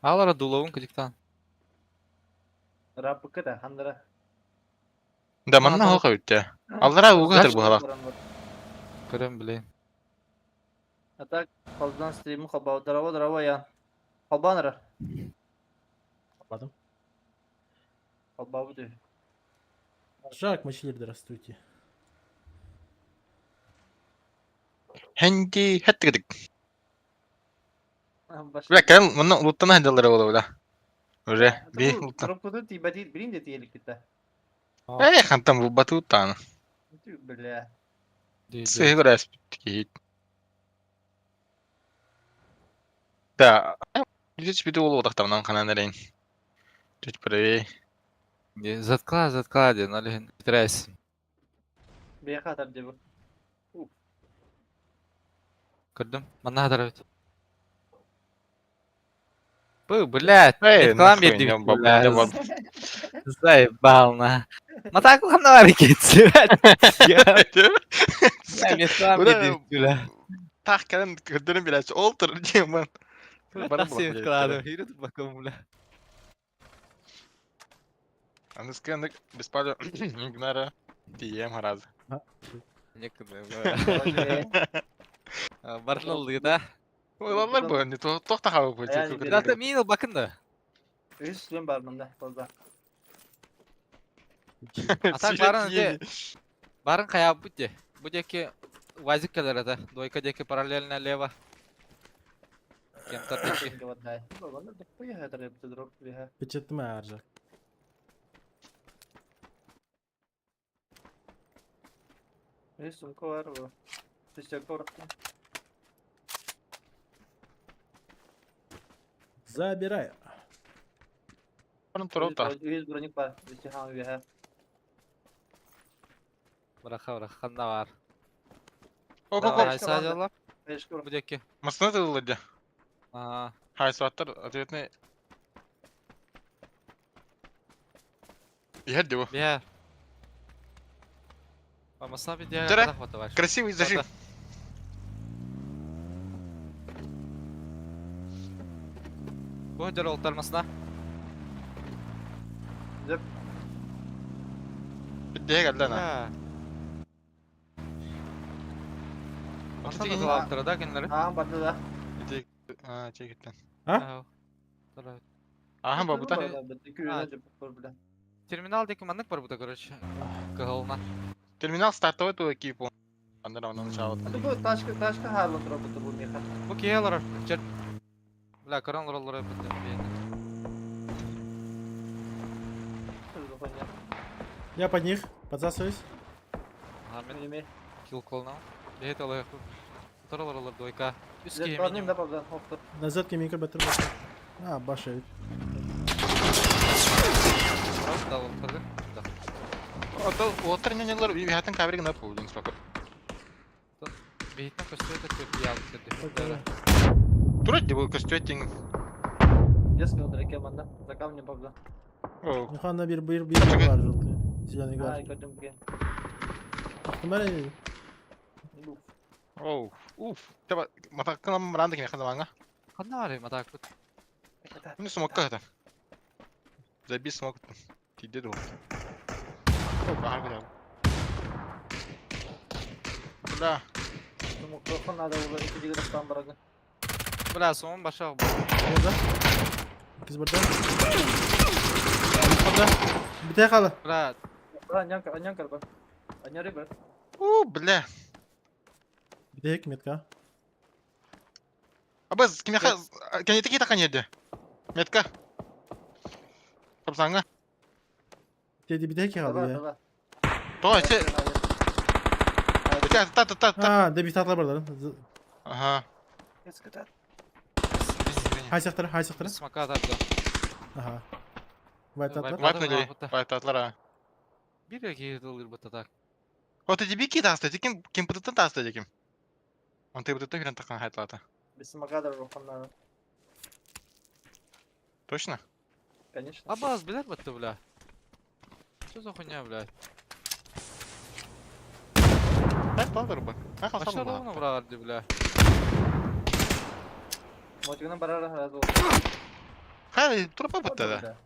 Аалара дуловун кыдьыктаан. Раппыкка да, хандара. Да манна хоқ эбит Аллара ууга хатыр буһалах. Көрөн билейин. А так, ползан стриму холбау. Здорово, здорово, я. Холбанера. Холбадым. Холбау буду. Жак, мочили, здравствуйте. Хэнди хэттигдик. Бля, кэлэн манна улуттана сылдьаллара буолуо бля. Уже би улуттан. Коробканы тиийбэтиир билин да тиийэликпит да. Ээ, хантан булбатыбыт даҕаны. Бля. Сыһы көрөөспүт киһи. Да, бүтү буолуотахтарынан ханан эрэйин. Чуть правее. Заткла, заткла диэн, ол иһин бүтэрээсин. Бэйэхэ атар дии бу. Көрдүм. Манна хатар эбит. Бу, блядь, Эй, меткалаан нахуй, биэрдибит, не блядь. баб. Заебал, на. Матаакулханна бар иккитсибэт. Меткалаан Бля, биэрдибит, бля. Таах кэлэн көрдөрөн билээччи. Ол тур диэн бан. Баран Тахси меткалаадым, хири турбаккын, бля. Аныскы андык беспалю Гнара тиийэм харазы. Некуда, бля. Барнал да. Ылаллар бу, не туох та хаалбыт. Дата мин ылбакын да. Үс сүн бар мында, болда. А так барын де барын хайаабыт де. Бу диэки УАЗик кэлэр этэ. Двойка диэки параллельно лево. Кемтер диэки. Печеттім ар жақ. Сумка бар бу. Шестерка бырахтым. Забирай. Барын турута. Үс броник бар. Үс хан үһэ. Быраха быраха ханна бар. О, Давай, о, хайса дьаллар. Бу диэки. Масына тылылар дьэ. Аа. Хайсваттар ответный. Иһэр дии бу. Биһэр. Масына бидиэ Дьэрэ. хатах батабар. Красивый зажим. Бу дьэр олтар масына. Бидиэ кэллэ на. Онтон ыталаабыттара да кинилэри? Аан барды да. Ити аа чекиттен. А? Ахан бабыта. Терминал диэки маннык барбыта, короче. Кыһылына. Терминал стартовый тула киипу. Андера онон чаабыт. Бу ташка ташка хаалан турар бу меха. Бу киһи олорор. Чер. Бля, көрөн олороллор эбит диэн. Я под них, подсасываюсь. Ага, мен килл колнал. Бэйт алыах. Утары олороллор двойка. Үс киһи Барним минимум. да бабдан хоптор. Назад кемейкер бәтір. А, баша ведь. Да, олтарды. Да. Ото отыр ненелер үйәтін кабриг на пулдин спокой. Бэйтен көстүөтэ төрт яалык Окей. Тура дии бу көстүөттиң. Детский удареке манда. За камнем бабда. О, Ну хана бир бир бир бар желтый. Зеленый Ай, гвар. көрдүм ген. Автомобиль. оу, уф. Таба матаккына мыранда кене хазаманга. Ханна бар матаакпыт. Мин смокка хата. Заби смок. Тиде ду. О, бахар куда. Бля, Микрофон надо уже iki барагы. Бля, суон баша. Orada. Kız burada. Orada. Bir tek kaldı. Бля, Анянка, анянка бар. Аняри бар. у, бля. Bir tek метка. Абыз кимеха кенете ки тақан ерде. Метка. Тапсаңа. Dedi bir tek kaldı ya. Давай, То, се. Та та та та. Ha, de bir tatlar burada. Ага. Hay сақтар, hay сақтар. смока тарда. Аха. Вай татлар. Вайп нули. Вайп татлар. а. Бир киһи ылыр бата так. Вот эти бики таста, ким ким пытытын таста деким. Он ты пытытын бирен тақан хайтлата. Без самоката надо. Точно? Конечно. Абаз билэр батта, бля. Что за хуйня, блядь? Так, талдар ба. А Баша қалсан ба. ровно бұрағарды, бля. Мотигынан барара разы. Хай, трупа бутта да.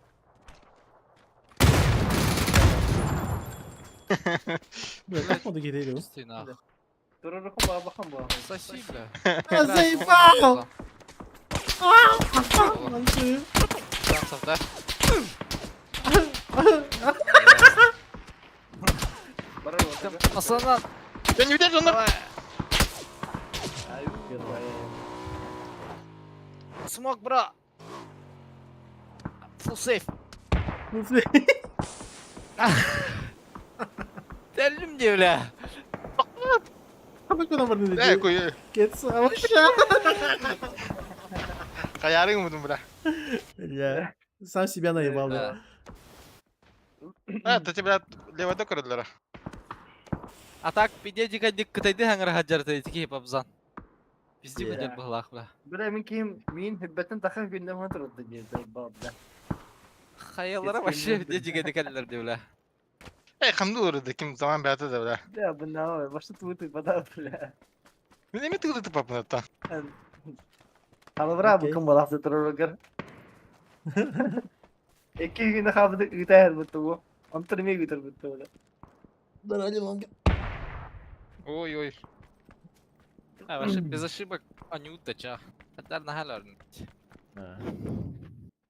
Бля, как он такие Чистый нах. Соси, бля. А, заебал! Шансов, да? Пацана, Я не удержан, давай. Смог, бро. Full safe. Тәллим де, бля. Э, куй. Хаярың мудum, бля. Бля, сам себя наебал, бля. А, ты бля, левая докордылара. А так, пидедика дик кытайды хаңыр хаджар тики папзан. Пизди Yeah. будет бахлах, бля. Бля, мин ким, мин хиббеттен тахын күндә матырды диде, бабда. Хаялара вообще пидедика дикаллар де, бля. Эй, хамду урды, ким заман бәті да, бля. Бля, бына, башта туты бада, бля. Мен эме тыгды тыпап та. Алыбра бу Окей. ким баласы турыргыр. Эки күндә хабды үтәр бутты бу. Антыр ме үтәр бутты бля. Ой, ой. А, вообще без ошибок они утача. Хаджар на халар.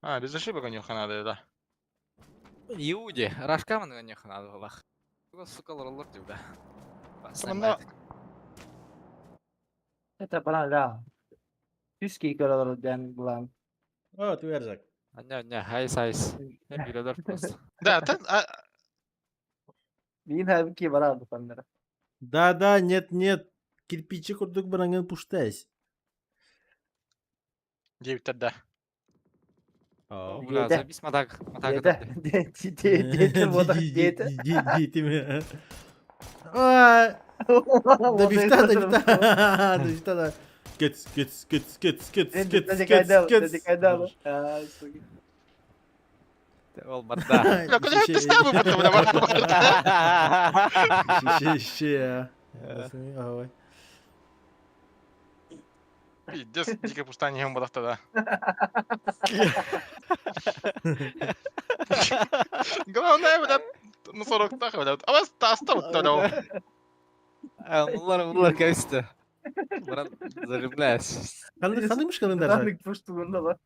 А, без ошибок у них надо, да. Иуди, рашкамын у них надо было. Сука, лор де, бля. Мында Это бана ля. Түски көрөлөр дән булан. О, ты верзак. Не, не, хайс, хайс. Билелер просто. Да, та, а, Мин хәб ки бара бу фаннара. Да, да, нет, нет. Кирпичи курдук баранган пуштайсь. девять да. Бля, Диэдэ. забис матак, матак. Диэдэ, диэдэ, вот диэдэ. Дети. А, да бифта, да бифта. Да бифта, да. Кец, кец, кец, кец, кец, кец, кец, кец. Ол барда. Бля, куда ты ставил, будто, бля, бля, Ще, ще. Пиздец, дико пустание ем бодахта, да. Главное, бля, на 40 тах, бля. А вас таста вот тогда. Булар, булар кәсті. Брат, зарубляешь. Қандай мышканың даже?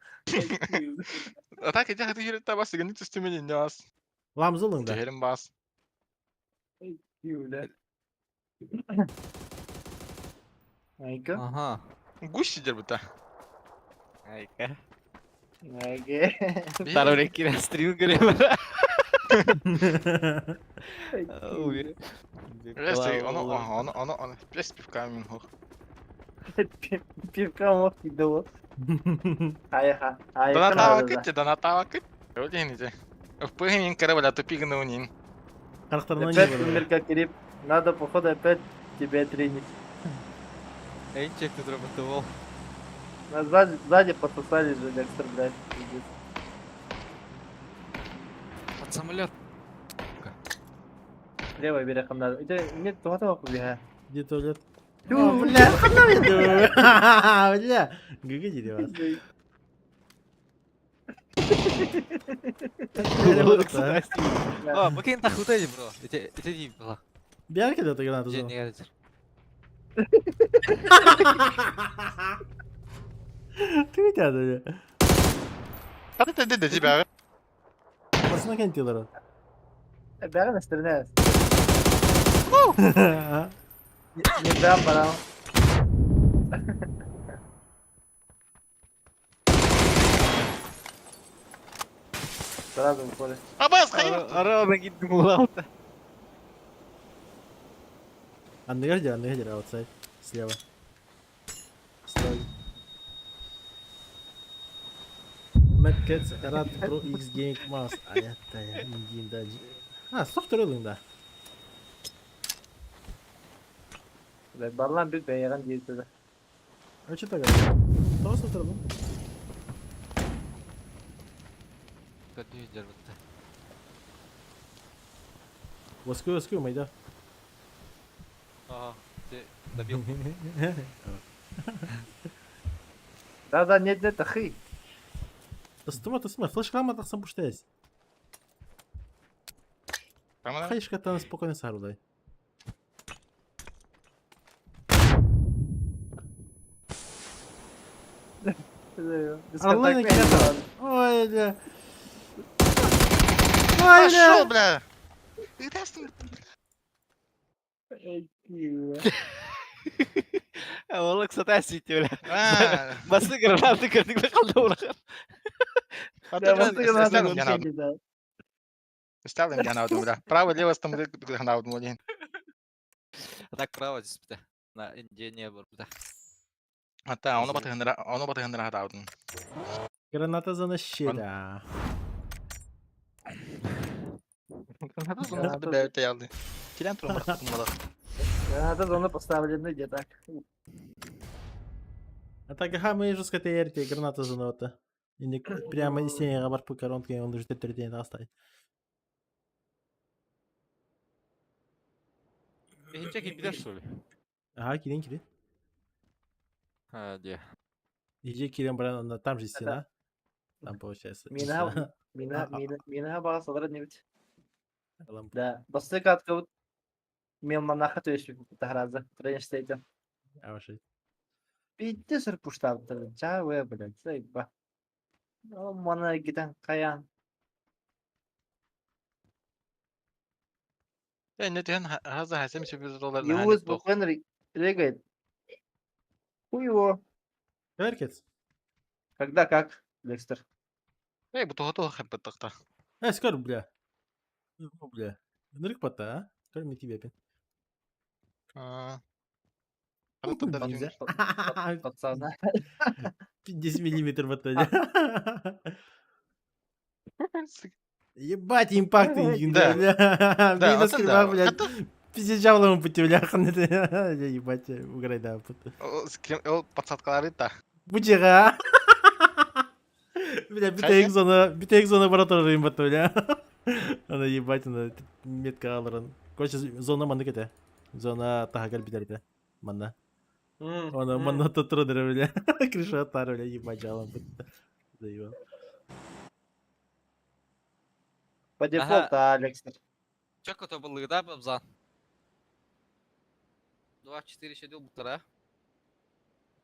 А так, я хотел говорить, бас, не түстемени, не бас. Ламзылың да. Жерім бас. Айка. Ага. Гусь сидел бы та. Айка. Айка. Второй киря стрим говорим. Если оно, оно, оно, оно, пес пивка мин хох. Пивка мох кидо. Айха. Айка. Донатава кытте, донатава кыт. Өлейін Впыгнин корабля тупигнул нин. Қарақтарынан Опять не бар. умер как гриб. Надо, походу, опять тебя тренить. Энчек тут работал. Нас сзади, сзади подсосали же, Декстер, блядь. Пиздец. Под самолет. Левый берег надо. Это нет, то готово побегай. Где туалет? Тю, О, бля, қандай енді? Бля, гг дейді вас. О, бакин тахутай, бро. Это не было. Бәрі келеді граната. Же не гадер. Ты айтады. Қады ты деді тебя. Басына кентилер. Бәрін стрелять. Не дам, барам. Сразу уходит. Абас, хайыр. Ара, она гиднула. Анныгар дер, анныгар дер, аутсайд. Слева. Слева. Mad Rad Pro X Gaming Mouse. Аятта, индин да. А, софт да. Барлан bir бәйгән диде. А что так? Тоғыз софт роллинг. Воскую, воскую, майда. Ага, ты добил. Да, да, нет, нет, ахы. Тастыма, тастыма, флешкама тахсан пуштайс. Хайшкаттан спокойно сарылай. Аллах Ой, бля. Ой, Пошел, бля! والله قصتها سيتي ولا بس гранаты кырдык қалды олар. Ставим я на бля. Право, лево, там на один. Так право здесь бля. На Индия не был бля. А та, оно батыгындыра, оно батыгындыра хатаудын. Граната зона щеля. Граната зона бля, ялды. Килен турун бырактым. Граната зона поставлены где так. А так ха мы жестко терти граната зона И прямо из стены бар по коронке, он уже третий оставить. Бехичек билер что ли? Ага, кирин, кирин. А, где? Иди кирин, брат, там же стена. Там получается. Мина, мина, мина, мина бағасалар не бит. Да, басты катка мелманаха то есть тахраза, тренер стоит. А вообще. Битте сыр пуштабтыр. Ча блядь, сайба. Мана гитан каян. Не тен хаза хасем себе доллар. Юз буквально регает. Хуй его. Эркец. Когда как, Декстер? Эй, бу того хаппаттакта. Э, скоро, бля. Ну, бля. Нырк пата, а? Кроме тебя, пин. А. Пацана. 10 миллиметров в итоге. Ебать, импакт Да. бля. Да, Минус крима, блядь. Пиздец жавлым пути, бля. Ебать, уграй, да. Ол подсадкалары та. Бучега. Бля, битек зона, битек зона баратор им бля. Ана ебать, ана метка алырын. Короче, зона манны кете. Зона тахагар битерде. Манна. Ана манна тотродер, бля. Крыша тар, бля, ебать, жалом. Заебал. По дефолту, Алекс. Чак это был да, бабзан? 2, 4, 6, бутара.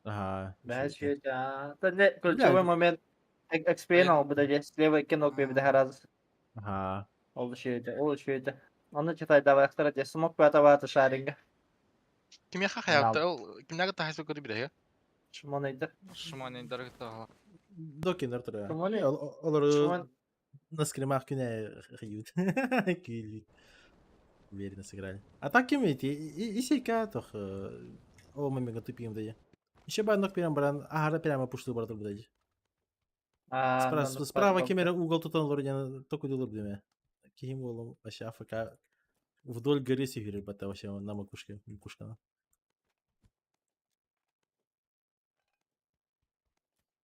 Ага. Да, не, ключевой момент. Экспиен ол буде слева кинок бебде хараз. Ага. Ол шүйді, ол шүйді. Оны читай давай ахтара смок бата шаринга. Ким яха хаятта ол кимнәге тахасы көрүп бирә. Шмон әйдер. Шмон әйдер гыта. Докинер тора. Шмон. Олар на скримах күнә хают. Күли. Уверенно сыграли. А так кем эти и сейка тох о мамега тупим дае. Еще бы нок прям бран, ага, прямо пушту брату блядь. Справа, справа кемера угол тут он вроде только делал блин. Ким углом вообще АФК вдоль горы сигири бата вообще на макушке, макушка.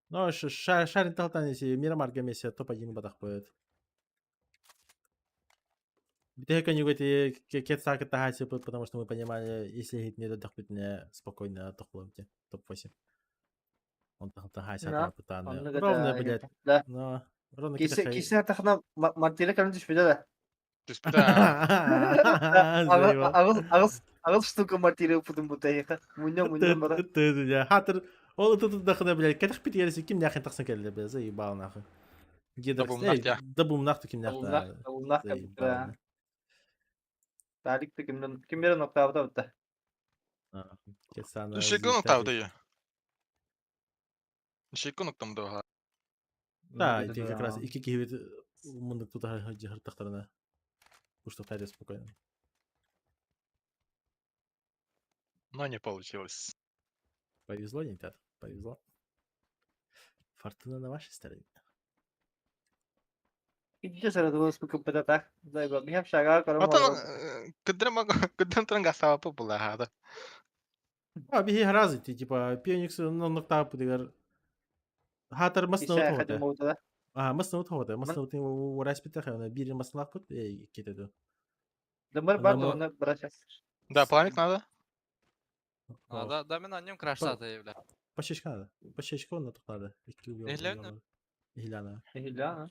Ну, шарин талтан если Мирамар гамеся топ-1 батах будет. Потому что мы понимали, если не дохнуть не спокойно топ-8. Он там тахася Ровно, блядь. Да. Но ровно Кисе тахна мартире калын түшпеде да. Түшпеде. Агыл агыл штука мартире путун бутайха. Мунья мунья бара. Хатыр ол тут дахна, блядь, катах пит ерси ким нахрен тахсан келди, блядь, заебал нахуй. Дабум нахту ким нахта. Дабум нахта. Тарик кимден кимден ноктабыта битте. Шекон ноктабыта. Шекон ноктамда. Да, это как раз и кихи мындык тут хыртактарына. Уштуктайды спокойно. Но не получилось. Повезло, ребят, повезло. Фортуна на вашей стороне. Иди сразу сколько пытатах. Заебал. Я шагал, Отон кыдырма кыдырм туран гасава була хада. А, биһи разы ти типа Пионикс нокта пудигар. Хатар масна утода. А, масна утода, масна утын урас питах, она бири масна пут э кетеду. Дымыр бар, оны брать. Да, пламик надо. Да, да, мен на нем крашса бля. Пощечка надо. Пощечка на тут надо. Иһилана. Иһилана.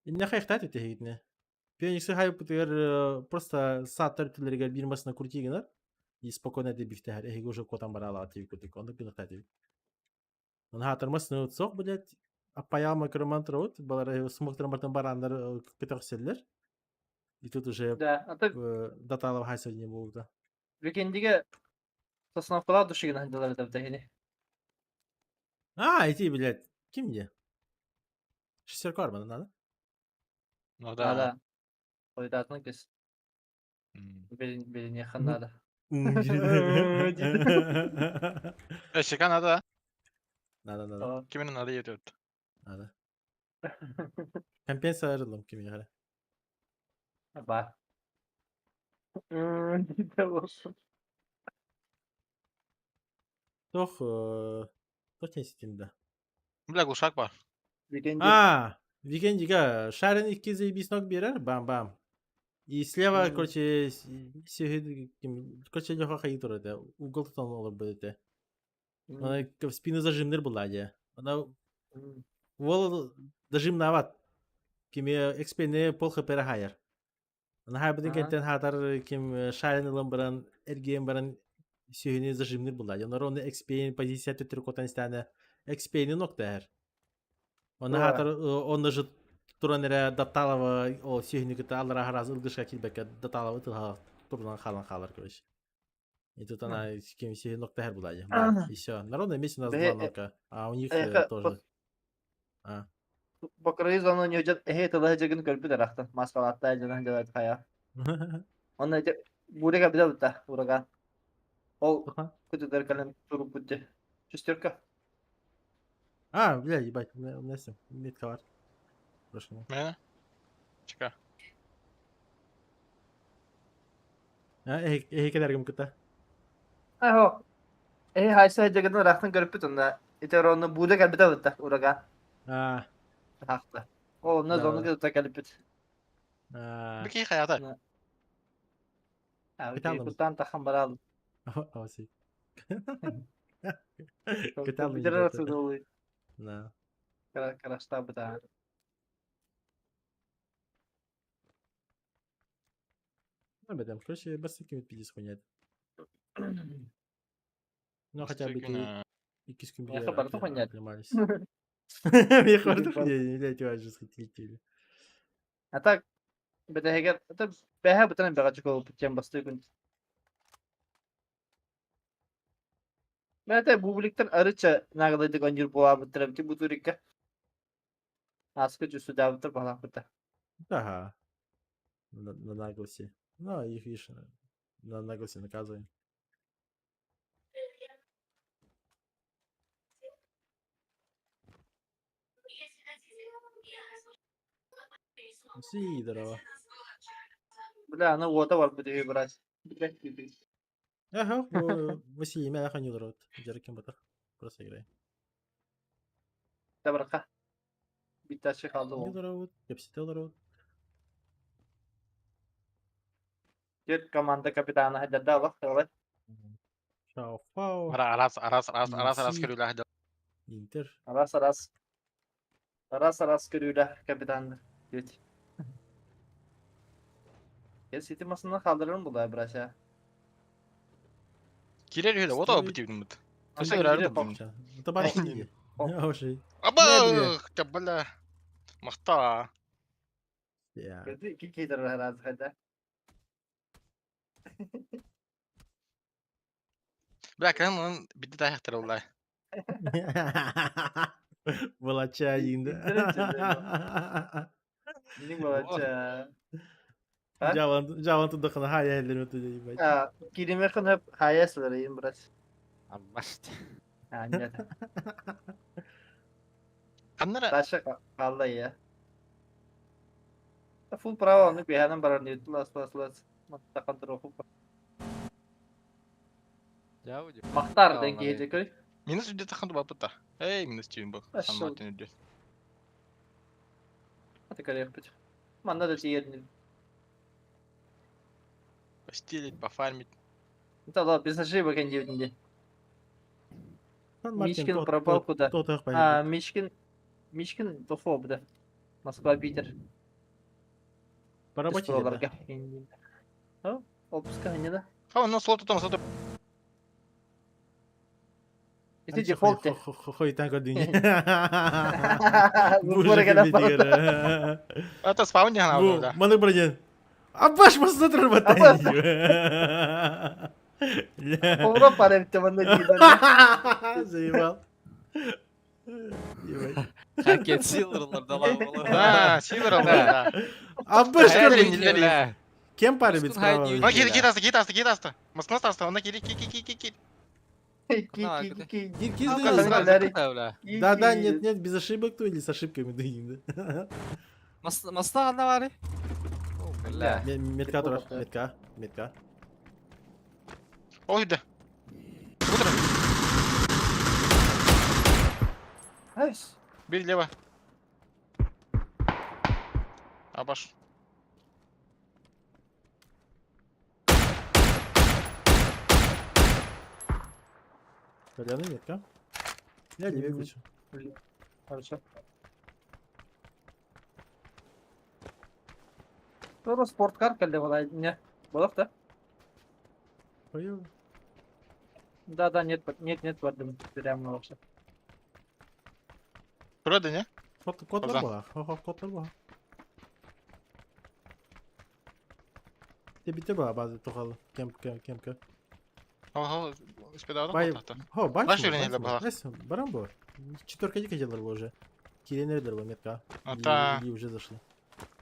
Инне хайхтат этиһигитне. Фениксы хайпытыгар просто сааттар түллэригэр биир масына крути гынар и спокойно дебифтэһэр эһиги уже котан бараалаат тиби курдук оннук гынахтаа тиби. Хаатармас сох блядь аппаяма кырман турабыт балар смоктаран бартан барааннар көтөхсөллөр. И тут уже Да, а так даталав хайса не болду. Викендиге Сосновкалаах душигин сылдьаллар этэ ини. А, эти, блядь, ким где? Шестерка армана надо? Ну да. Да. Хойдатын кис. Билиниэххэ наада. Шика надо. Надо, надо. Кимин надо едет. Надо. Компенсация арылым кими хара. Ба. Тох, тох не ситинда. Бля, глушак бар. Викенди. А, Викендига Шарин икки заебись ног берер, бам-бам. И слева, короче, короче, Леха хайы турар этэ, угол тутан олорбут этэ. Она в спину зажимныр была дии. Она уол дожимнаабат. Кими экспени пол хп хайар. Она хайбытын кэнтэн хаатар ким Шарин ылан баран, эргиэн баран сүһүнү зажимныр була. Онор оны экспейн позиция төттөрү котан истээнэ экспейни нокта эһэр. Оны хаатар онно же туран эрэ Датталова ол сүһүнү кытта аллара хараас ылгышка киирбэккэ Датталова тылха турунан хаалан хаалар короче. И тут она с кем все нокта эһэр була. И все. На ровном месте у нас два нока, а у них тоже. А. Бокрой зону не уйдет, эһи тылы дьэгин көрбүт эрахтан, маскалаатта дьонон дьалат хайа. Онно ити бурика билэ бутта, ураган. Ол күтүтэр кэлэн туруппут дии. Шестерка. А, бля, ебать, у меня с ним метка бар. Прошлый. Мэ? Чека. А, эһи кэлэргим кытта. Ахо. Эһи хайса дьэгин ырахтан көрбүт онно. Ити оронну бууда кэлбитэ бутта, ураган. А. Ахта. Ол онно зону кытта кэлбит. А. Бики хаята. А, куттан тахан барал. Оси. Кыталым. Да. Карашта быта. Ну, бедем, короче, бастыки пиздец хуйня. Ну, хотя бы ты иккис күн Миэхэ барыта хуйня. оклемались. Миэхэ барыта хуйня, блядь, же схотели. А так, бэтэһигэр, это бэһэ бытан бэҕэ чукол тем бастыы күн. Бэйэтэ бубликтан арыча наглайдык онньуур буолаабыттара эбити бу турикка. Ааска дьүссүдаабыттар баҕалаахпыта. Ага. На наглости. Ну, их, видишь, на наглости наказываем. Сидорова. Бля, аны уота барбыт үһү брат. Блядь, Ага, Василий, меня ханил рот. Деркин батах. Просто играй. Табарка. Битташи қалды ол. Сидорова, Кепсителорот. Төрт команда капитана хаддада алах қалай. Чао, фао. Арас, арас, арас, арас, арас көрүүлээх Интер. Арас, арас. Арас, арас көрүүлээх капитандар. Төрт. Сити масына қалдырырым бұлай, брат. Кирер үһү да, вот бутибин бут. Это башни. Аба, бля. Махта. Я. Кикейдер разы хайда. Бля, кэлэн онон бидди таһахтар оллай. Волоча инде. Минин волоча. Жаван, жаван тудахана хая эллер өтө ебать. А, кириме хын хая сыларайын, брат. Аммашт. А, нет. Каннара. Таша қалла я. Фул право, оны биханан барар не лас лас лас. Маттақан тұру Мақтар ден кейде көр. Минус үдде тахан туба пыта. Эй, минус түйін бұл. Самматын үдде. Аты көрейік бит. Манда да тиерін. Постелить, пофармить. Это да, без ошибок они девятнде. Мартин Мишкин пропал куда? Тотах А, поехал. Мишкин... Мишкин Тофо, да. Москва, Питер. По работе где-то. А, отпуска не да? А, ну слот там, слот. Ити дефолт те. Хойтан көрдүң. Бу Боже, Это спаун не надо, да. Маны бронен. Абаш масына Абаш. тұрбаттай. Повро паремте манна дии. Заебал. Ебать. Хакет силерлар дала була. Да, силер да. Абаш Э, көрдүң. бля. Кем парит Пускай справа? не Ну, кир, кир, аста, кир, аста, кир, аста. Москва аста, он кир, кир, кир, кир, кир. Кир, кир, Бля. Да, да, нет, нет, без ошибок то или с ошибками да. Масна ханна бары? Бля. Метка турар, метка, метка. Ой, да. Утро. Айс. Бери лево. Абаш. Коляны метка. Я левее включу. Хорошо. Тура спорткар кэллэ буолай не. Буолах да? Поехали. Да, да, нет, нет, нет, бардым. Прямо вообще. Правда, не? Кот, котлар Коза. була. Хо, котлар була. Те бите була базы тухалы. Кем, кем, кем, кем. Ого, успедал, Бай, да? хо, бай. Баш үренеле була. Барам бу. Четверка дика делали уже. Киренердер бу метка. Ата. И уже зашли.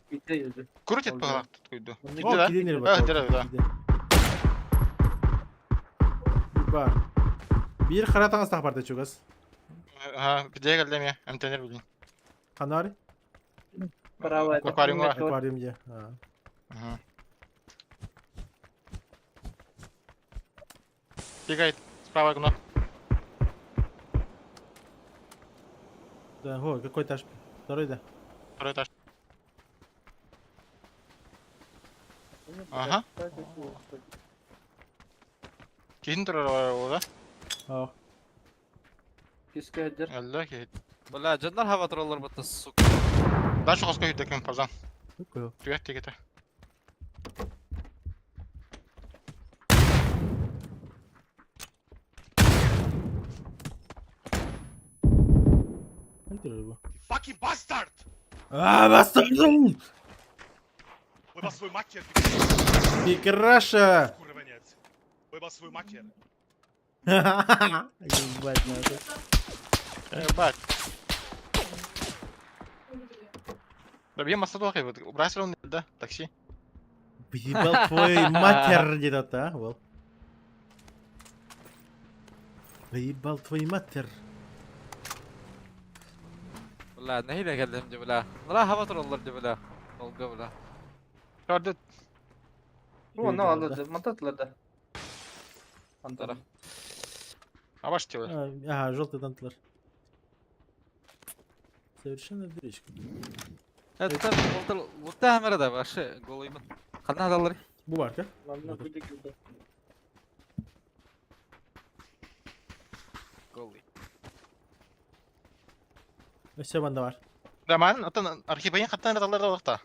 Бите yüzü. Крутит Oldu. по тут Онно Киди, О, да? киренер А, дера, да. Ба. Бир харатаңыз тақпарды чугас. Ага, где галдами? МТНР, блин. Канари? Право это. Аквариум, Метро. Аквариум где? А. Ага. Бегает. Справа окно. Да, о, какой этаж? Второй, да. Второй этаж. Ага. Кихин турар да? А. Киске эдер. Алла кихит. Бля, дьоннор хаба тураллар бата, сука. Дальше хоска хүйдекин пазан. Какой? Привет, тегете. Қай Fucking bastard! А, bastard! Pojebal svoj mater, Пикраша! kurvenec. Pojebal svoj mater. Ебать, надо. Ебать. Да бьем масса вот бросил он, да, такси. Ебал твой матер где-то, а, Вол. Ебал твой матер. Бля, нэһиилэ кэллим дии, бля. Бля, хаба тураллар дии, бля. Олга, бля. Көрдүт. Бу онно алды. Монтатлар да. Антара. Абаш теле. А, Ага, желтый тантлар. Совершенно дырочка. Это лутар лутта хамара да вообще голыймын. Ханна адаллар. Бу бар, ка? Манна күдүк күдүк. Голый. Все банда бар. Да ман, атын архипайын хаттан раталар да олақта.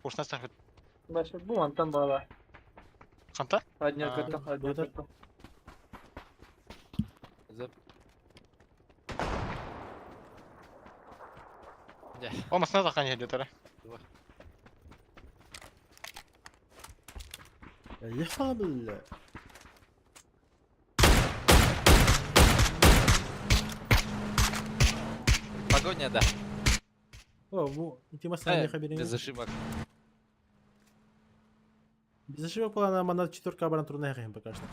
Ушна сахыт. Башы бу мантан бала. Қанта? Одни А, көттө, одни вот көттө. Зап. О, масна тақан еді тара. Ехала, бля. Погоня, да. О, бу, ити масна не хаберин. Без ошибок. Без ошибок была на мана четверка баран трудная хем пока что.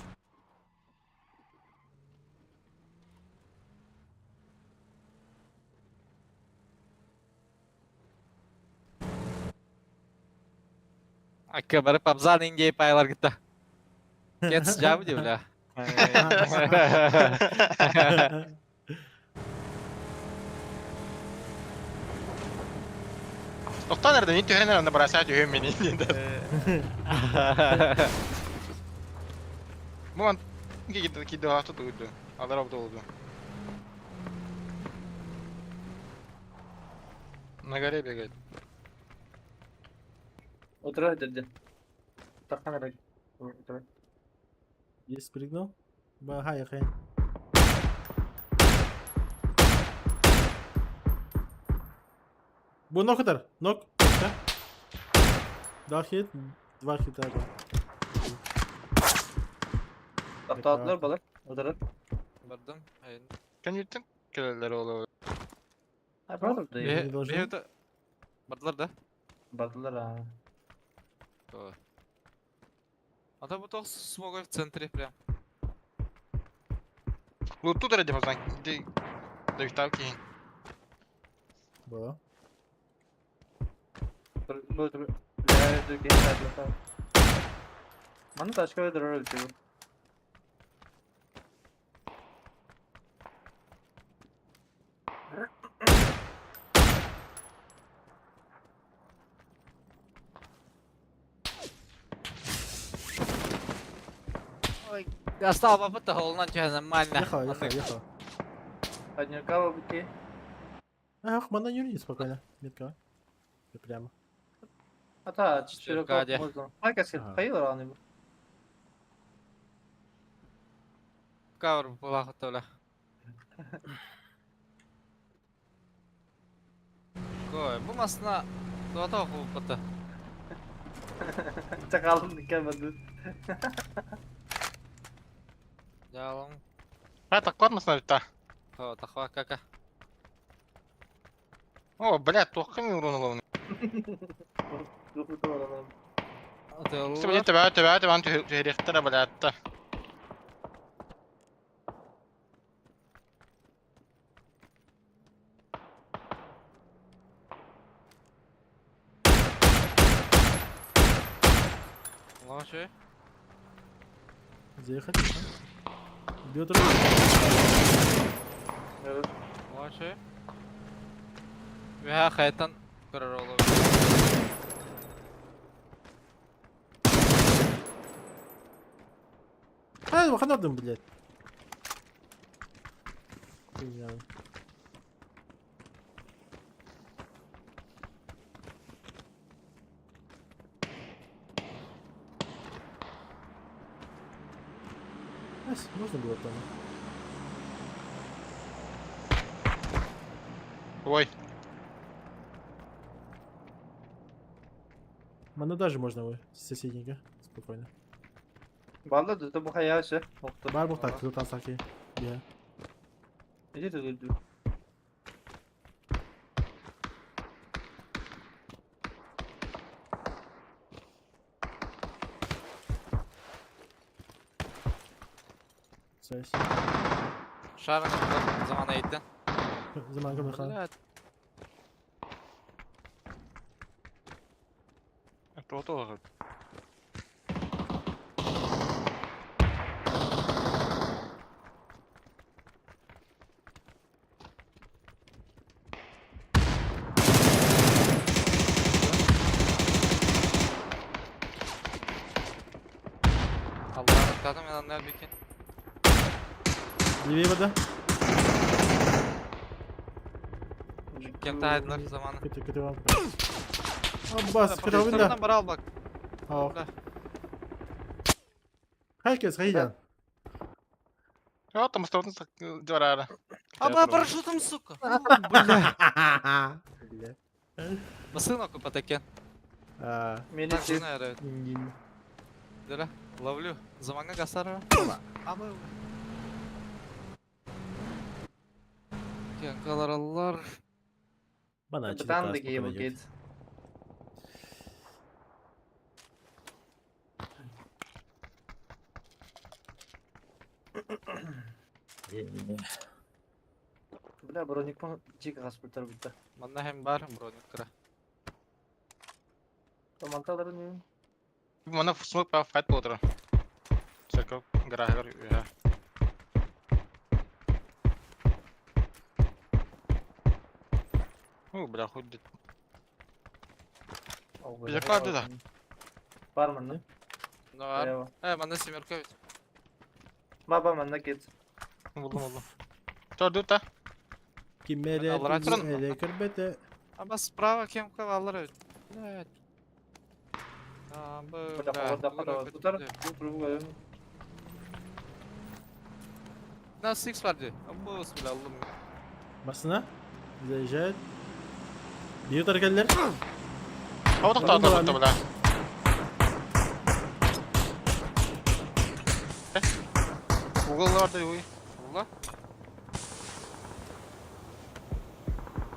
Акка бары пабзан ингей пайлар гитта. Кетс жабы ди, бля. Тоқтан әрді, не түйрен әрді, бросать үйім мені енді. Бұған кейді кейді аты туйды. Алар обдолду. На горе бегает. Утро деді. Таққан арай. Утро. Есть спрыгнул. Бага, хай. Бу нок удар. Нок. Да? Два хит. Два хита. Да. Тоқтадылар балар. Отырыр. Бардым. Айын. Кенеттен келелер олы. А, правда? Да. Не должны. Бе- Бардылар да? Бардылар а. То. А то бу тоқ смогой в центре прям. Луту дәрәде базан. Ди. Дәвиттав кейин. Было. Бұл Маны ташка өдірір өтті. Достал попыта холнан чай нормально. Ехал, ехал, ехал. Однюрка бути. Ах, мана юри спокойно. Метка. И Прямо. Ата, четверка Четверка, можно. Хайка сел, Ага. хайылар аны бу. Кавер була хотола. Кой, бу масна туата попыта. Чакалым келмedi. Жалым. А, так ладно, та. То тахва кака. О, бля, тоққа мен урон алауын. Атылар. Төбә, төбә, төбә, төбә, бля, та. Лоши. Заехать. Бьет руку. Лоши. Веха хайтан көрөр А, выходным, блядь. Хуйня. Ась, можно было там. Ой, Мана даже можно вы, с соседника. Спокойно. Балда дүті бұл хаяшы. Оқты. Бар бұл так, тут саки. Я. Иди ты Связь. Шарын заман айттын. Заман кім Блядь. тоғы. Allah'ın kadın мен anlayar bikin. Левее вода. Кем тайдылар заманы. Көтө, көтө вам. Аббас, кыравында. Бара ал бак. Ау. Да. Herkes хайдан. А, там остался дворара. Аба парашютом, сука. Бля. Басынок потакен. А, Мені Так, тек знаю, Дыра, ловлю. Заманга гасара. Аба. Кенкаларалар. Бана, Бытан дагы бу кет. Бля, броник пон жик госпиталь битте. Манна hem бар броник кыра. Командалары не? Мана смок па файт болдыр. Церковь гараждар. Я. О, бля, хоть Бизакарды да. Бар мында. Бар. Э, манна семерка ведь. Ба, ба, мында кет. Булдум, булдум. Төрдү та. Ким эрэ Аллара тугу туран. эрэ көрбөтө. Аба справа кемка аллара өт. Блядь. А, Бля, бля, холодно, тугу тутар. эрэ Бу трубу көрөм. Нас X var diyor. Абыс, бля, Аллам. Басына. Заезжает. Бьют аркаллар. Аба тоқтау, Барын тоқтау, бля. Угол барды, ой. Алла.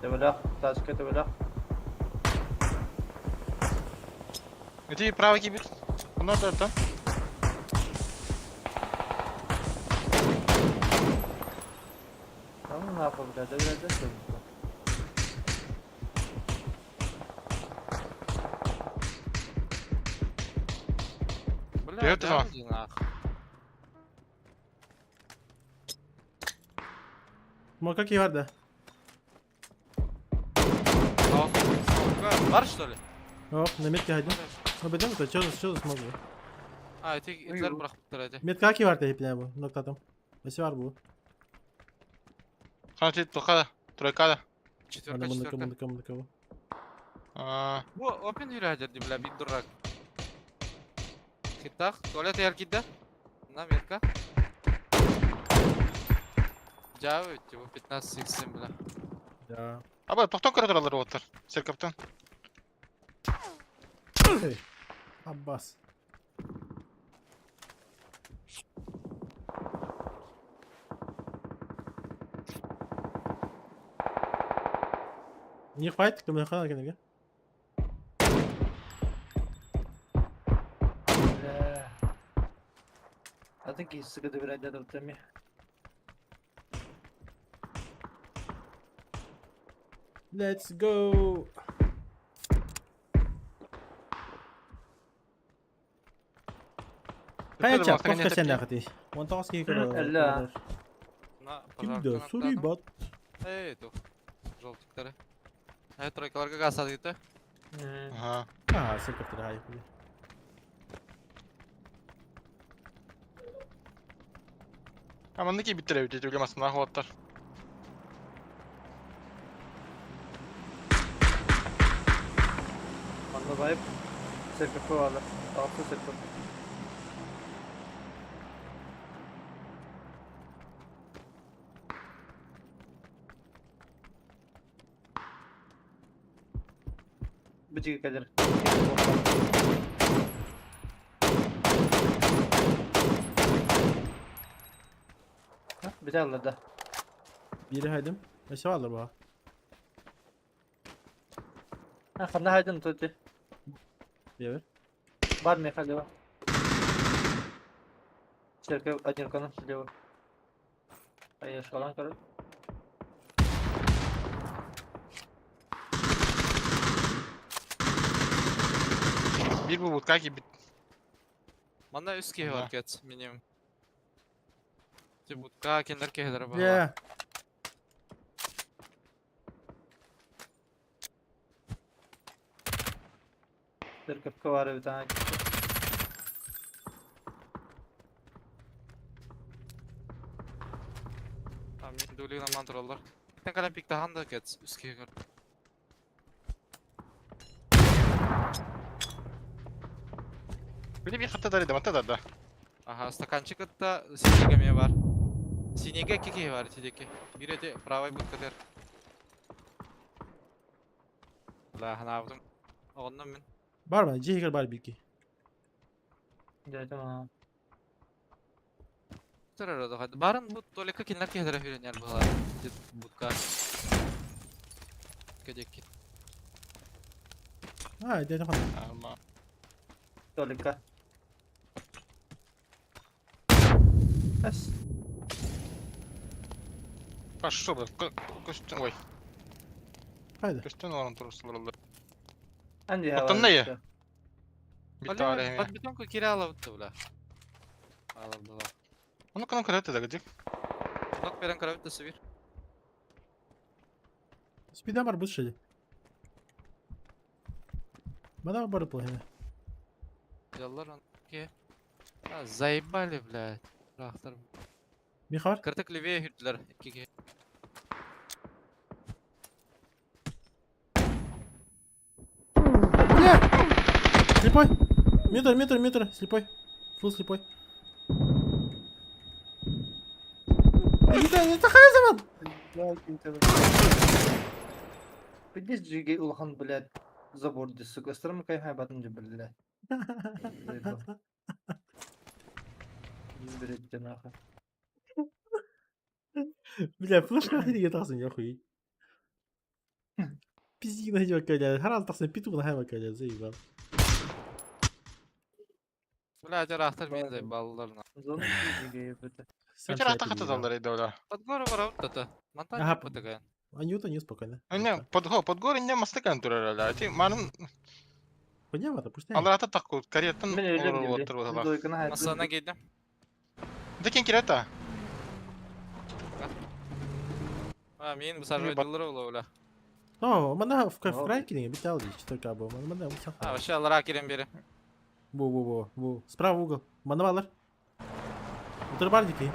Төбөлөх, тачка төбөлөх. Эти правый кибит. Онор да, да. Tamam ne yapalım? Бля, бля, бля. Бля, Бьет его. иди нахуй. Ма как бар да? Ох, сука. Бар что ли? Оп, на метке один. Ну бедем, то что за что за смог бу? А, эти итлер bırakıptır hadi. Метка какие бар да бу. Ноктатым. Өсө бар бу. Хана тит тоқада. Тройкада. Четверка, Мында мында четверка. мында мында бу. А, Bu open yürü hadi бля, bir durak. Хитах, туалет яркида. На метка. Жабы, типа 15 бля. Да. Аба тоқтон көрі тұралар оттар. Серкаптан. Эй, Аббас. Не хватит, кто мне хана кенеге? Бля. А ты кисі кіді бір айдады өтеме. Let's go. Хайа кофе сен нахати. 19 ки Әллә. На, Кимде пожарканы сури аттадым. бат. Эй, тух. Желтиктары. Эй, тройкаларга газ атыйты. Ага. А, секретарь хай. А манны кибиттер өте төлемасын нахуй оттар. Манна байып. Церковь барды. Алты церковь. Бітіге кәдір. Біте алды. Бири хайдым. Өсө алыр ба. Қанда хайдын төте. Бер. Бар меха лево. Церковь один канал лево. А я шкалан короче. Bir bu butка кибит. Манда үс кеһи Ага. бар кет, минимум. Ти бутка кендер кеһилер бар. Я. Церковь бар bir tane. Там мин дулигна мантуралар. Тен калам пиктахан да кет, үс кеһи бар. Били bir хатта дарыды, матта да. Ага, стаканчик атта синеге ме бар. Синеге ки кеһи бар, сидеке. Бир эти правый бутка дер. Бля, хана алдым. Онны мин. Бар ба, жегер бар бики. Дядя, а. Турар да. Барын бу толика киндер кеһилер үйренер булар. Дит бутка. Кедек. А, дядя хана. Ама. Толика. Эс. Пошел, бля. Көстен, ой. Хайда. Көстен орын тұрсылар. Анди Оттон не? Бит Блин, тарихи. под бетонку киряла вот бля. Алла. Оны кынан көрөтө да гидик. Нок берен кравит севир. Спида бар бушили. Бада бар плохина. Яллар он ке. А, заебали, блядь. Рахтар. Михар? Кыртык левее үрдүлэр икки киһи. Бля! Слепой! Метр, метр, метр, слепой. Фул слепой. Это Хайземан! Пиздец жиги улахан, блядь, забор дии, сука. Ыстарым кайхай батын же, блядь. Заебал. Блядь, нахуй. Бля, флешка хирге тахсын, яхуй. Пиздина каля, харал тахсын, петух на каля, заебал. Бля, дьараахтар мин заебаллар. Зона жиги, блядь. Вечер ата хатазаллар иде Под гору барабыт тата. Мантан Ага. пытыган. Анюта не спокойно. Не, под го, под горы не мастыкан турар Ти манын Хуйня это, пусть. алар ата такку карьертан Мен өлөм олор деп, оттор болалар. Дойканы хайт. Масана кийдим. Декин кирета. А, мин бу саржой Не, бат- дыллар ола бля. О, мана в О. край кирин, битал четырка бу. Мана А, вообще алара кирен бери. Бу, бу, бу, бу. Справа угол. Мана балар. Утыр бар дики.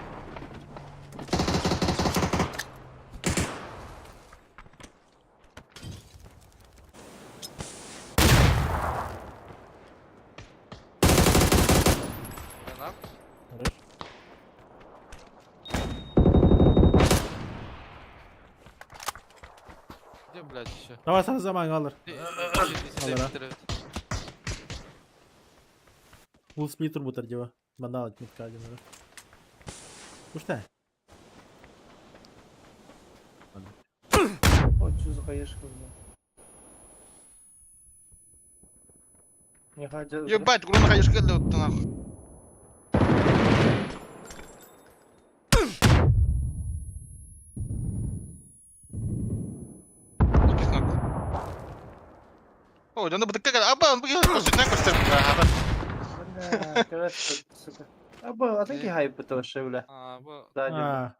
Ана. Хорош. Где, блядь, еще? Давай сразу за ман алар. Алара. Фул сплитер бутар дела. Мана отметка один уже. Пуштай. Ой, что за хаешка, блядь. Не хотел. Ебать, гурун хайыш келди оттан ах. Икки нок. О, дьону бытыкка кел. Аба, бу көстүнэн көстөр. Бля, короче, сука. Аба, а такие хайп это вообще, бля. А, бу Да, не. А,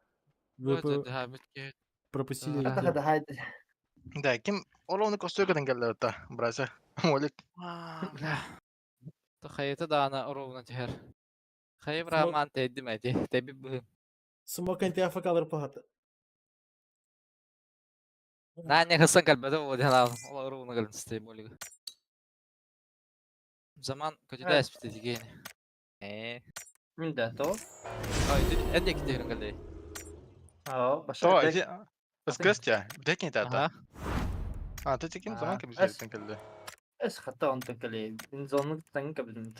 вы бу по- пропустили. Да. Это где? хада хайд. Да, ким олону көстөр келди отта, брася. Молик. Бля. То хайыты да ана ровно тихер. Хайы браман теддим эти. Теби бу. Смок антиафк алыр пахата. На не хасан калбада бу дена. Ол ровно галын стей болига. Заман көтүдә эспите дигени. Э. Мин да, то. Ай, эдек диген галды. А, То, баша. иди. Скрестя, декин тата. Ага. А, ты ким заман А, кем келди. Эс хата он такали. Зону танка, блин.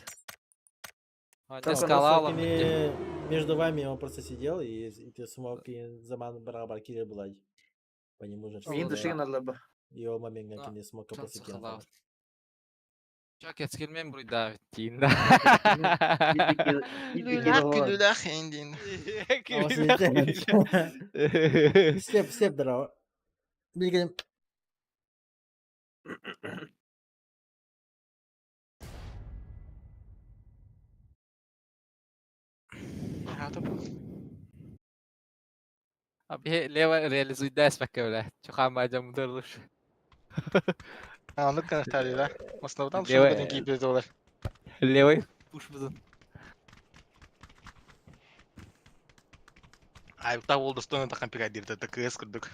А, Там не она скала Просто между вами он просто сидел и, и ты смог и заман барабар кире была. По нему же. Мин да. души надо И ол момент Да, не смог просто Чан Чак эскилмен буйда тиин да. Күлүлэх, күлүлэх эндин. Степ, степ, здорово. Билгелем. Abi лево реализуйда эспекке бля. Чухама жамдырлыш. А, ну канахталила. Основном Левая- шугадын кийип олар. Левый пуш бузун. Ай, та ол достойно тахан пигадир, это КС курдук.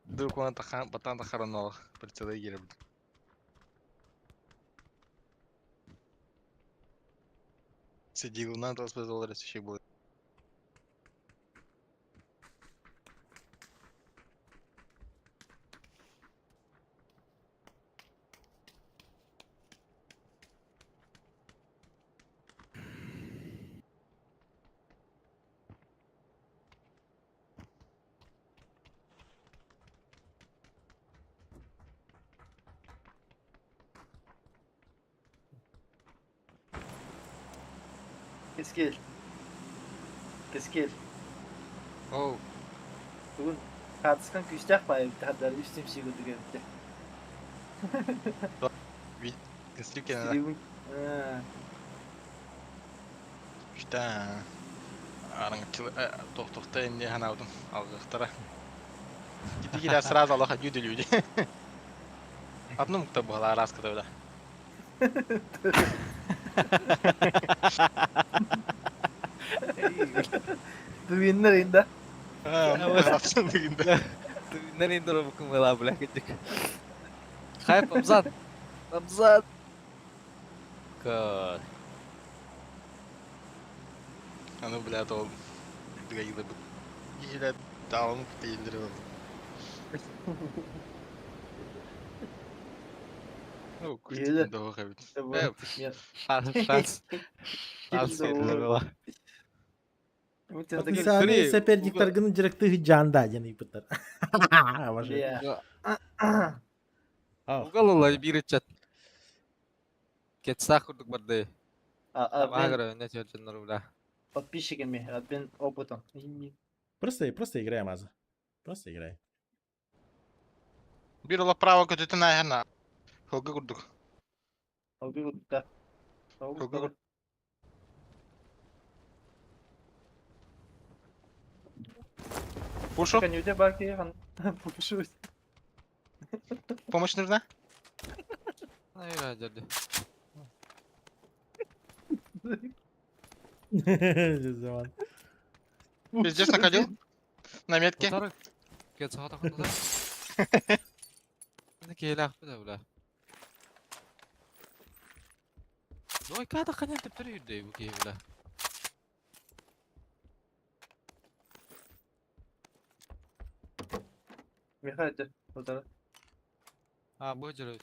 Друг он тахан, батан тахаронол, прицелы ереб. Сидел на долларов еще будет. Кескел. Кескел. Оу, Бүгін қатысқан күштәк байып тадар үстем сүйгү келді. конструкция Стриминг. А, Что? Арың тохта инде ханаудым алгыктара. Кити сразу Аллаха люди люди. Одну мукта была раз когда. Дуиннар инда. Дуиннар инда букумыла, бля, кыдык. Хайп, абзат. Абзат. Көр. Аны, блядь, ол дыгайылы бит. Киһилэр даалын кутейиллер ол. Ну, Киһилэр. куртин эбит. Шанс. Шанс было. Сааны соперниктаргын директор жанда диэн ыйпыттар. Угал биир ыччат. Кетсах курдук барды. Агара не чөрчөннөр бля. Подписчиками, обмен опытом. Просто, просто играй, Маза. Просто играй. Бир ола право көтөтүн айхана. Холга курдук. Холга курдук. Холга курдук. Пушу. Конюте барки, пушу. Помощь нужна? Наверное, дядя. Пиздец находил? На метке? Двойка да ханя теперь юдей буки бля. Михаил, вот А, будет делать.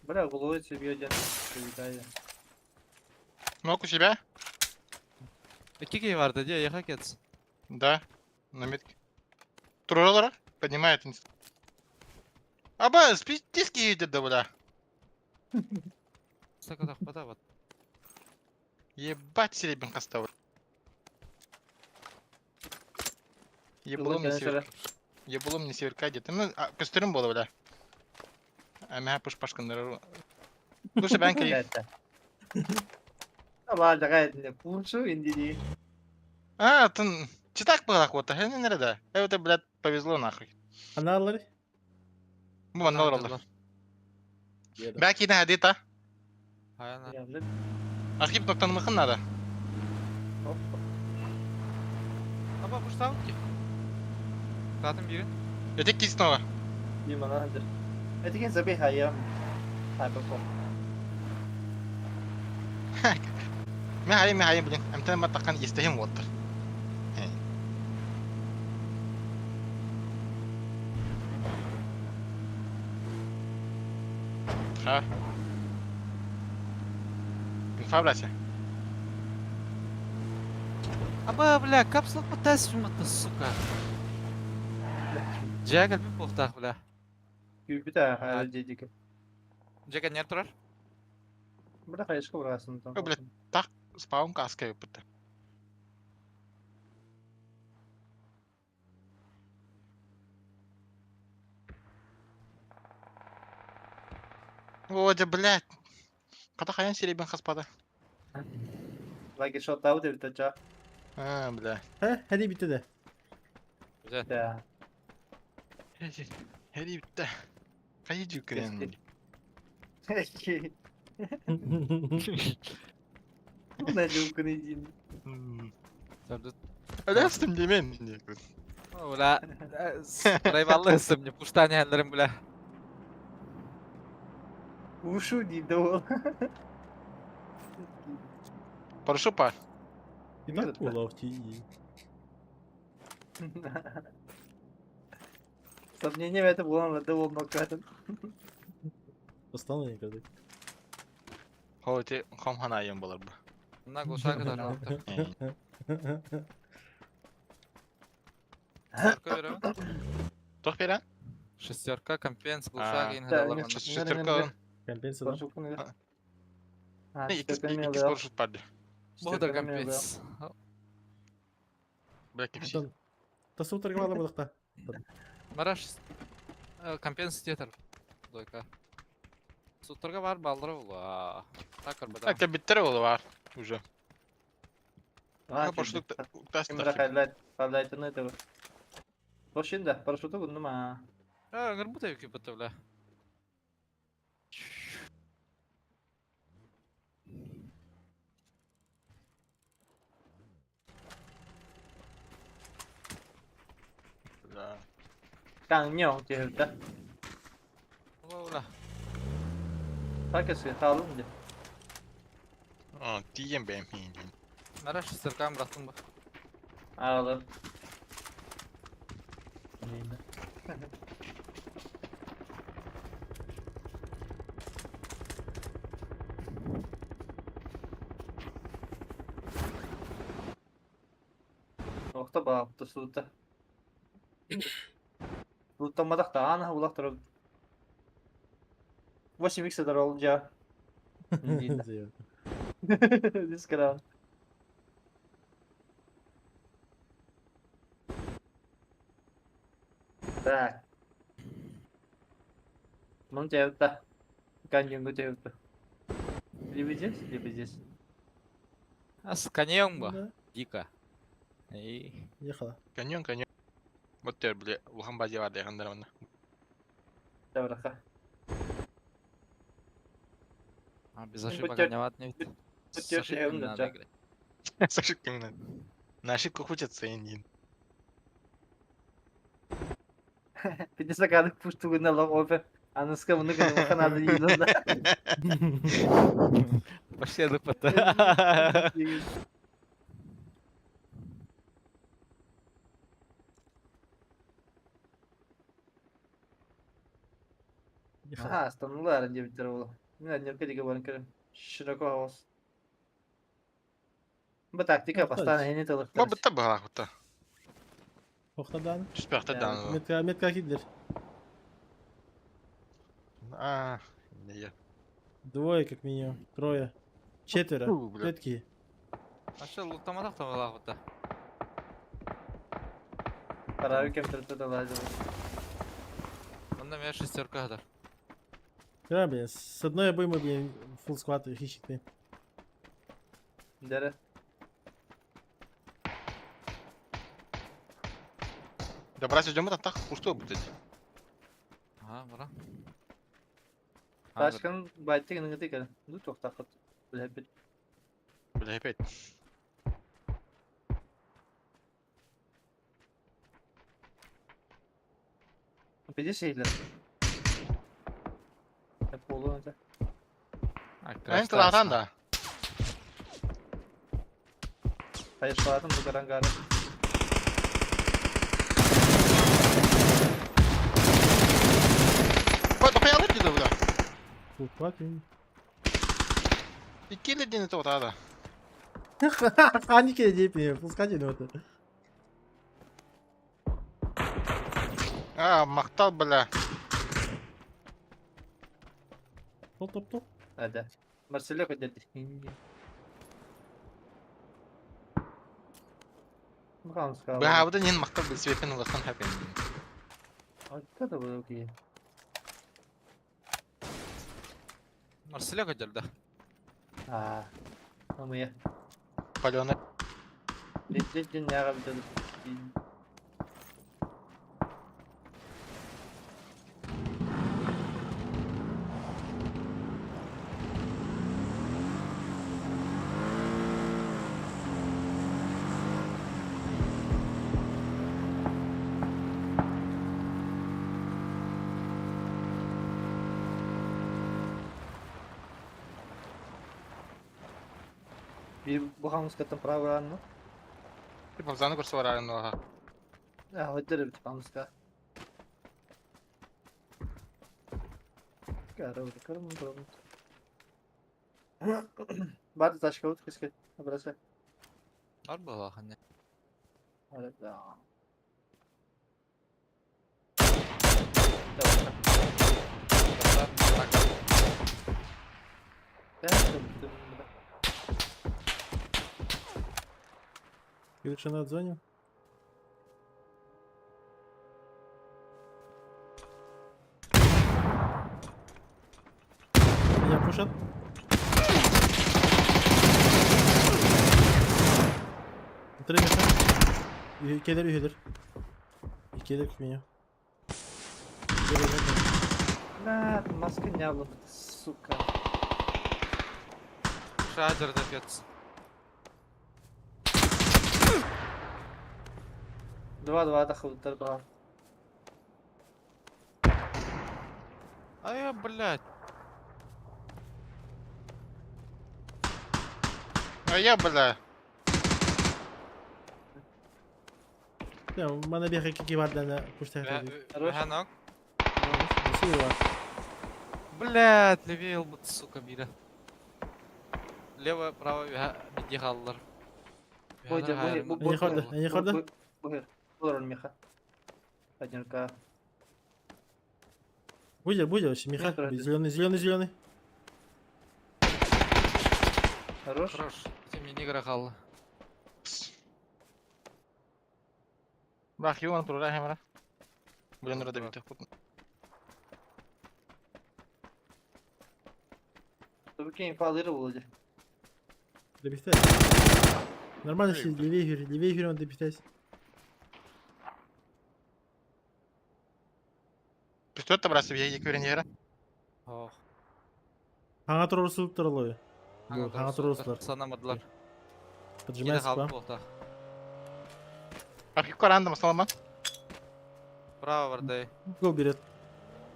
Бля, головой себе один. Ног у себя? Какие варда, где я хакец? Да, на метке. Троллера поднимает. Аба, списки едет да бля. Ебать серебин кастовый. Ебало мне север. Ебало мне северка где-то. Ну, костюм было, бля. А меня пуш пашкан. Слушай, бән Ладно, пушу индии. А, ты читак было вот, а не да. Это, блядь, повезло нахуй. Аналар? Бу аналар oldu. Belki yine hediye ta. Arhip noktanın mıkın nada. Ama bu sağlık ki. Zaten biri. Ötek kesin o. Bir bana Öteki zabi hayam. Hayır, ما عليه ما عليه блин. امتى ما تقن يستهم وتر. Ха. Инфа, блядь. Аба, бля, капсула потасим это, сука. Джагал bir полтах, бля. Күбүтэ хайа дедик. Джага не турар? Бля, хайышка урасın там. Бля, так спаун каска выпыта. О, да, блядь. Ката хаян серебен хаспада. Лаги шот аут это ча. А, бля. Ха, hadi bitti de. Güzel. Да. Hadi bitti. Kayı cükren. На люкны дин. Ölersin demen. Бля, Райваллы мне пуштани хәлләрем, бля. Ушу ди дол. Прошу па. И так уловки. Сомнение в этом было, это был нокатом. Постану никогда. Хоти хом ханайым булар бу. На глушак kadar. Шестерка берем. Тох берен? Шестерка, компенс, глушак, ингалар. Шестерка. Компенс, да? Икс парашют парды. Бодр компенс. Бля, кепси. Тасу торговала булыкта. Мараш компенс тетер. Дойка. Суторга бар балдыры була. Так арбада. Так, биттер була бар уже. А, парашют Кимра хайлайт, хайлайтын это. Бошинда, парашюту гуннума. А, ngыр бу тәүки бит бля. Каньон түһүлтэ. Ула. Herkes хаалын дии. А, тиийэн бэйэм иин. Мара шестеркам бырахтым ба. Аҕалын. Охто баапты суута. Луттамматах да аана улах турар. 8 икс ол дьа. Дискара. Так. Мун тевта. Каньонгу тевта. Либо здесь, либо здесь. А с конем ба. Да. Дико. И Ехала. Каньон, каньон. Вот тэр, бля, улахан бадья бар дайхандар манна. Тавраха. а, без ошибок Будь не ват не. С будь ошибками тёрші, надо играть. С ошибками надо. На ошибках учатся, индин. Пидеса кадык пуштугуна лох опе. Аныска муну гына ханады йылында. Вообще лупата. Ехала. Аха, остановилар диэбиттэр буолла. Мин анньырка диэки баран көрөн. Широко аҕыс. Бу тактика бастаан эһини Ба тылыктар. бытта баҕалаах бытта. Охтадан. Түспэхтэ Да. дааны. Метка, метка кидлер. А, не. Двое, как минимум. Трое. Четверо. Фу, бля. Клетки. А что, лутаматах там лахута? Карары кем төртө да. Он на меня шестерка гадар. Да, блин, с одной обоймы, блин, фулл склад хищник. Дәрі. Да брать идем это так, пустой будет. Ага, бара. Ташкын байтты гының текер. Ду тоқтақыт. Біләпет. Бля, опять. Пиде шейлер. Hep болу önce. Эн тылаатан да. Hayır bu karangары. Ба, бахаялар диде бля. Фулл склад. блин. Икки дени тоқтады. Ханики деп, фулл склад ну это. А, мактал, бля. Топ, топ, топ. Hadi. Marcelo көдерді. Бақамыз Бля, вот нен мактал бля, свепен улахан хапен. Айта да бұл окей. Марселя гадар, да. А. Амыя. Палёна. Ден неға бітеді. Bir bu каттан право Типа заны көрсө бар арын оға. А, өтірі бітіп амысқа. Барды ташка вот кеске. Абраса. Бар была хане. Да. Давай. Кирюша на зоне. Меня пушат. Три места. Келер үйелер. Келер к меня. На, маска не было, сука. Шадер допьется. 2-2 дахылдыр два. Ай, блядь. А я, бля. Мана беха кики бардана пуштаха. Ханок. Спасибо. Блядь, левее ылбыт, сука, биирэ. Лево, право, биди хааллар. Бу Не хорда, не хорда. Булар меха. Один К. Будет, будет вообще, меха. Зеленый, зеленый, зеленый. Хорош. Хорош. Тем не негра хаалла. Бах, юан турра хемра. Блин, рада бит. Тобы инфалары булды. Добихтась. Нормально сидит, левее хюри, левее хюри он добихтась. Пистолет табрасы бия екі верен Ох. Хаңа турурсу туралой. Хаңа турурсулар. Санамадылар. Поджимайся к вам. Архивка рандом сломан. Право вардай. Гол берет.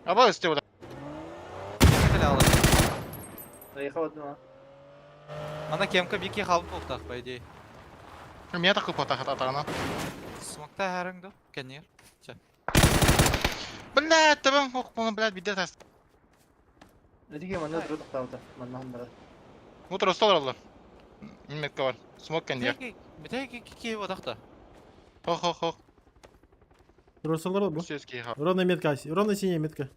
Аба үсте ода. Доехал одна. Ана кемка бики халып болтақ, по идее. Меня такой потах атағана. Смокта хәріңді, кәнер. Блядь, табам ох, оны, блядь, бидет ас. Өтіге мана тұру тоқталды. Манна бара. Утро стол алды. Неметке бар. Смок кән дия. Бітәй ки одақта. Хох, хох, хох. Турурсулар бу. Сөз ки ха. Ровно метка, ровно синяя метка.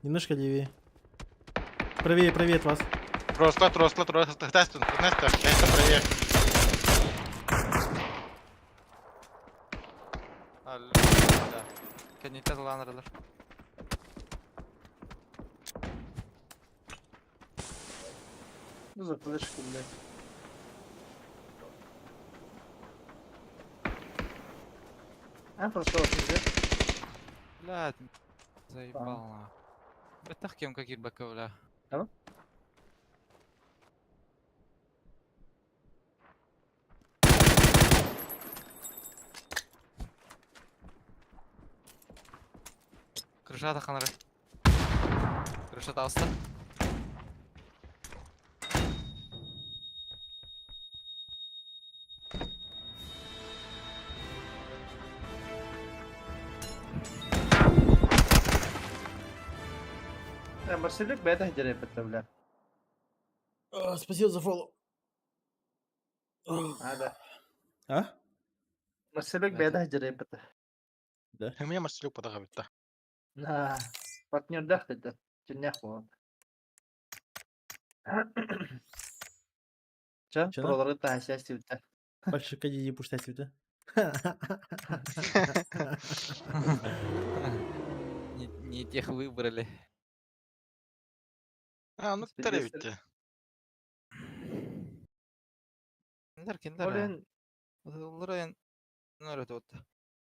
Немножко левее. Правее, правее от вас. Тросла, тросла, тросла. Тестун, тестун, тестун правее. Кәнеттен ланырылар. Ну за флешку, блядь. А, прошел, где? Блядь, заебал на. Бітақ кемка кирбәкке, бля. Tamam. Крышада қанары. Крышада алысты. Марселек бәйді хәдер бітті, бля. Спасибо за фоллоу. А, да. А? Марселек бәйді хәдер бітті. Да. У меня Марселек потаға бітті. На, партнер дах деді. Жиннях болады. Ча, Чана? пролары та счастье бітті. Больше кадиди пуштать да? Не тех выбрали. А, ну Спидесер. тәрі бітті. Киндер, киндер. Олен, Олар Нөрөт отты.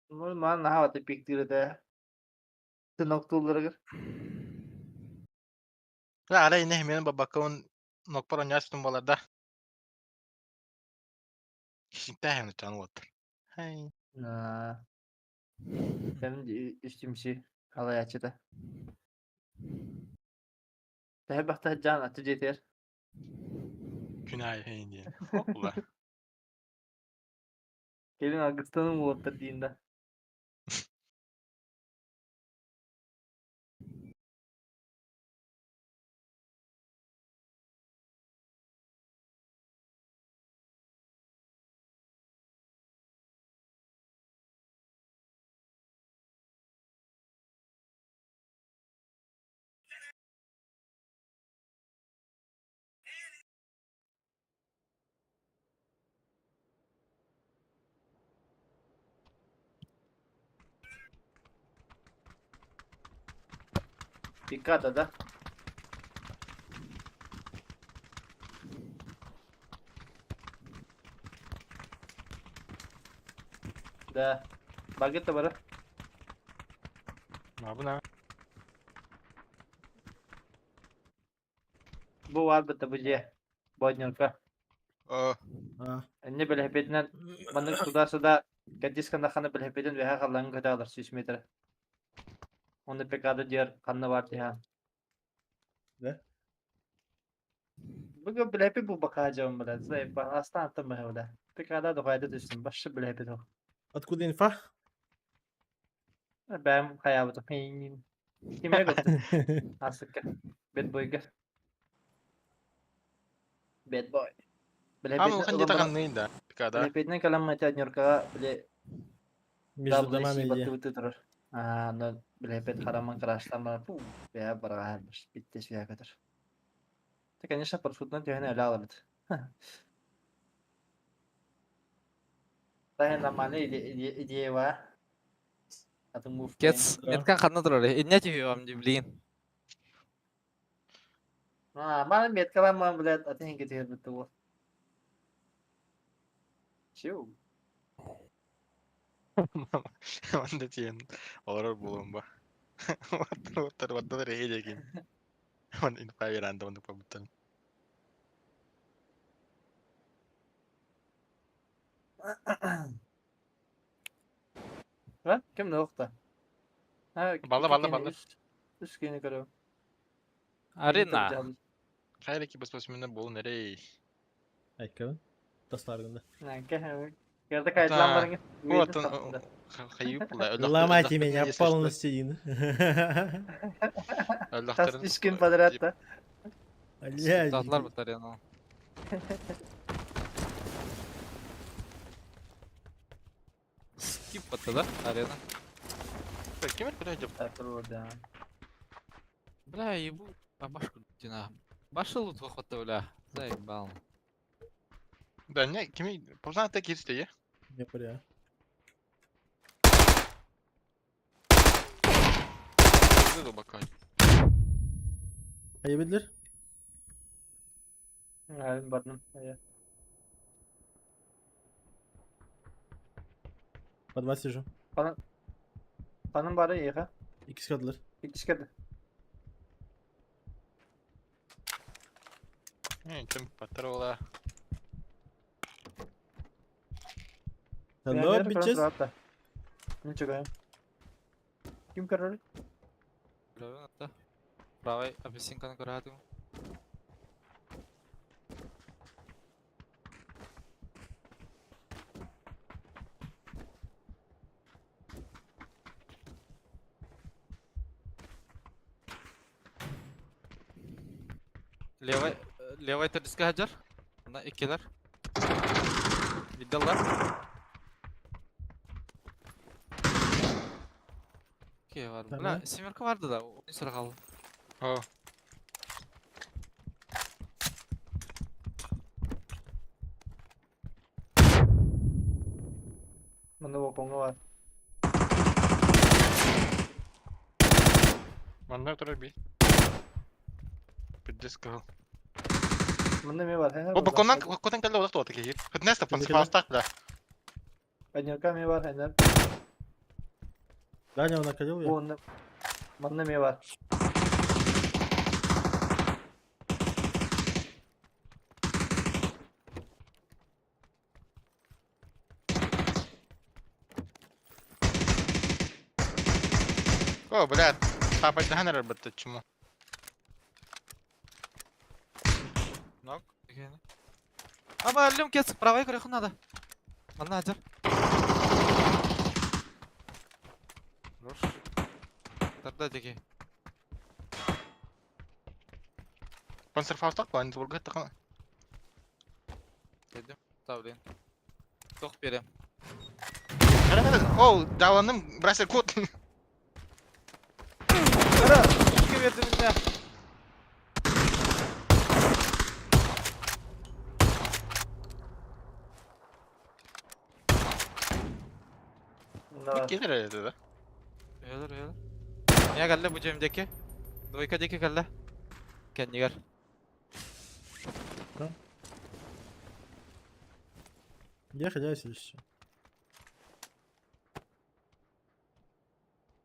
ну, ман нахаваты пиктирде. Тынок тулдырыгыр. Ла, ара ине мен бабакын нокпар онястын баларда. Кишинтә һәм чан вот. Хай. На. Кәм үстүмши алаячыда. Тәһә бахта жан аты жетер. Күнай хейн дия. Хопла. Келин агыстаным болоттар дейін да. Пикада, да? Да. Багетта бара. Ма буна. Бу бар бітті бұл же. Боднерка. Э, А. Энне білхепетінен маннык туда-сюда кадисканда ханы білхепетен веха қаллаңын көтәғылар 100 метр. Оны пикада дер қанны бар диха. Да? Бүгүн билэпи бу бакаажам, блядь, заебал. Астан бля. Ты когда дохайда түстүм, башы билэпи тох. Откуда инфа? Бэм хаябытым. Киме көттүм? Асыкка. Bad boyга. Bad boy. А, ну, ханди таганный, да. Пика, да. Билэпитинен кэлэн матя ньуркаҕа били Между домами WC где? баттыбыты турар. Аа, но билэпит хараман краштан бара пу, бэйэ бараҕа битте сүһэ көтөр. Ты, конечно, парашютынан түһэн өлө алабыт. Тахен нормальная идея ва. А ты мув. Кец, меткан ханна турар. Инне түһүөм ди билигин. А, маны меткаламан, блядь, а ты хинге түһэр битте бол. Чиу. Онда тиен. Олар булуым ба. Оттар оттар рейдегин. Он инфа веранда он побутан. Ва? Ким нохта? А, Балла, балла, балла. Үс кини көрөм. Арена. Хайреки бас бас мене бол нерей. Айкабын. Тастаргында. Керде кайтлан барыңы. Вот он хайып ла. Ломайте меня полностью. Дин. Тас үс күн подряд та. Блядь. Татлар бит арена. Скип батты да арена. Ким это деп? Да. Бля, ебу, а башку дина. Башы лут выходта, бля. Заебал. Да не, кими позна так есть я. Не понял. Бака. Айбедлер? Әлім бардым. По два сижу. Каным бары иха. Икки кадылар. Икки кеди. Не, чем патрола. Hello, bitches. Ничего. Ким король? Бля, да. Правый апельсинканы көрәтүм. Левай, левай тердиske hajar. Мына иккилер. Видалар. Окей, бар. Tamam. Бля, семерка барды да. Oyun sıra kaldı. О. Мында окоңго бар. Манна турар би. Пиздец кыл. Мында ме бар? О, баконнан котан келди олак туат кеһир. Хытнеста фансфастак да. Однерка ме бар, хәнер. Даня, он накалил я. Онны. Мында ме бар. О, блядь. Папа даханар битте чмо. Нок. Аба, өлүм кес, правай көрөхүн надо. Манна хажар. Хорош. Тарда деки. Пансерфаустак ба, антибурга такана. Дедим. Та, блин. Тох берем. О, даваным брася кот. Кара, икки бердим инде. Мында бар. Келер это да. Öyle öyle. Niye geldi bu cemdeki? Двойка деки geldi. Kendi gel. Я хиляюсь или что?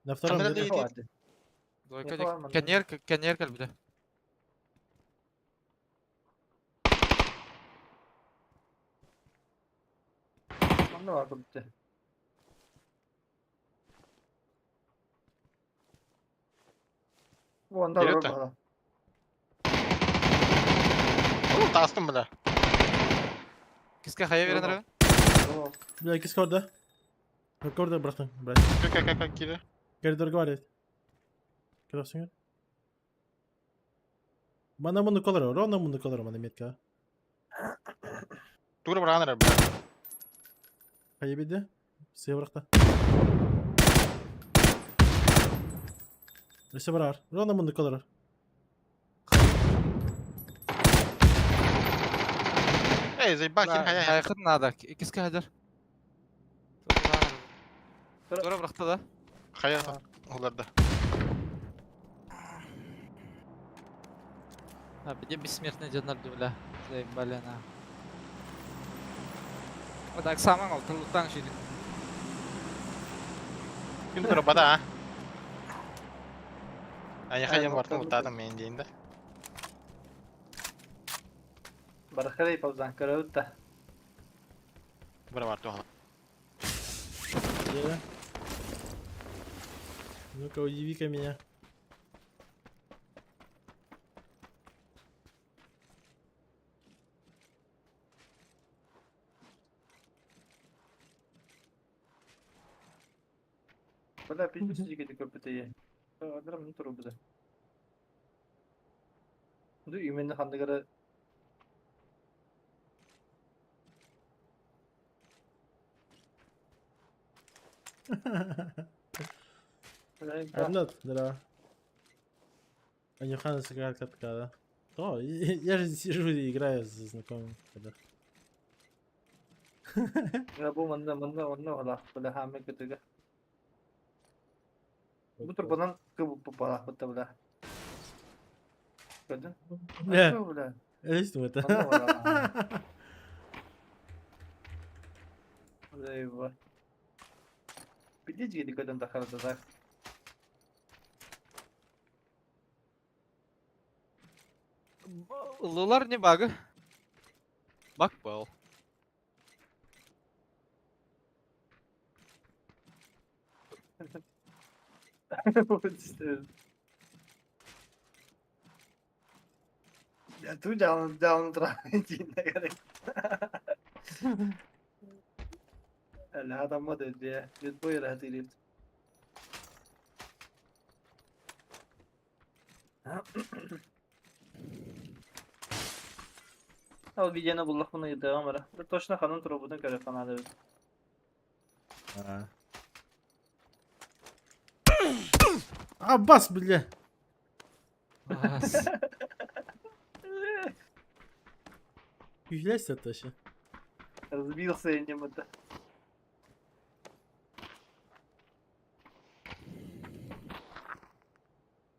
На втором Камера где-то. летит. Двойка Не деки. var mı? Kendi kendi gel bir de. Мында бар битте. Онда бар Берет бала. Таастым бля. Киска хайа берен ырын? Бля, кис корда. Корда, братан, брат. Как как как кире? Коридор говорит. Көрөсүңөр? Мана муну колор, ровно муну колор мана метка. Тура браанар бля. Хайа биде? Сыйбыракта. Өсө барар. Ровно муну колор. Эй, заебал, хер хайа. Хайқын надо. Киска хадыр. Тура быракта да. Хайа оларда. А, где бессмертный дьоннор бля. Заебали на. Вот так саман ол тылыттан шири. Күн тура бада а. Ая хайа бартын утадым мен дейін да. Барахарей паузан көрөбүт да. Бара бар туха. Где? Ну-ка, удиви-ка меня. Бля, пиздец дигән көпөтөйе. Адрам не туру буда. Ду именно хандыгара I'm not, да. Анюхана сыграет катка, да? О, я же сижу и играю с знакомым. когда. Бу манна манна манна ола бля хаме көтүгә. Бу турбанан кыбы пала бутта бля. Көрдүн? Бля, Бля. листим это. Манна ола. Заебал. Пиздец дигән көтөн тахарда да. Лулар не багы. Баг был. Я тут down down тра. هذا مدد يا جد بويرة هتيليت. Ал видеоны буллах буны devam ara. Bir точно ханын трубудун көрө фанады. А. Аббас, бля. Бас. Юляйся вообще. Разбился я нем это.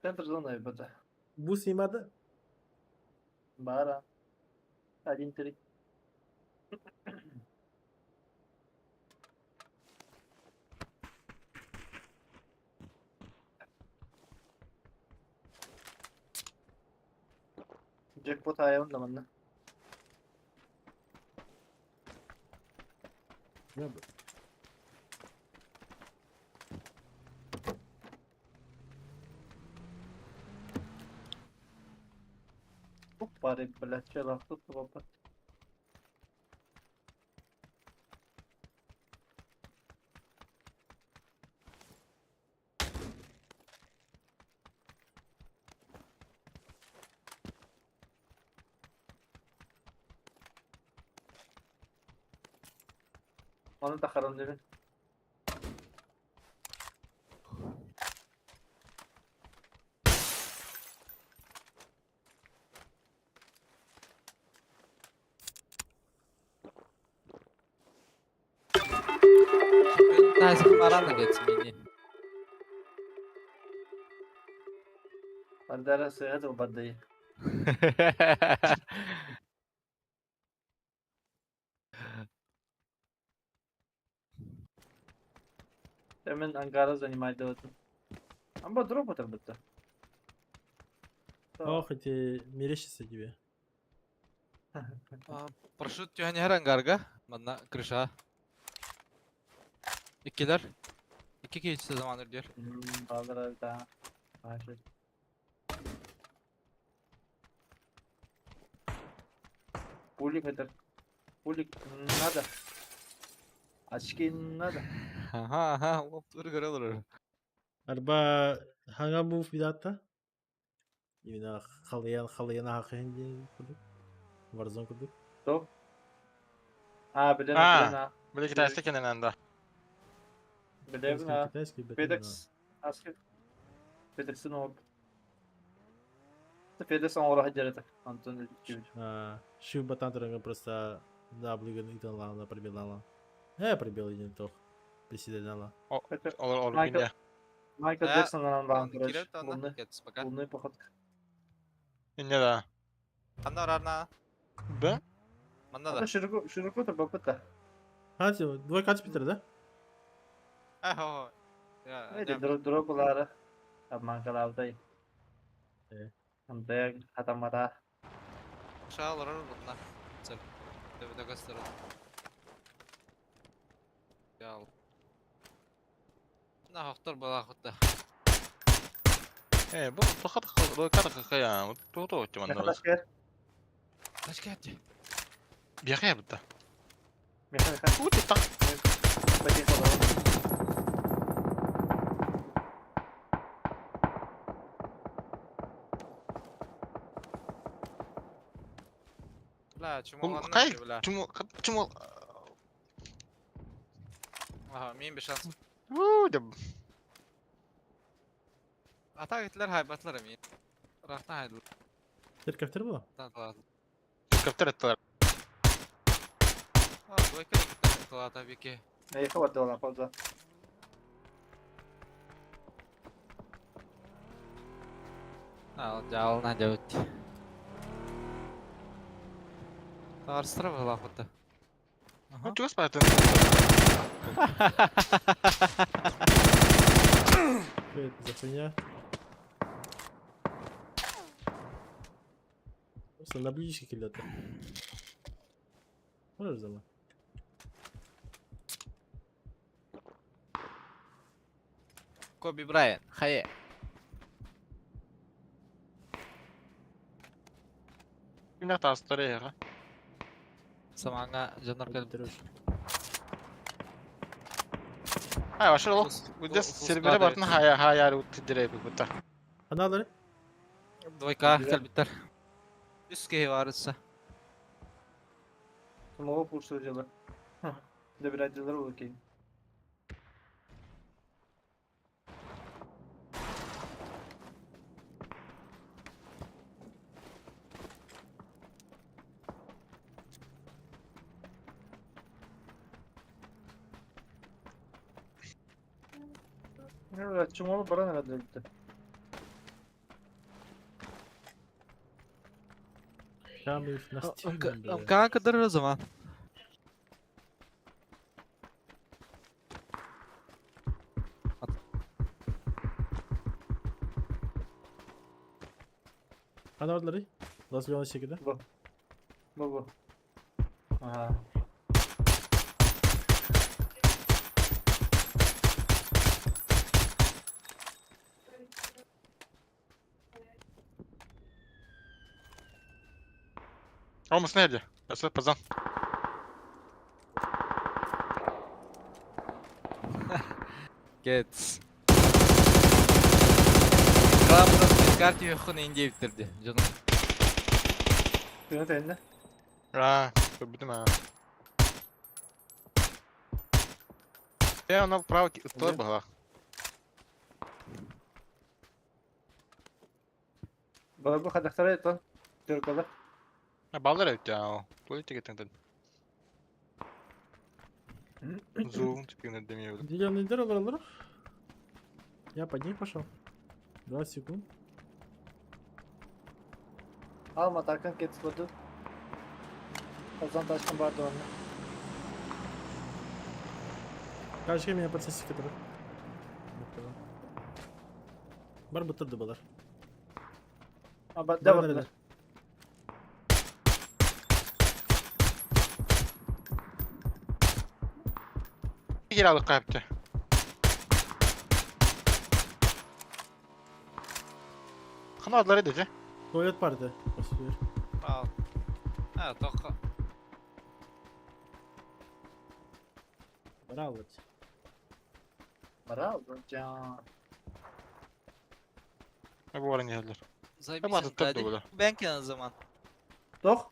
Центр зоны это. Бус имада. Бара. 1-3. Джекпот айым да манна. Пары, блядь, чела, тут попад. Onu takarım değil mi? Тайсың баран кетмейни. Бандара сыгады бадды. Hemen Ankara занимает вот. Амба дроп это. Ох, эти мерещится тебе. Парашют түһэн иһэр ангарга. Манна крыша. Иккилер. Икки киһи заман үрдүөр. Балдыр да. Маша. Пулик это. Пулик надо. Очки надо. Аха, аха, лоптур көрө олорор. Арба хаҥа мув видата. Именно халыйан халыйан аһахыһын диэн курдук. Warzone курдук. Топ. А, билен, А. билен, а. Били китайский кенен да. Билебин, а. Китайский бэтмен, Федекс. Аскет. Федексин оп. Федекс оҥоро сылдьар этэ. Антон Ильич. а. Шив батан туран просто W ытан лана пробелала. Пробел един тох. Приседала. Это Олор олор Майкл- күнде. Майкл Да, Джексоннан баҕан Кирилл короче. танна, Лунный, кетс пока. лунный походка. Инне да. Ханна орарна, Б? манна Это да. широко, широко то А, типа, двойка Питер, да? Ахо. Я, Эти дроплары. Обманкалавдай. Э. Антег, хатамара. Шал орар бутна. Цель. Тебе дагастыр. Ял. На хохтор бала хотта. Э, бу тохат двойка хая. Тото тиман. Мехаташкер. Ташкент. Бияхая бутта. Меха, меха. Ути так. Потихо, Бля, чему Кай? Чему чему? Ага, мин бир шанс. У, деп. Атак итлер хайбатлар мин. Рахна хайдыл. Helikopter было? Helikopter аттылар. А, двойка талата бики. Меха бардала, пауза. А, жал на делать. Тарстра была хотта. Ну, чего спать? Что это за хуйня? Просто на блюдечке кидать. Можешь за мной? Коби Брайан, хае. Күнә тастыр яга. Самаңа жанар кел. Ай, ваша лох. Үдес сервере бартын хая хая үттү бутта. Аналары? Двойка кел биттер. Үске барысы. Самого пушта дела. Добирать дела окей. Чумолу баран herhalde. Камив на стену, бля. Канка дыры zaman. Аналары? Лас Леон секиде. Бу. Бу бу. Ага. Алмас nerede? Nasıl pazan? Gets. Клабдан карты юхун инде биттерди. Жаным. Күнү тэннэ. А, бүтүм а. Я она право ыттылар была. Бала бу хадахтара это. Түркалар. Балдар өттü а. Политика теңден. Зум типин демей. Зеленый дыр, Я под них пошел. 20 секунд. Алма Таркан кетип бурду. Озон Ташкын барды онда. Короче, меня процесс который. Бар бутырды балар. А, да, бар. Gir alıp kayıptı. Kana adları dedi. Туалет барды. Ал. А, тоққа. Бараллар. Бараллар. Бу баран иһэллэр. Заебись Баатыттар ди. да бля. Бэнкен zaman. Тох?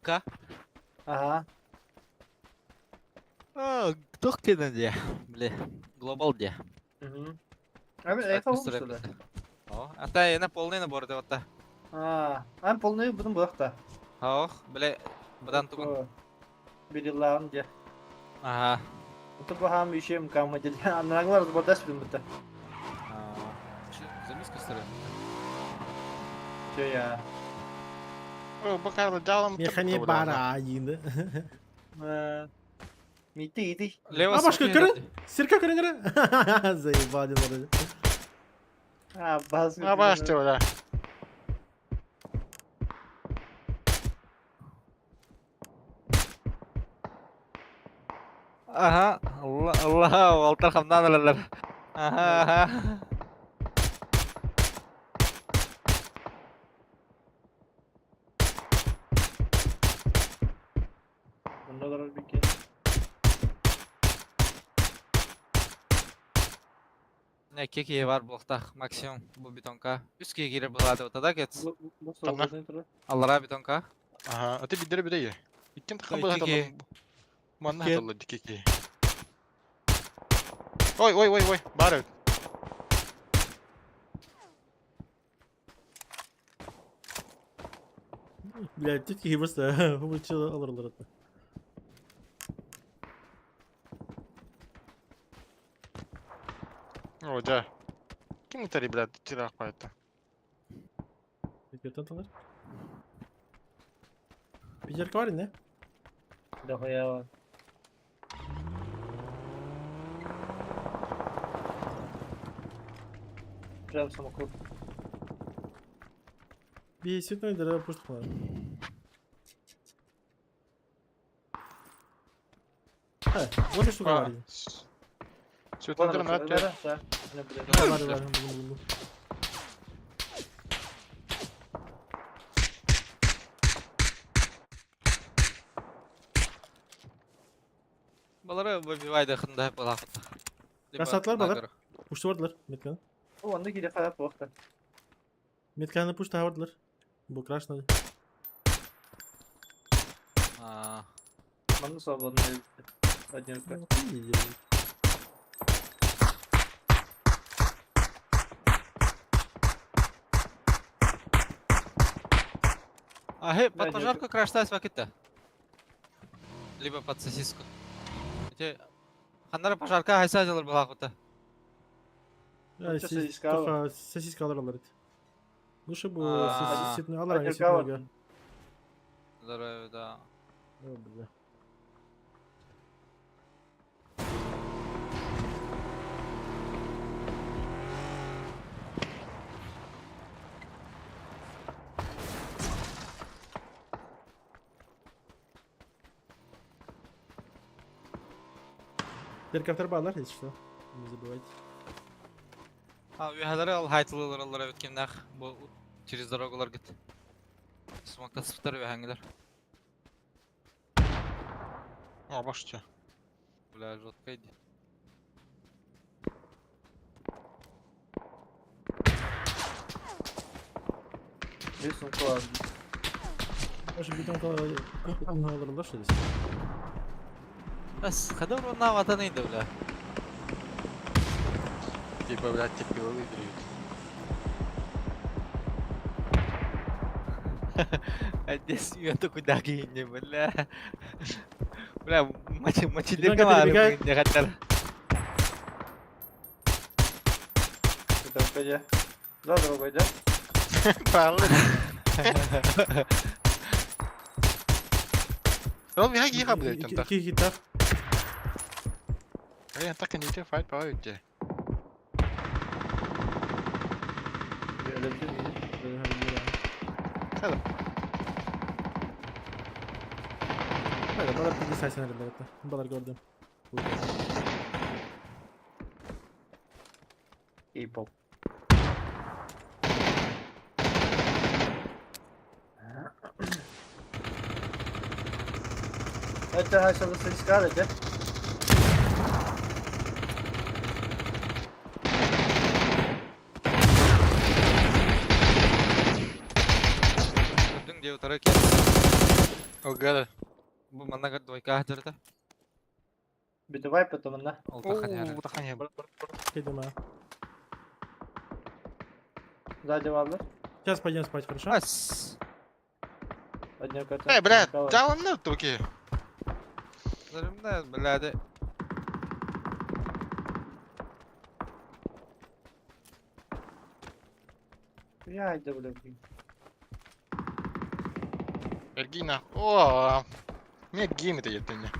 Ка? Ага. Тох кенен де. Бле. Глобал де. Угу. А мен айта olmuştu. О, ата ена полный набор деп атта. А, ан полный будун буякта. Ох, бле, бадан тугун. Бириллаан де. Ага. Это бахам еще кама де. Анаглар бордас бин бутта. Замиска старый. Че я? О, бакарлы жалам. Механи бара айында. Мити иди. Лево А, башка көрін? Сирка көрін көрін? Заебали вроде. А, бас. А башты бля. Ага, Allah Allah, Алтар хамнан алалар. Ага, ага. Мындалар бекен. Не, кеки бар булактах максимум бу бетонка. Үс кеки булады отада кет. Бу солдатын турар. Аллара бетонка. Ага, а ты бидер бидер. Иккен Ой, тахабы кеки. Манна Ке- хаталла дикеки. Ой, ой, ой, ой, бар. Блядь, тетки просто вылечила алырлар атты. О, да. Ким это, блядь, тирах по это? Пятертан талар. Пятерка бар не? Да хуя. Прям самокрут. Беситной дара пушт кылар. Вот и штука бар. Сүтөндөр нат. Да. Бар бар бар. Балары выбивайды хында балак. Красатлар балар. Пушты бардылар метканы. О, анда кире карап бакты. Метканы пушты бардылар. Бу крашны. А, Манны свободный. Один рука. А, хей, под Да, пожарку краштась вакытта. Либо под сосиску. Эти Ханнара пожарка хайса делар балак. Сосиска. Сосиска алар алар. Лучше бу А. ситны алар Пятерка бар. ситны. Здорово, да. Бля. Helikopter bağlar, если что. Не забывайте. А, үйәләре ал хайтылылар алар өткеннәх. Бу через дорогалар гит. Смокта сыптар үйәңгеләр. О, башты. Бля, жестко иди. Bir сумка var. Может, бетонка алырlar что ли? Бас, хадыр онна ватан инде, бля. Типа, блядь, те пилы дают. Здесь я такой дагине, бля. Бля, мочи, мочи Бетонка перебегает. не хотел. Бетонка же. Да, дорога же. Правильно. Ол миха киха блядь, там. Ки хитах. Я так и не те файт пауте. Ölebilir miyim? Хада. Hayır, balar bilgi sayesinde herhalde. Balar gördüm. İyi pop. Это хашалы сосиска да? Утары кет. Ылгада. Бу манна двойка аһдырыта. Битывай потом на. Ол тахан Оо, тахан я. Кидема. Сзади валлар. Сейчас пойдем спать, хорошо? Ас. Одни коты. Эй, бля, жалынны туки. Зарымда, бляди. Я иду, бля. Эргина. О, мне гейм это еттене.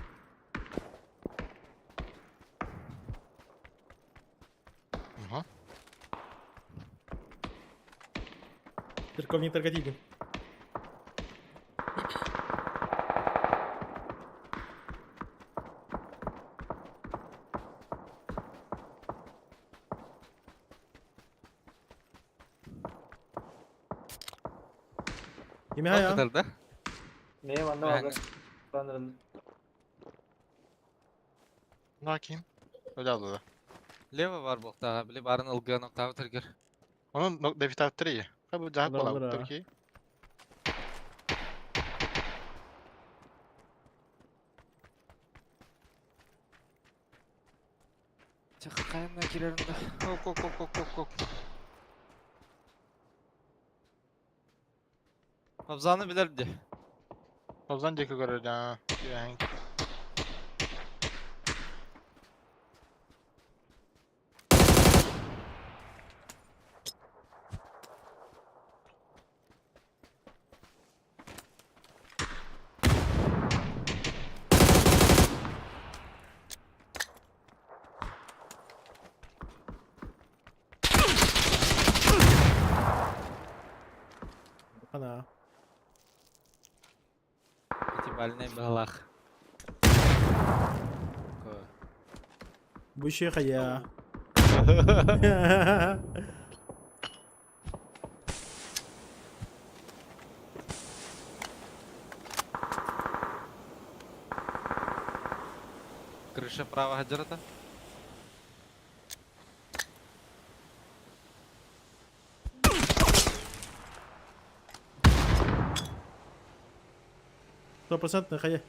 Ага. Церковник Таргатиги. Имя я. Да? Мeye manna Yani- var. Sanırım. Накин. Öyle aldı. Лево var bu daha bile barın ılgı nokta tırgır. Onun defter iyi. Ha bu cahak Olur, bola olur ha. Türkiye. Çık kayınla girerim de. Kok kok kok kok kok kok. Abzanı bilirdi. Ozan deki görür ha. Yani. Она. İtibarine balak. Бущеха я. Крыша права хаджарата. Стопроцентно хая.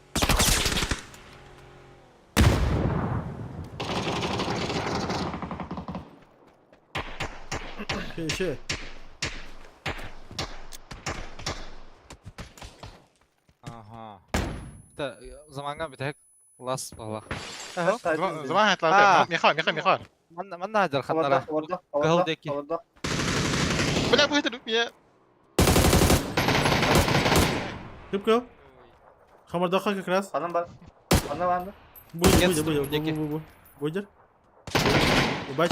Еще, еще. Aha. Da zamanга bir tek las balak. Zaman hayatlarda. Mihal Mihal Mihal. Manna manna hajar Orada, xatlara. orada, Кыл orada, деки. orada. Бля bu yeter ya. Кып-кып. Хамардаха как раз. Anam var. Anam vardı. Будет, Нет, будет, будет, деки. будет, будет. Будет.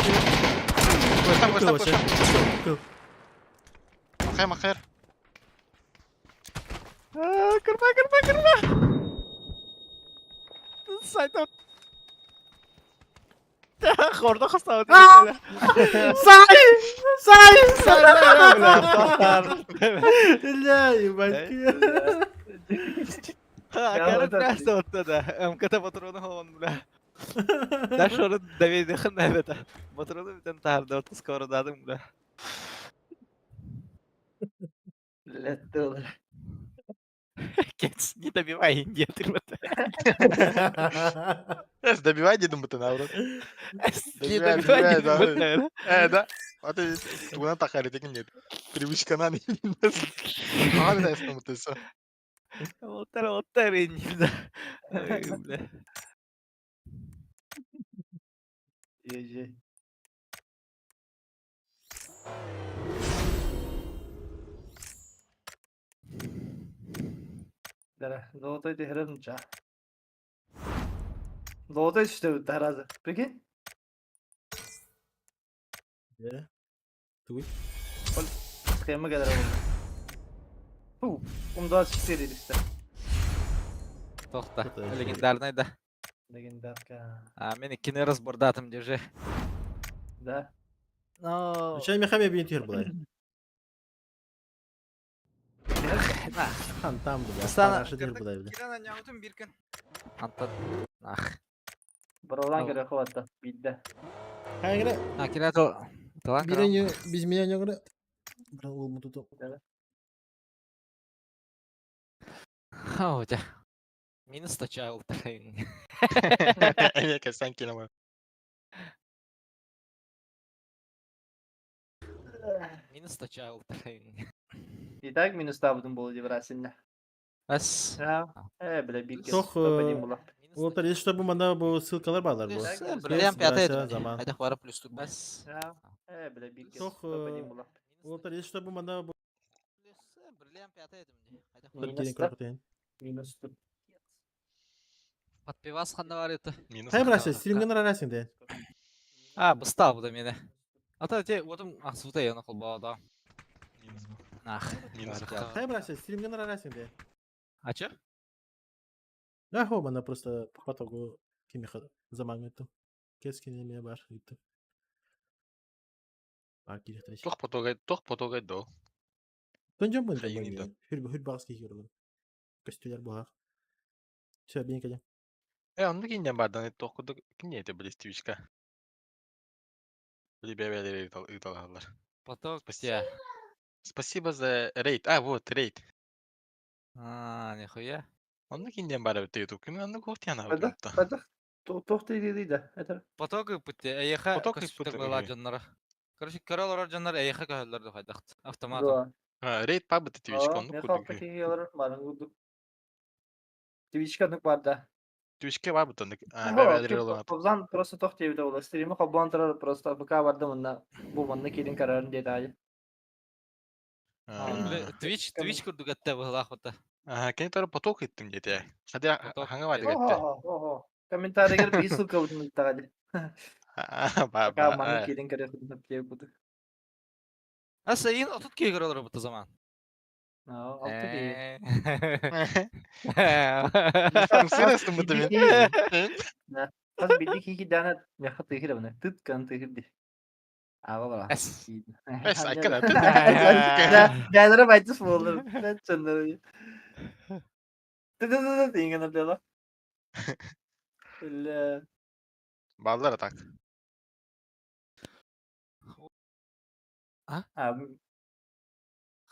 Koysam Кыл koysam вообще. koysam. Кыл. Makayır makayır. Kırma kırma kırma. Sayda. Хорда хастав. Сай! Сай! Сай! Бля, ебать. Да. МКТ патроны холон, бля. Да шоры давид хна это. Патроны битен тарда скоро дадым, бля. Летті olur. Кец, не добивай, нет, ребята. Es добивай dedim bu tane avrat. Не Добивай, добивай, добивай, не да. Э, да. А ты тугuna takar etekin dedi. Привычкана не Ага да esnum tesa. Олтар, олтар, не да. Ой, бля. GG. Dere, золотой ты ча. Золотой что тараза. Прикинь? Да. Туй. Схема kadar oldu. Фу, он 24 листа. Тохта, Это вообще- легендарный, да. Легендарка. А, мен иккини разбордатым держи. Да. Но... Чай мехами бин тир булай. Хан там бля. Sana- Параша дир булай бля. Антон. Ах. Барлан керек хватта. Бидде. Хайгра. А, кира тол... Талан Бирен биз меня не гра. Бра ол муту. Да. О, дьэ. Минус 100 ылтарайын. Эмиэ кэпсээн киинэ бар. Минус 100 ылтарайын. И так минустаабытым буолуо дии быраасинна. Ас. Э, бля, биккес. Тох, Топ-1 була. Уолтар, если что, бу манна бу ссылкалар баалар бу. Бриллиант пятая Брася, Заман. Хайдах бара плюс тут. Бас. Э, бля, биккес. Тох, Топ-1 була. Уолтар, если что, бу манна бу Бриллиант пятая Минус көрөкүтүн. Минус тут. Под пивас ханна бар это. Минус. Хай брася, стримген арасың де. А, быстал бу да мени. Ата те отым ахсута яна кылба да. Минус. Нах. Минус. Хай брася, стримген арасың де. А чё? Да, хо, мана просто потогу кимиха заман өттүм. Кескин эме бар өттүм. Бар кирехтер. Тох потогай, тох потогай до. Тонжон бун Хайын инде. Хүр хүр багыс кийгер Көстүлөр буһах. Все, бин кэлем. Э, онно кинден бардан тох кудук кине это были Твичка. Били бебелери ыталалар. Поток Спасибо. где? Спасибо за рейд. А, вот рейд. А, нихуя. Онно кинден бар бит YouTube. Ким онно кофтяна Падах, падах. Тох ты да. Это. Поток путте, эйха Поток көспүтэ путте, была мгм. дьоннора. Короче, көрөл орор дьоннор эйха көһөллөр духайдахт. Автоматом. Да. А, рейд пабыт Твичка. Онно Мен кудук. халта киһи барын курдук. Твичка нук бар да. Твичке бар бит онно. А, бебелери олар. Кобзан просто тох диэбитэ буолар. Стримы холбоон турар просто АПК бардым онна бу манна киирин карарын диэт аайы. Twitch, Twitch курдук этте быһылаах бута. Ага, кини тора поток иттим диэте. Хадя Поток хаңа бар диэт. дигетте. Охо, Комментарийгер биир ссылка бутун ыттаҕа А, ба АПК ба. манна киирин карарын диэбит курдук. Аса ин отут киһи көрө олорор бута заман. Алты киһи. Сырастым бу мен. Хас биирдии киһи киирдэҕинэ миэхэ тыыһыр эбинэ. Тыт гынан тыыһыр дии. Ааҕа бара. Эс. Эс, айкана. Бэйэлэрэ байтыс буоллар. Чыннары. Ты-ты-ты-ты иҥэн ардыла. Үлэ. Баллар так. А,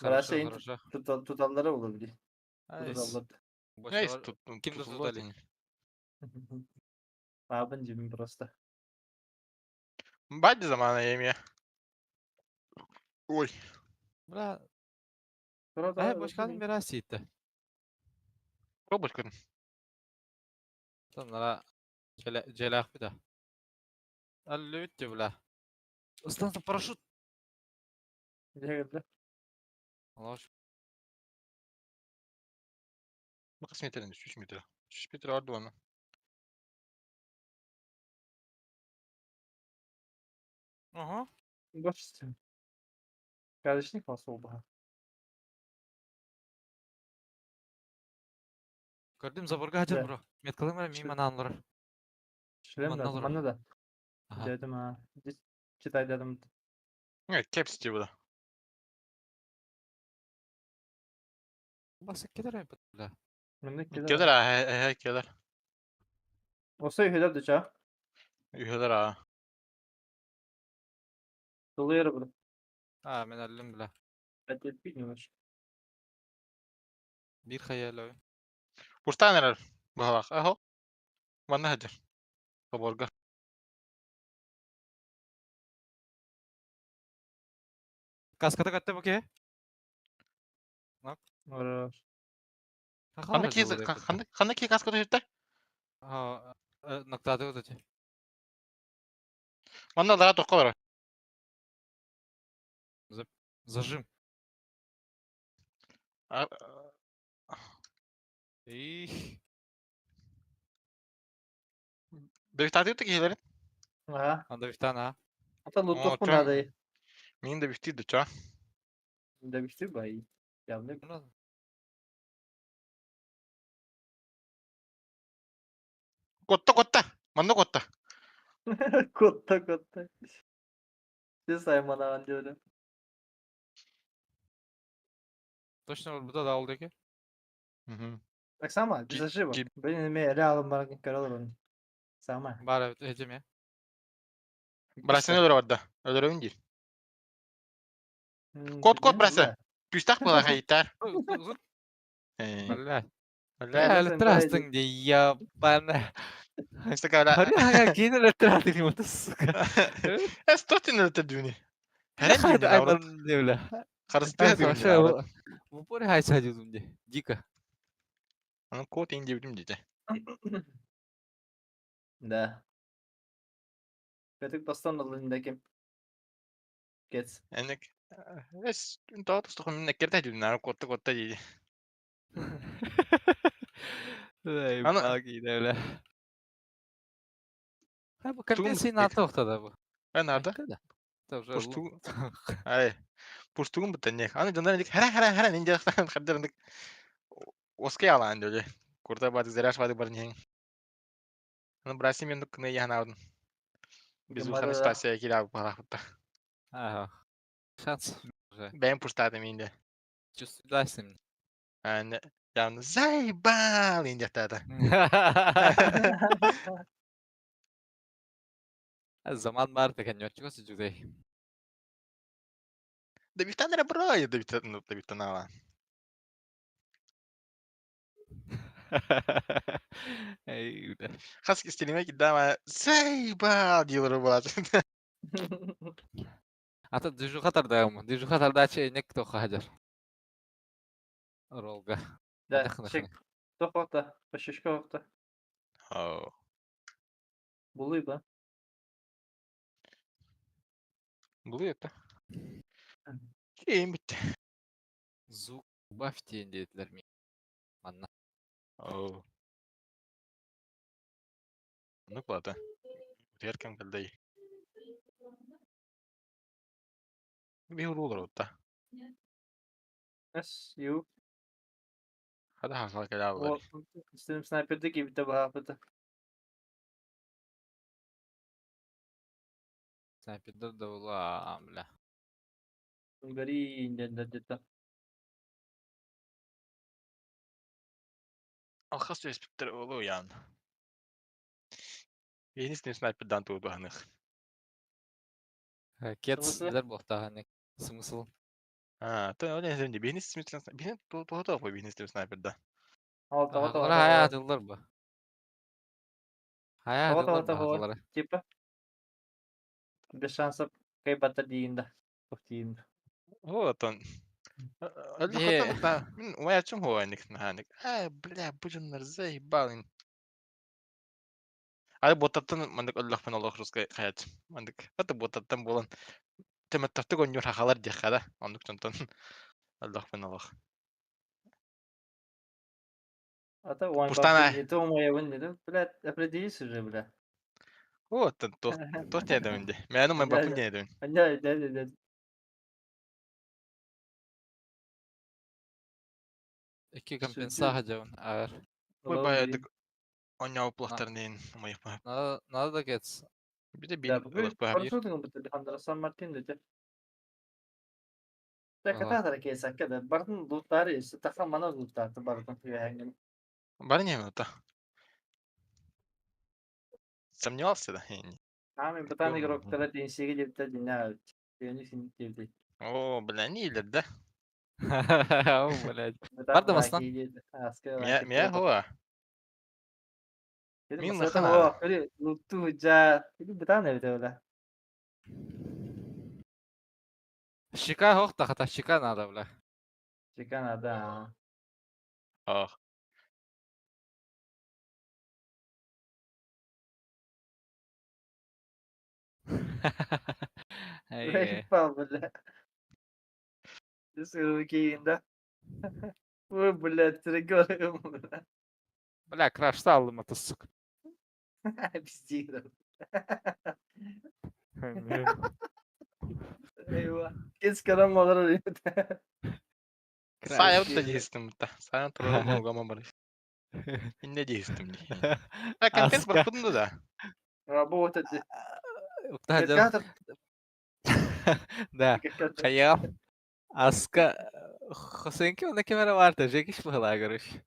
Хорошо, Хорошо, хорошо. туталлара буолар били. Айс. Туталлар. Эйс Больше тут ким да тутали? Баабын дьимин просто. Бадди замана эми. Ой. Бра, ай бочканым бера сиитте. Робот көрүн. Таннара желах бида. Аллүттү бла. Ыстан парашют. Дьэ, Алаш. Бу кас метрен 3 метр. 3 метр арды оны. Ага. Бачите. Кажешник особо. Көрдүм заборга хажар Да. бро. Меткалым ара мин манаанлар. Шлем да, Манна олорор. манна да. Ага. Дедим а. Здесь читай дедим. Э, кепс ти буда. Басып кетер ай бла. Манна кедер. Келер а, э, келер. Осы үйдер деча. Үйелер а. Долуяр бу. А, мен аллым бла. Әтет билмеш. Бир хаял. Пуртан эрер. Бахалах. Ахо. Манна хаджар. Соборга. Каската катты буке? Ора. Ханна ки ханна ханна ки каска төшүттэ? А, ноктады вот эти. Манна дара тохко Зажим. бар. Их. Бэвтаты кихилерин. Ага. Анда бифтана. Ата луток О, бу надо. Мин да бифти деча. Да бишти бай. Явно. Котта котта. Манна котта. Котта котта. Сен саймана диyorum. Точно бу да алды ки. Так сама, без ошибок. Блин, мен реалым бар көрө Сама. Бар этим я. Брасен өлөрө барда. Өлөрөбүн дир. Кот, кот, браса. Күстах була хайттар. Бля. Бля, Электрастың де ебана. Сука, бля. Харя кин электрастың вот сука. Э, что ты на это дюни? Бля. Харыстыа Вообще, в упоре хайса дюдум де. Дико. Аны код инде билим дите. Да. Көтүк бастан алын ким. Кец. Энек. Эс, тоғыз тұқым мен әккерді дюни, котты котты дейді. Эй, Аны- баги, бля. Ha bu Тугун компенсия бит. на тоқтады bu. Ана да. Тоже Пушту. Ай. Пуштугун бит не. Аны жандар дик хара хара хара нинде хаддар дик. Оске алан дөле. Курта бадык заряш бадык бар нехин. Аны браси мен кны яхнаудын. Без Геморрой. ухана ситуация килә барахытта. Ага. Шанс. Уже. Бәйм пуштады минде. Чувствую с ним. Аны яны заебал инде тада. Zaman бар деген нөтчү жүгдей. Да бифтан раброй, да бифтан, да бифтан ала. Эй, бля. Хас истелеме кидама заебал дийлер булат. Ата движуха тардагым. Движуха тардачы энек тоха хажар. Ролга. Да, Дахны чек. Тохота, пашишка охта. Оу. Булый ба. Булы это. Кейм бит. Звук убавьте dediler mi? Манна. Оу. Ну плата. Теркем калдай. Бихур olur ота. S U. Hadi хахал калалар. Истим снайперди gibi de бахапыта. Снайпердер да була, бля. Гори инден да. Алхас өспүттер олу ян. Единственный снайпердан туду аных. Кец Смысл? дер бохтаганик. Смысл. А, то ол енді бейнес бейнес туһу бу бейнес снайперда. Ал тава тава. Ахалара хаятылар бу. Тава, тава, Хаятылар бу тава. ахалара. Типа. Без шансов кай бата дейинда. Тоқтейін. Отон. Не. Мен уячым хуаник наханик. А, бля, бужыннар заебалын. Ай ботаттан мандык Аллах мен Аллах русский хаят. Мандык. Аты ботаттан болан. Теметтафты гонюр хахалар дихада. Ондук тонтон. Аллах мен Аллах. Ата уайн Пуштана. бапты ете умаябын дедим. Бля, определись уже, бля. Отон тох тох не дэминде. Мен умай бапын не дэмин. Да, да, да, да. Iki компенса хажабын. Агар. Ой баядык. Оня уплахтарнын умай па. Надо, надо да кец. Биде Да, бин бүгін Аллах па. Парашютың бітті Андра Сан Мартин деді. Да, Ага. кататара кейсакка да. Бардын луттары, тахан мана луттары бардын хүйәңін. Бар не это. Сомневался, да? Я не- Ами бытан Такой, игроктара денсиге депті дина. Дені син депті. О, бля, не илер, да? О, блядь. Барды масынан? Мя, мя, хуа. Мин лахана. Лутту жа. Бытан эбите бля. Щека хохта хата щека надо, бля. Чекана да. Ах. Эй, Ебал, бля. Кейінде. Ой, блядь, триггер, бля. Бля, краш салдым это, сука. Пиздец. Eyvah. Kes karan malар Сайын да дейстім та. Сайын туралы могама бар. Инне дейстім. А контент бар кудында да. Работать. Уктаджар. Да. Хаям. Аска Хусейнки он камера варта, жекиш бхала, короче.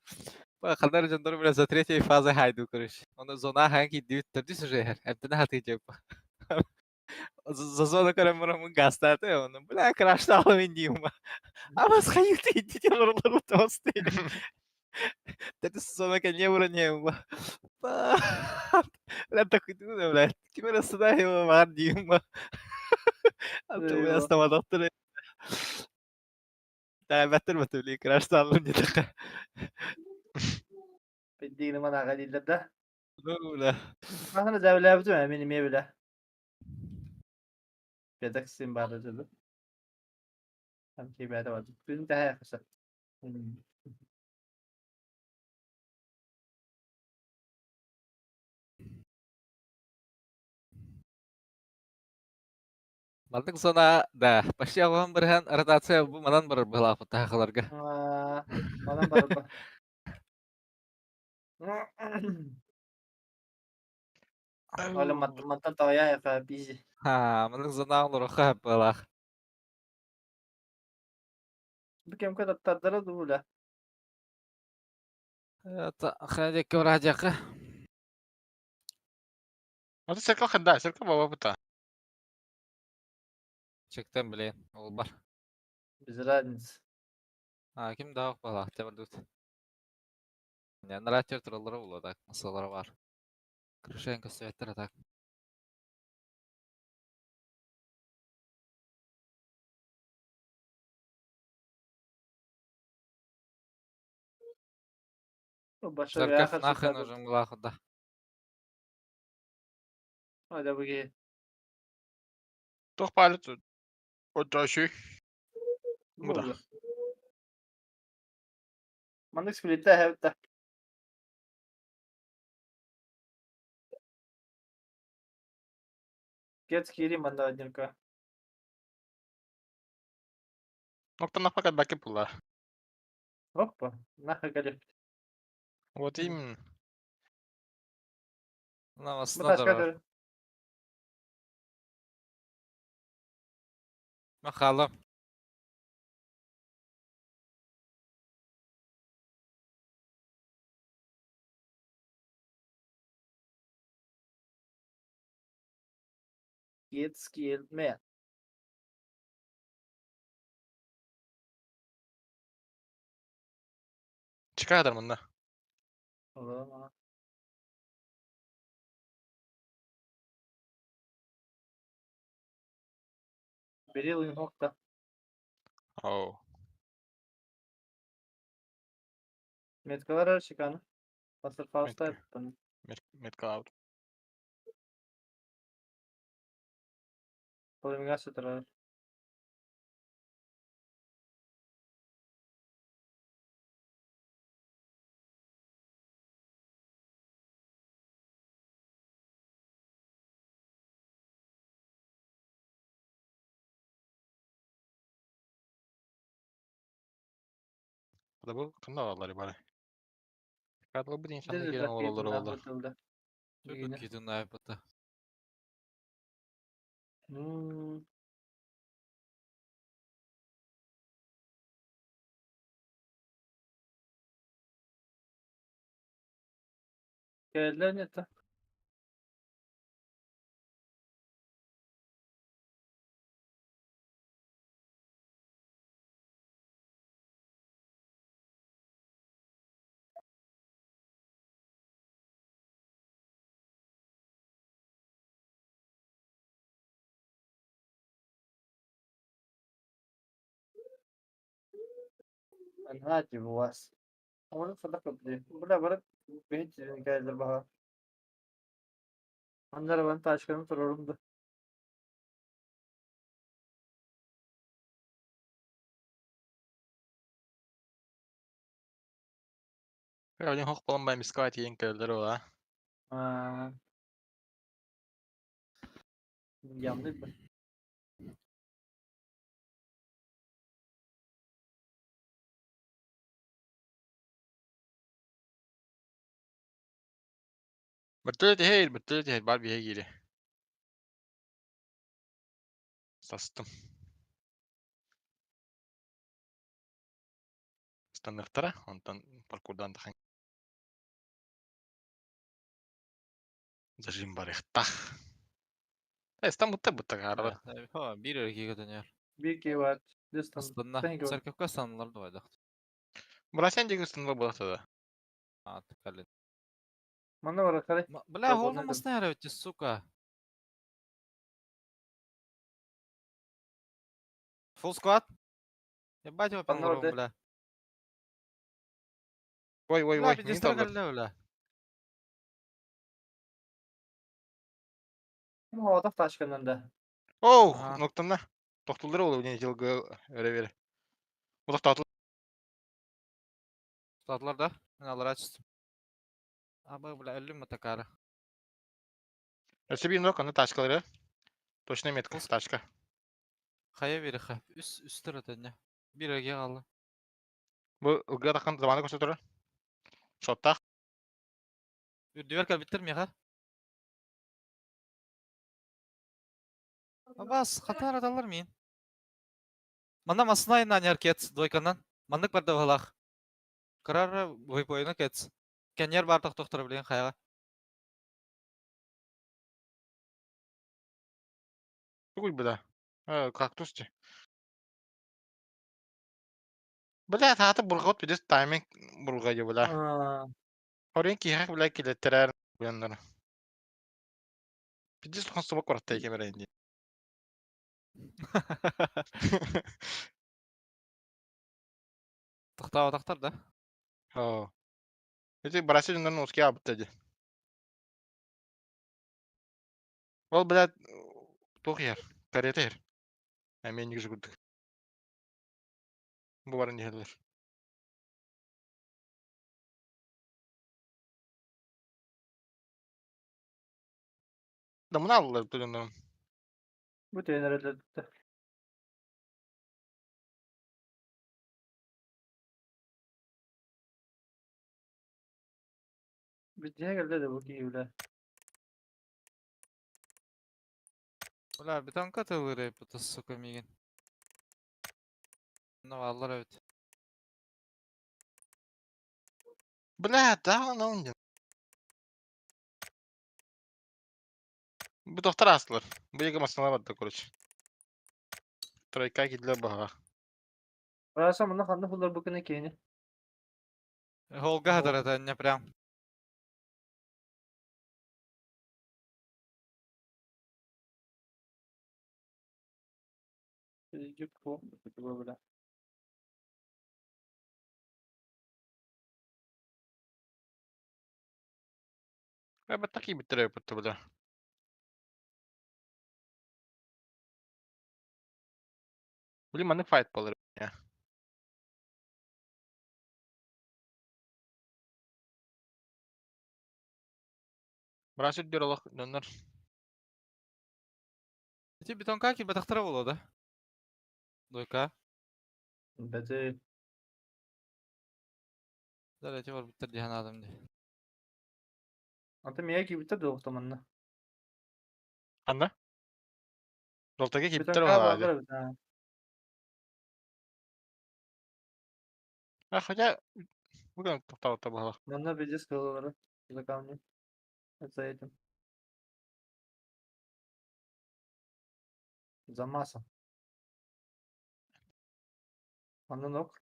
Хандар жондор бля за третьей фазой хайду, короче. Он зона ханки дют тердис уже хер. Эптена хаты жепа. За зону камера мы гастаты, он бля краш стал индиума. А вас хаюты идите лорлор тосты. Төрдүс сезона кэнниэ броньем Бля, такой, блядь, ким эрэ сыда баар диим ба. Антон астаматахтар. Тээбэттэр бөтүлүү краш саллым диэтэххэ. Биддиини манаага дииллэр да. Ну, бля. Махана дьээбэлээбитим ээ, мин эмиэ билэ. Педак син баара дьылы. Там киибээтэ бар. Күн тэһэ хаса. Маннык зона, да, почти аҕыһан бырыһан ротация бу манан барар быһалаахпыт таһахаларга. Манан барар. Оля мантан тоҕойо бизи. Ха, маннык зонаҕа олоруохха быһалаах. Бу кэмгэ таттардара дуу бля. Хайдекке бараадьакка. Аты церковь ханда, церковь баба бута. Чектен билейин, ол бар. Без разницы. А, ким да баалаах тебердут. Нара тураллара буолуо так, масалара бар. Крышенко светтер так. Церковь нахрен нужен была да. Hadi bu Туох баалы отдашүй. Бу да. Маннык сплитте хэвтэ. Кет кири манна однерка. Оттон нафака баки була. Опа, нахай галеп. Вот именно. Намасына Махала. Get skilled man. Чикадар манна. Ола. Берил инхокта. Оу. Меткалар чиканы. Басыр фаста бұны. Метка аут. Полымга сытырар. Да бу кында алар бары. Кадла бу дин ханна келен олар олар. Кидин айбыта. Geldiler ne ta? Анхаати буас. Оны садақ бди. Була барып бейт geldi баха. Андар бан тачканы турорум да. Олин хох болон бай мискай тиен келдер ола. Аа. Ямды б. Бертөлөт хейр бар бие кире. Састым. Стандарттара, онтон паркурдан тахан. Зажим барыхтах. Э, стан бутта бутта карабар. Бир өргеге дөнер. Bir ki var. Дестан. Астана. Thank you. Церковка санлар да байдак. Брасен диги станла была тогда. А, калин. Манна барар Бля, Свободно голну идем. маснера, сука. Full squad? Ебать его Панор, панором, да. бля. Ой, ой, Бля, ой, не пиздец, таллар. бля. Оҕотох тачканан да. Оу, Ага. ноктанна. Тохтулар ол не жылгы өре бере. Бу тохтатыл. Tutatular да. Мен алар açtım. Абы, бля, өлүм атакары. Өсө бир нок аны тачкалары. Точно метка, тачка. Хая бери ха. Үс үстөр өтөнне. Бир эге калды. Бу ылгы такан заманы көрсөтөр. Шоттах. Үрдүбер кал биттер меха. Абас, хатар адалар мин. Мана масына на неркет двойканан. Мандык бар да балах. Карар войпойна кет. Кенер бар токтор билен хаяга. Тугуй бля. Э, кактус ти. Бля, тааты бургот бидес тайминг бурга же бля. Хорин кихак бля килеттерер буяннар. Бидес хон собак кораттай кемер инди. Токтаба тактар да. О. Эти Бразилияндан узкий абыттады. Ол, блядь, туох иһэр, карета иһэр. Эмиэ инники курдук. Бу баран иһэллэр. Да мына аллар төлөнөрүм. Бу тренер. Биттиһэ кэллэ да бу киһи бля. Бля, бетонка тылыры это сука мигин. Ну, аллар өт. Бля, да, он Бу доктор астылар. Бу еге масына барды, короче. Тройка кидлер баха. Раса мына ханна хулар бу күнэ киһини. Холга хатар это не прям. Бля. Э, такие биттере битте, бля. Блин, маны файт болар. Я. Брасит дер Аллах, доннар. Эти бетонка ки батактара боло да? Дойка. Бэти. Да, эти бар биттер дихан адам ди. Ата мия кибиттер да манна. Анда? Жолтаге киптер Бетонка бар. баалар эбит, аа. А, хотя бүгін тоқтауытта бала. Манна пиздец кылалары. За камни. Это за этим. За массом. Манна ног.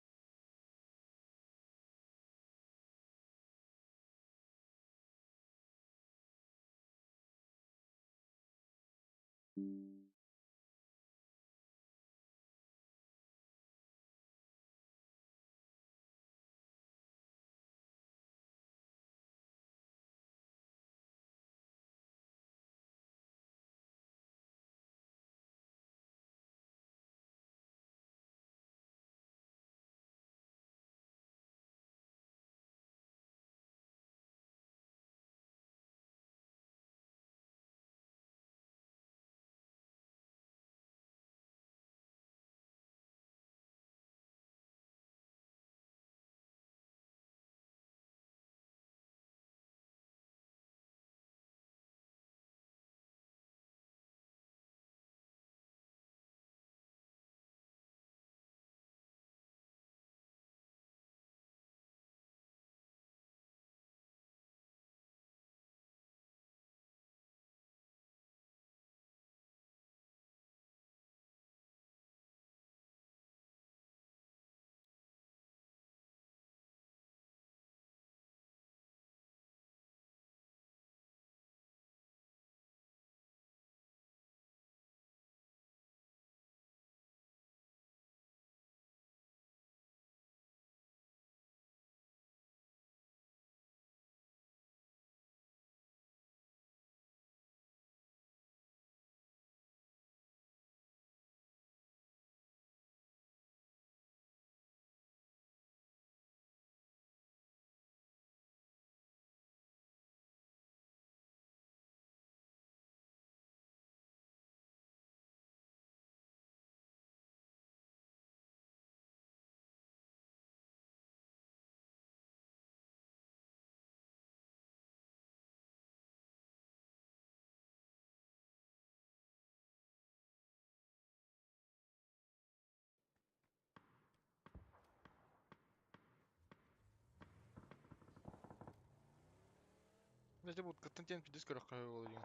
Дьэ будкаттан тиэн пидис көрөххө буолуо диэн.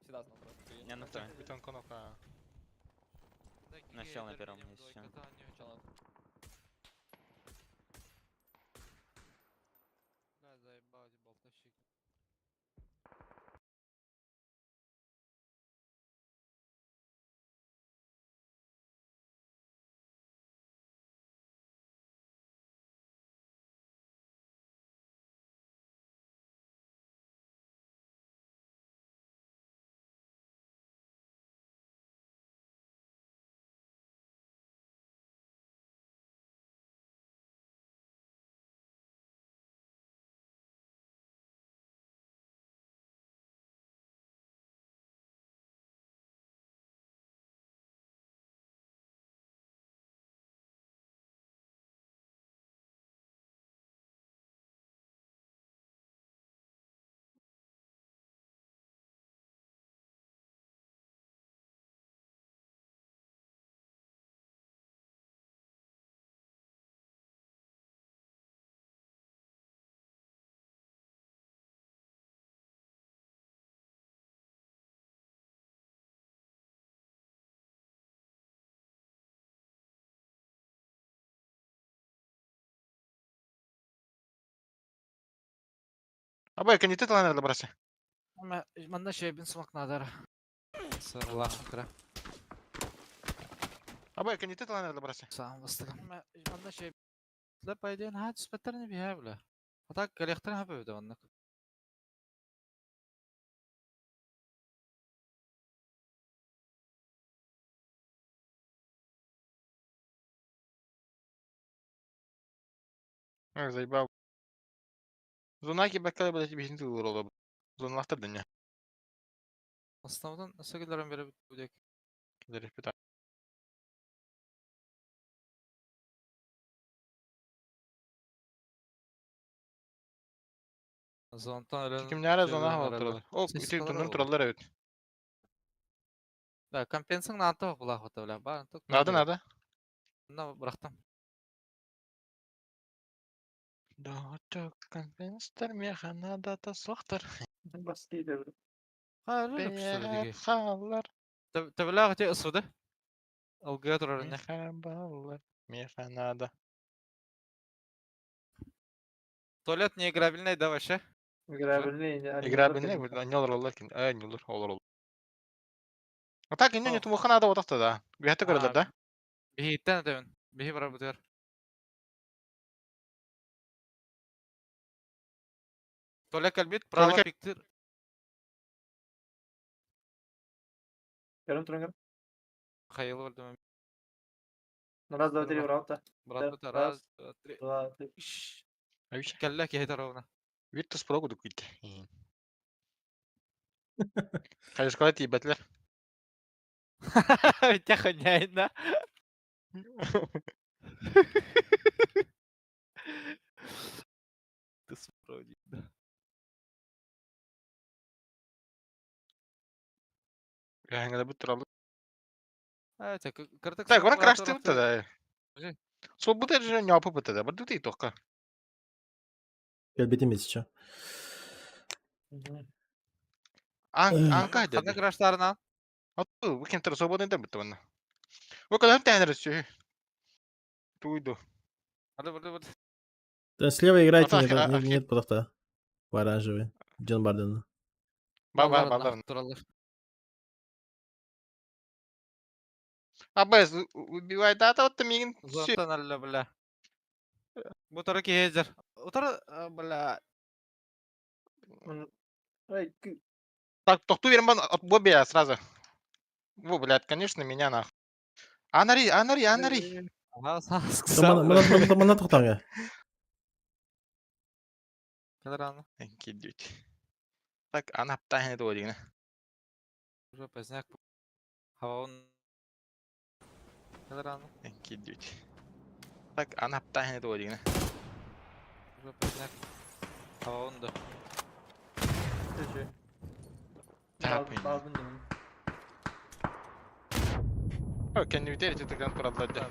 Всегда знал, брат. Я на втором. Бетон конока. Начало на первом есть всё. Начало. Бля, заебал эти болтовщики. Абай, кенити таланер брася. Манна шебин сумак надара. Сырла кыра. Абай, кенити таланер брася. Сам выстыгам. Манна шеб. Ла пайден ха түспәттерне бия бля. Ата галехтер ха бөдө оннук. Эх, заебал. Зонаки баккала блядь, бихин тылыр Зоналахтар дыня. Основдан сөгөлөрөн бере бүдек. Репета. Зонтан өлөн. Кимнәре зона хавал О, Сес ити калар туннун ол. тураллар эбит. Да, компенсың нанты була хота бля. Бар тук. Надо, надо. На бырактым. Доочок компенстер механада та сохтар. Бастиды. Ха, өлө күчтү Халар. Төбөлө те ысыды. Алгы турар не. Мехабалар. Механада. Туалет не играбельный да вообще. Играбельный. Играбельный, не олар олар кин. Э, не олар, олар олар. А так, не, не, тумуханада отақта да. Бүйәтті көрелер да. Бихиттен өтөбүн. Бихи бара бутер. Туалет калбит, право Туалет- пиктир. Көрүм турун. Хайыл болду. Раз, два, три, брат. Брат, Да, бут раз, два, три. Два, три. Иш. Авич. Келле ки ровно. Виртус прогу дукит. Хайшкала тибетлер. Тяханяйна. Ты спроди. Яңа бу туралы. А, те кыртык. Так, оран крашты бу да. Жи. Сол бу да же няпы бу да. Бу ты тоққа. Кэлбитим еще. Ан анка Ханна деді. краштарына. Ату, бу кемтер свободный да бу тонна. Бу кадан тәнер сү. Туйду. Алы бу бу. Да, слева играйте, Атах, нет, а- нет, нет потохта. По оранжевый. Джон Барден. Ба ба ба. Туралар. Абез убивай дата вот мигин сү. Зонтан алла бля. Бу тара ки хезер. Утара бля. Ай, кü. Так, тохту берем бан от Бобби сразу. Во, блядь, конечно, меня нах. Анари, анари, анари. Ага, сас. Мана тохтанга. Кадраны. Кидють. Так, ана птахне додигна. Уже поздняк. Хаваун. Кадраны. Кидють. Так, ана птахне додигна. Уже поздняк. Хаваун да. Үчү. happening? Баалбын димин. О, кэннибитигэр ити тыган тураллар дьэ.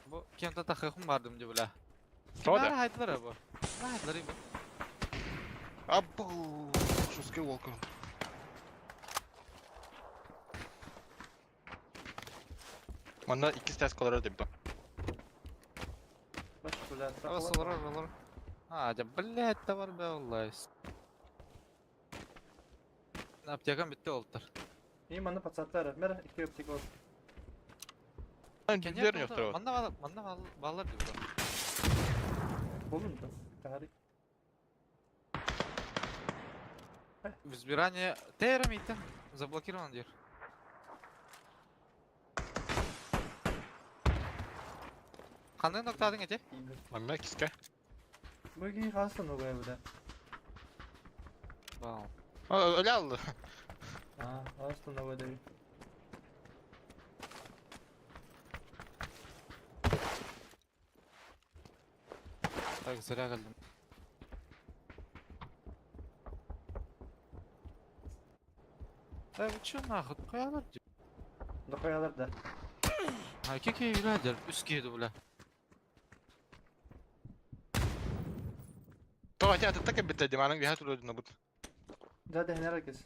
Бу кем-то тахыхым бардым дии бля. Тоҕо да? Кимнәр хайдылар бу? Кимнәр хайдылар бу? Абу, жесткий волк. Манна иккис тээс колорор дебито. Баш бля. Олор олор. А, дьэ, блядь, товар бэллайс. Аптекам бүттэ олтар. И манна пацаттар. Мэр икки аптека бол. Дьүллэр ньохторо. Манна манна баллар дип. Болун да. Тахари. Избирание Тейрами там заблокирован дир. Ханны ноктадың эти? Манна киска. Бу кии хаста ногая бля. Вау. Өлө алды. А, хаста ногая да. Так, зря geldim. Да вы чё нахуй, koyalар дип. Да коялар да. Ha iki kere birader, üst girdi бля. Тоҕо ити атытта кэлбиттэр дии, мааны үөһэ турар бут. Да да хенер кес.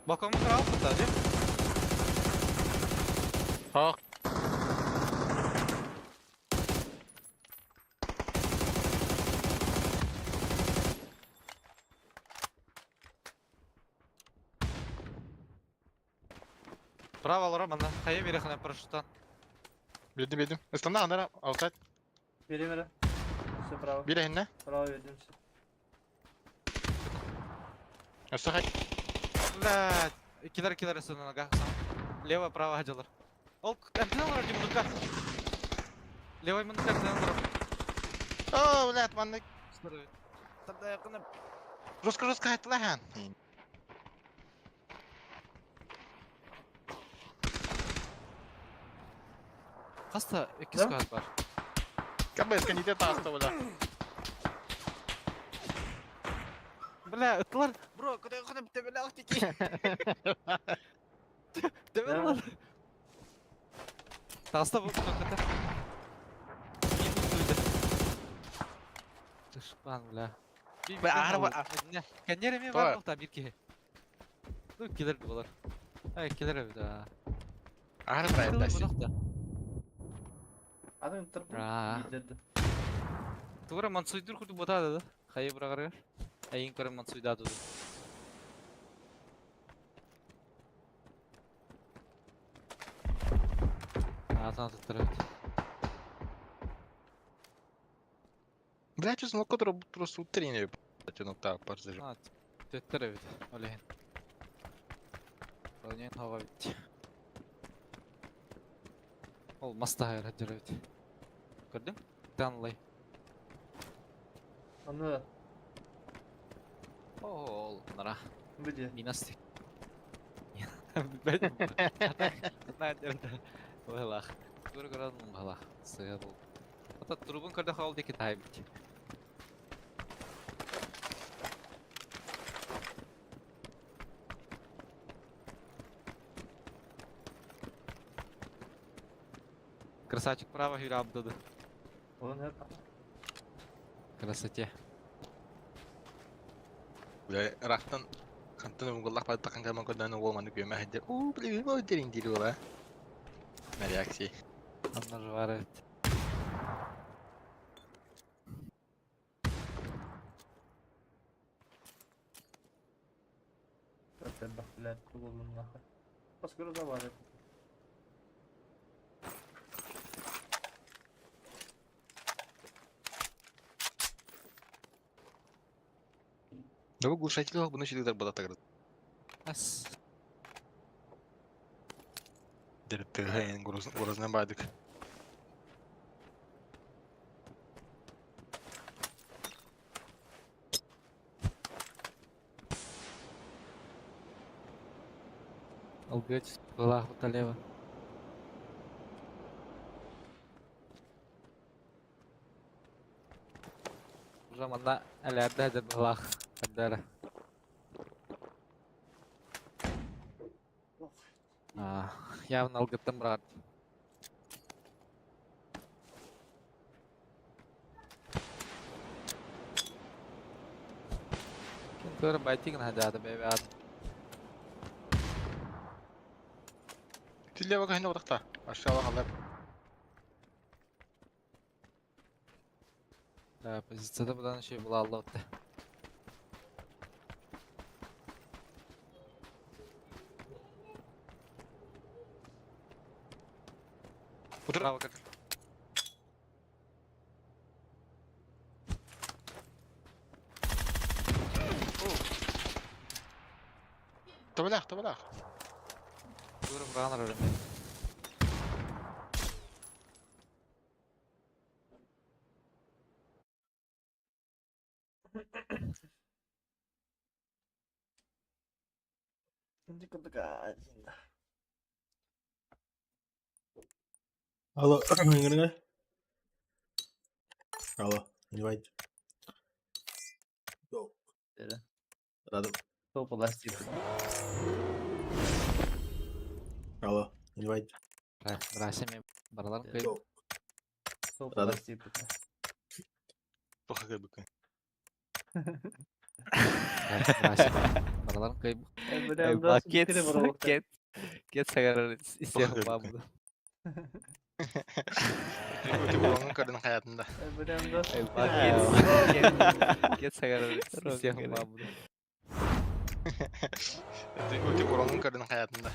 Balkonun kral tutar değil mi? Ах. Право алар манна. Хайа бире хана парашюттан. Билдим билдим. Ыстана анара outside. Берем эре. Все право. Бире хинне. Право бердим. Өссө хай. Блядь. Килер килер üstünden aga. Лево право хаҗалар. Ол әмтен алар ди мунука. Левый мунука әмтен алар. О, блядь, манна Тогда якын жестко жестко хайттылар хан. Хаста iki Да? squad бар. Кабы эсканите таста, бля. Бля, ытлар. Бро, куда куда бите бля тики. Да. Таста бу кнопката. Тышпан, бля. Бля, арба- Кәнер эме Тоҕо? бар бу бир киһи. Ну, килер булар. Ай, килер да. Ары брайт Да. Адам тыр. Аа. Билдерди. Тугра мансуйдур курду ботады да. Хайы бырагар. Айын көрө мансуйда дуду. Атан туттар. Блядь, честно, который просто утренний, блядь, ну так, парзажи. А, төттөр эбит. Олehen. Олehen хава бит. Ол маста хайыр хаджар эбит. Көрдүң? Данлай. Аны Ол, нара. бүде. Минас. Валах. Тур көрөдүм балах. Сыга бол. Ата трубун көрдө хал деки тай бит. Красавчик право хюрабдады. Onun hep Красоте. Бля, рахтан хантан угуллах бат тахан каман кодан угул маны көмө хаджар. У, бля, бу дерин дили ола. На реакции. Анна же бар эбит. бах блядь, болдум нахуй. Баскыры да бар эди. Да бу глушатель буну шидер бада тагыр. Ас. Дер тыгын грозно бадык. Алгыч былаах Талева. Уже манна элээрдэ сылдьар быһыылаах эрдэ Явно алгыттан быраҕар. Ким байтигин хадаата бэйбэт. Тилле бaka хинэ утахта. Aşağı халар. Да, позицияда будан şey була алла отты. Утур. Право как. Табалах, табалах. Туру быраҕан эрэр. Алло, ыҥырыҥа. Алло, invite. Go. Радым. Алло, invite. Брасями бараларын кый. Go. Радым. Тоха кыбыкы. Брасями бараларын кый. Кет, кет, кет сагарар истех бабы. Өте болғанын көрдің хаятында. Кет, кет сагарар истех бабы. Өте болғанын көрдің хаятында.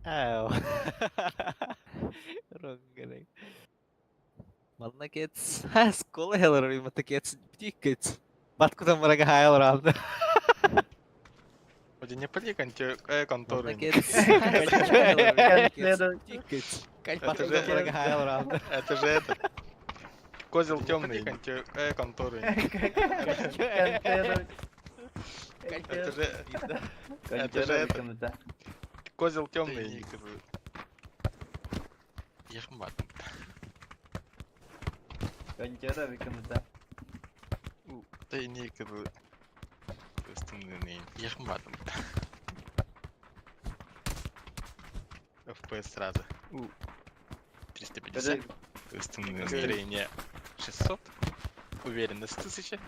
Ау. Ронгерек. Манна кет. Скола хелер мата кет. Птикет. Баткудан барага хайлар алды. Оде не пали контору. Манна кет. Птикет. Баткудан барага хайлар алды. Это же этот. Козел темный. Конторы. Это же Это же это. Козел темный. Ехмат. Ты не Ехмат. FPS сразу. 350. Настроение 600. Уверенность 1000.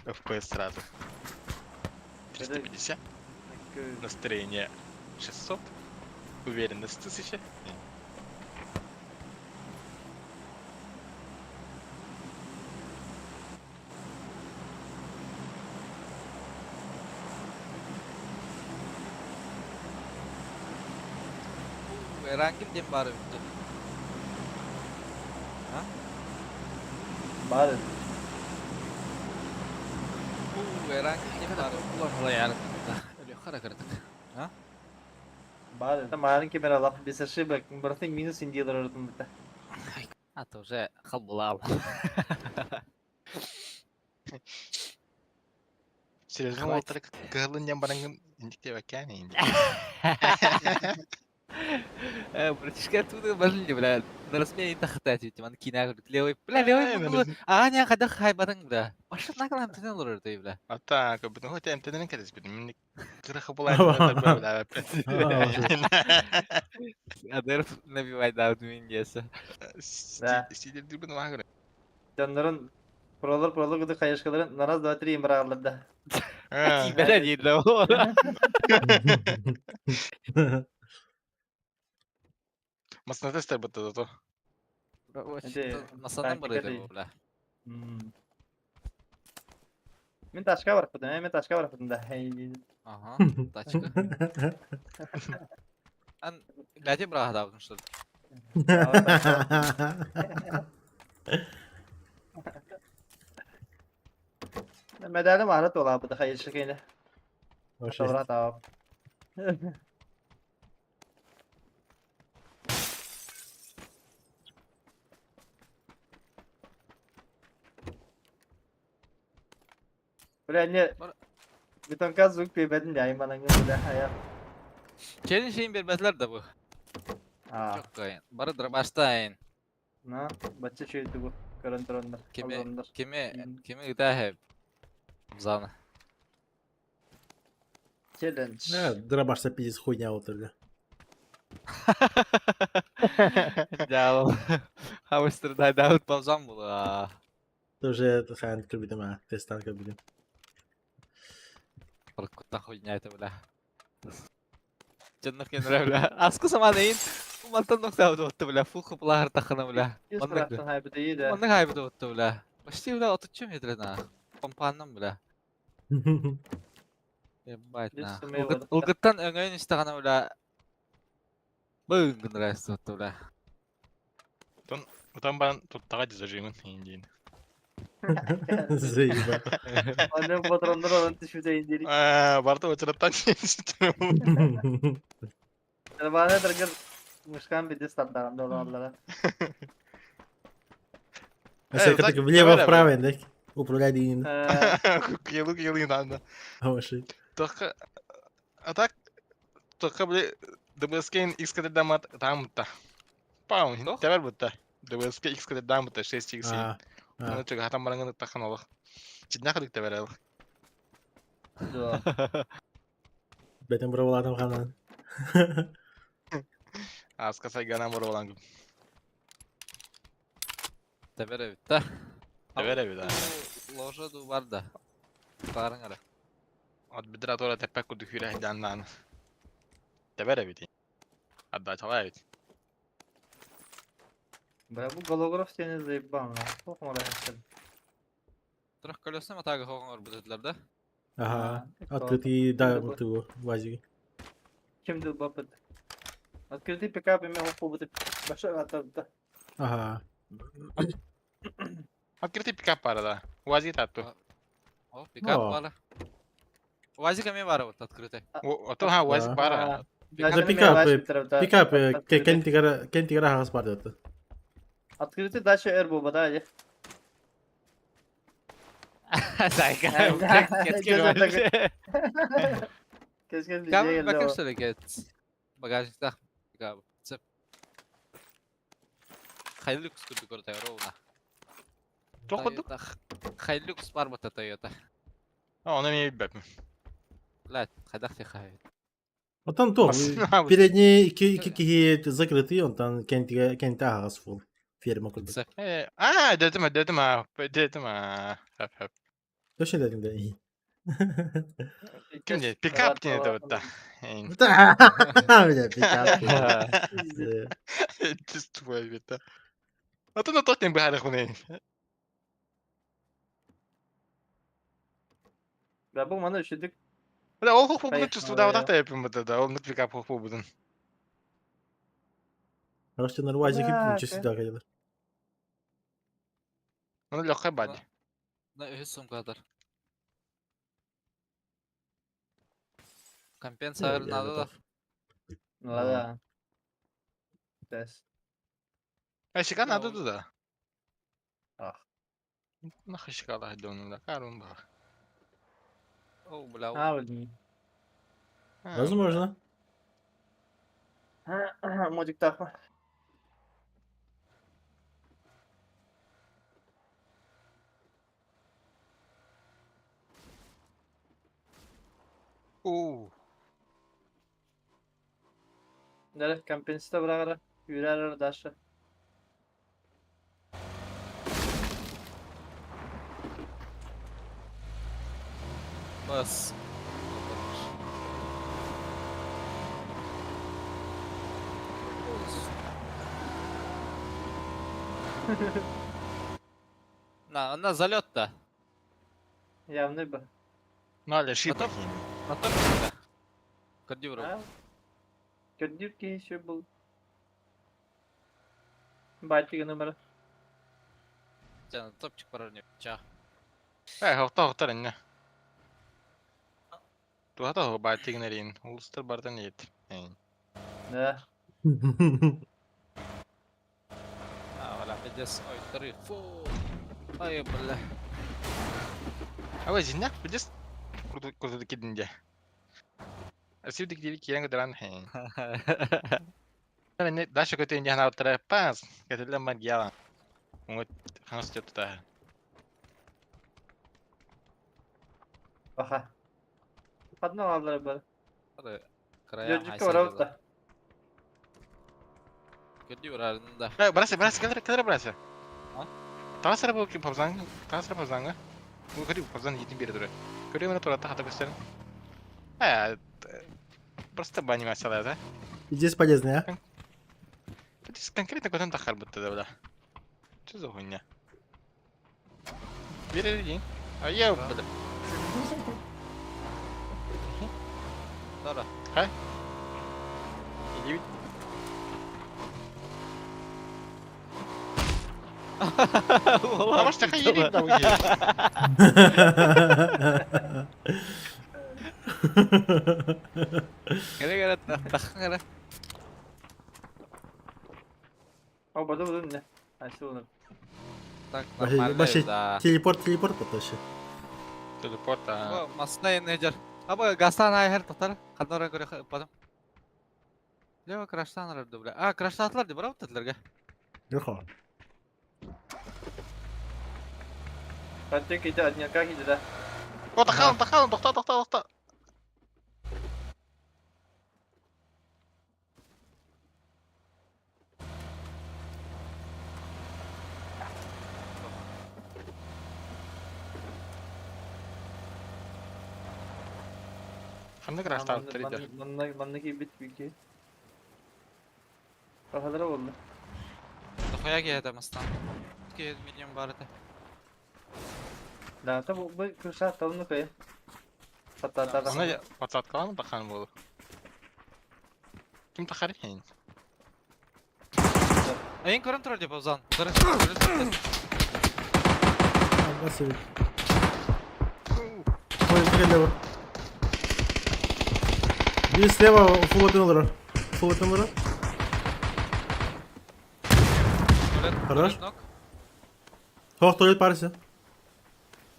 FPS сразу. 350. Настроение 600. Уверенность 1000. Рангим дем бары битте. Бары. Рангим дем бары. Улар яр. Өлө хара кырдык. Бары. Маленький миралах без ошибок. Братан минус индилер ротмута. А то уже халбулал. Серьезно, Хватит. Уолтер, кыһылын барангын индикте бакяне инди. Братишка, оттуда бажили, бля. На размене тахтать, типа, кина, говорит, левый, бля, левый, Э, ну, а, не, когда хай батан, бля. Пошел на калам, ты лорер, ты, бля. А так, бутун хотя МТН кадес бит. Мин кырыхы булай бля. Адер набивай, да, вот миндеса. Да. Сидер дибин вагыр. Дьоннорун пролор пролор кудук хайышкаларын на раз, два, три им быраҕаллар да. Тебя не для Маснатестер бит зато. Масанан тактика бар дей. бля. Мин ташка барыппытым, мин ташка барыппытым да. Ага, тачка. Ан, гляди, бра, да, потому что. Мэдээлим арат олаабыта хайышкайны. Вообще. Тавра таап. Бля, не. Бар- Бетонка звук пебедин дайым анаңы бля, ая. Челлендж биэрбэтилэр да бу. Аа. Чоккайын. Бары дробаштайын. На, бачча үчүгэйдик бу көрөн тураннар, Кими олороннор. кими кими ытааһы зана. Челлендж. Да, дробашта пиздец хуйня вот бля. Дьаабыл. Хабыстырдай даут паузам була. Тоже хаан көрбүтүм а, тестан көрбүтүм. Куттан хуйня это бля. Дьоннор кенре бля. Аскы саманайын. Мантан нокта отты бля. Фул хыплахар тахына бля. Yüz Маннык taraftan haybi iyi de. маннык хайбыт отты бля. Почти бля отуччу метр на. Компанным бля. Ебать Жүз на. сымай бар. Ылгыттан өңөйүн истагана бля. Бың гынрайсы отты бля. Утан баран туттаға дезажимын индейін. Заебал. Annem patronlar olan düşmüş indirik. Барта очыраттан Bana дыргыр мышкан биди статтаган долларлара. А все так, так влево-вправо, давай, да? Управляй дейін. Кыйлы кыйлы надо. Машин. Только а так только бля ДБСК X дамат там-то. Пау, Тох? тебер бутта. ДБСК X дамта 6 X. А, а. Оны чөг хатан баранган тахан олох. Чидна хадык тебер ал. Бәтен бұрауладым қанан. Аска сайгана бар болан. Тебер бит да. Тебер бит да. Ложа ду бар да. Барың ара. От бидра тора тепек куду хүрэ дандан. Тебер бит. Адда чалай бит. Бля, бу голограф сени заебал. Ох, морай. Трехколесный матага хоғын бутетлер да. Ага. Открытый, да, вот его, вазик. Кимди бапыт. Открытый пикап эме окубут башар атады. Ага. Открытый пикап бар да. УАЗи тату. О, пикап О. бар. УАЗик эме бар вот открытый. Ото ха УАЗик бар. Да, пикап, Пикап, кентигара хағас бар деді. Открытый дача эр бу бада. Сайка. Да, Кескен Пикап бизге бакым келди. что ли кет. Багажникта пикап. Цеп. Хайлюкс курду көрді ровно. Тох кудук? Хайлюкс бар бата Тойота. Оны мен билбеппин. Блядь, хайдах ти хай. Отан то, передний iki кихи закрытый, он там кентига кенте хағас фул. Ферма курду. Цеп. А, дедим, дедим, дедим. Хап хап. Точно дедим да. Ким не? Пикап не это вот да. Бля, пикап. Чувствую это. А то на тот не бахары хуны. Бля, бу маны үшүдүк. Бля, ол хох буду Поехали. чувствую, да, вот так я да, да, ол пикап хох буду. Короче, на УАЗике Да, ничего сюда хотел. Ну, легкая бади. На үс сумкадыр. Компенсатор надо да. Да. Тес. А щека надо Ну, туда. Ах. Нахуй щека да, дом, да, карун ба. О, бля. А, блин. Возможно. Модик тахма. У. Нere компенсата бырагара. Үрәрөр даша. Бас. На, на залет-то. Явный бы. Наля шип. Готов? На топе Кардюров. А? Көрдүрки еще был. Батига номер. На топчик пора не. Ча. Э, хохта хохта инне. Туха хо байтигнерин. Улстер бартан ет. Да. А, валя, пиздец. Ой, три. Фу. Ай, бля. А вы зинна, пиздец. Круто круто кидинде. Сивдик диви киирэн көтөрөн һэҥ. Дальше көтөн диэн ааттара пас. Көтөллөн бар гиала. Уҥа хаҥас тутаа. Баха. Хадна аллар бар. Края Дьөрдүккэ барабыт да. Көдүү барарын да. Брася, брася, кэлэр, кэлэр брася. А? Тағасара бу павзан, тағасара павзанга. Бу көрүү павзан житин бере турар. Көрүү мене турата хата көстөрүн. Э, просто бы анимациялар да. Здесь полезный, а? Конкретно көтөн тахар бытты да бля. Что за хуйня? Бери день. А я, бля. Тора. Иди. Потому что хаери да уйди. Кэлэ кэлэ таххан кэлэ. О, бада бада не. Айсы оны. Так, Вообще- нормально вообще да. Телепорт, телепорт вообще. Телепорт. а. Масна енежер. Аба гастан айхер татар. Хаднора көрө потом. Лево краштан рады бля. А, краштатлар ди, браво татларга. Верхо. Каттек иди, одняка иди, да. О, тахалын, тахалын, тоқта, тоқта, тоқта. Қандай краштан трейдер? Манна бит бики. Бахадыра болды. Дохуя киһи мастан. Ки миллион бар это. Да, та бу бу кырша тавны кай. Хата та та. Аны подсадкаламы тахан болды? Ким тахар екен? Эйн көрөн турар деп Озан. Спасибо. Ой, лево. Бир слева фул опен олорор. Фул опен олорор. Хорош. Хох туалет парсы.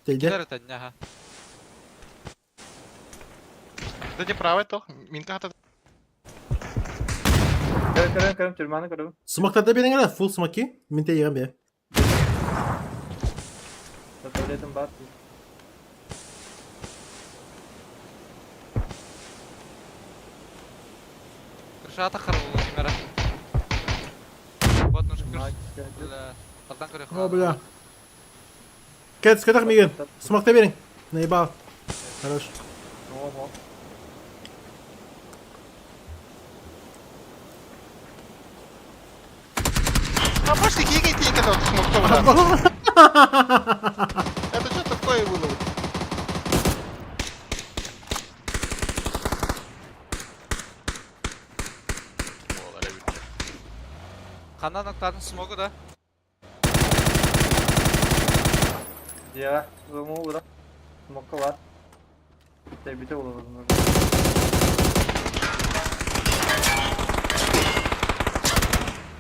Тейде. Килер это ага. Кстати, правый тох, минка хата. Көрө көрө көрө тюрьманы көрө. Смоктарда бериң эле, фул смоки. Мен тейгем бе. Туалетим бар. Крыша тахар бул кимера. Вот нуж крыш. Бля. Тардан көрө. О, бля. Кет, скатах миген. Смокта бериң. Наебал. Хорош. Ого. А пошли, киги тики тут смокто, брат. Это что такое было? Кандан октадын смогу да. Я, зому бура. Смокка бар. Тебите olur.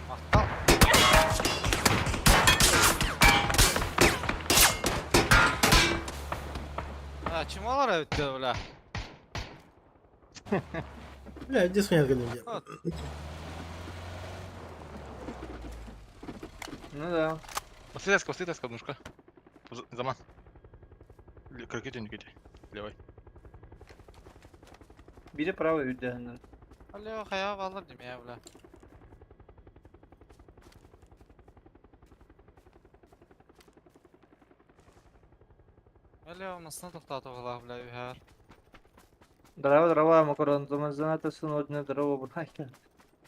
Мактал. А, чему алар өттө, бля? Бля, где хуйня где? Вот. Ну да. Последовка, последовка, однушка. Заман. Крокете, не Левой. Biri право үрдәһеннән. Алло, хая балар деме, бля. Алло, масна токтатып ала, бля, үйәр. Дрова дрова макарон замазана сын одне дрова бурайка.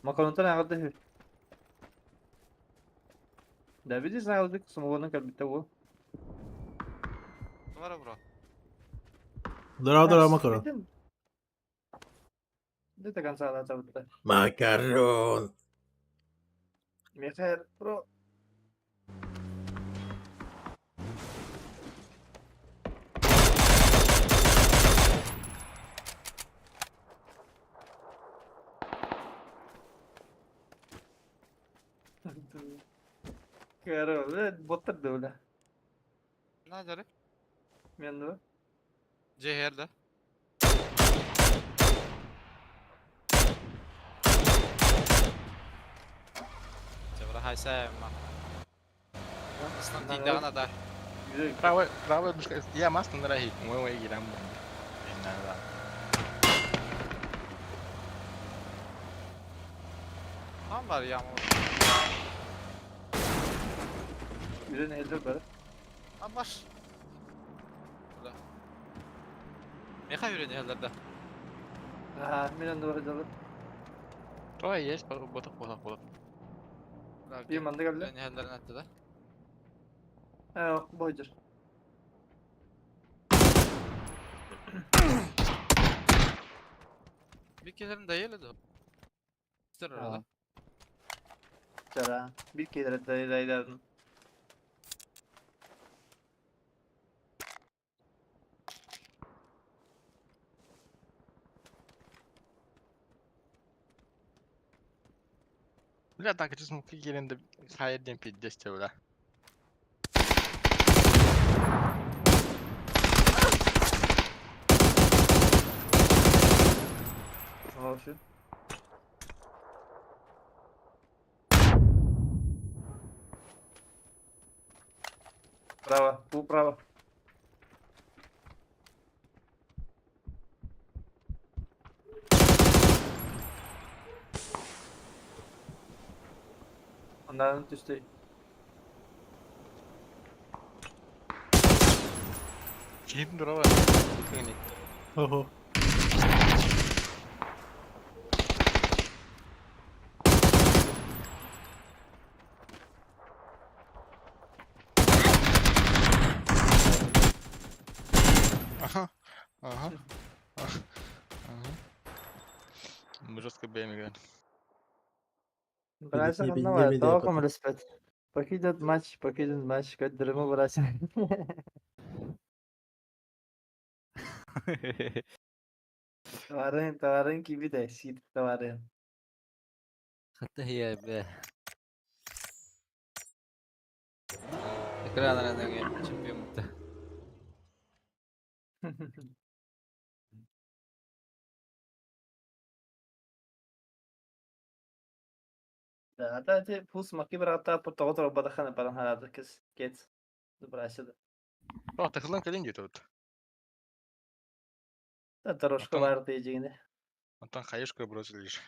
Макаронтан агды. Да видишь, агды самогонны калбитте бу. Бара, бро. Здорово, здорово, макарон. До конца да табытта. Макарон. Мехер, бро. Короче, боттар да На, жары. Мен да. Жehер да. Хайсаема. Ыстан тиийдэҕинэ да. Правый, правый мышка. Я маска на раги. Ой, ой, гирам. Tam var yağmur. Ürün elde böyle. Tam var. Burada. Меха үйренелерде. Ага, миллион доллар дала. То есть, ботах, ботах, ботах. Bir manda geldi. Үйренелерин этти да. Э, бойдур. Bir kelerin dayı eledi. İster orada. Чара. Bir kere dayı. Бля, так, честно, кигеренде хайыр пиздец бля. Вообще. Право, право. Onların üstü. Kim duraba? Ого. Ага. Ага. Ага. Мы жестко бэм играем. Брайса Не ханна бей, тоқым респект. Покидат матч, покидат матч, көддірімі Брайса. Товарын, товарын кибиде, сит товарын. Хатта هي бе. Экран чемпион бутта. Да, да, ти пус маки брата по тоғытыр бадахана баран харады кыз кет. Брайса да. О, тахлан калин где тут. Да, дорожка бар дейжигине. Антон хаешку бросили лишь.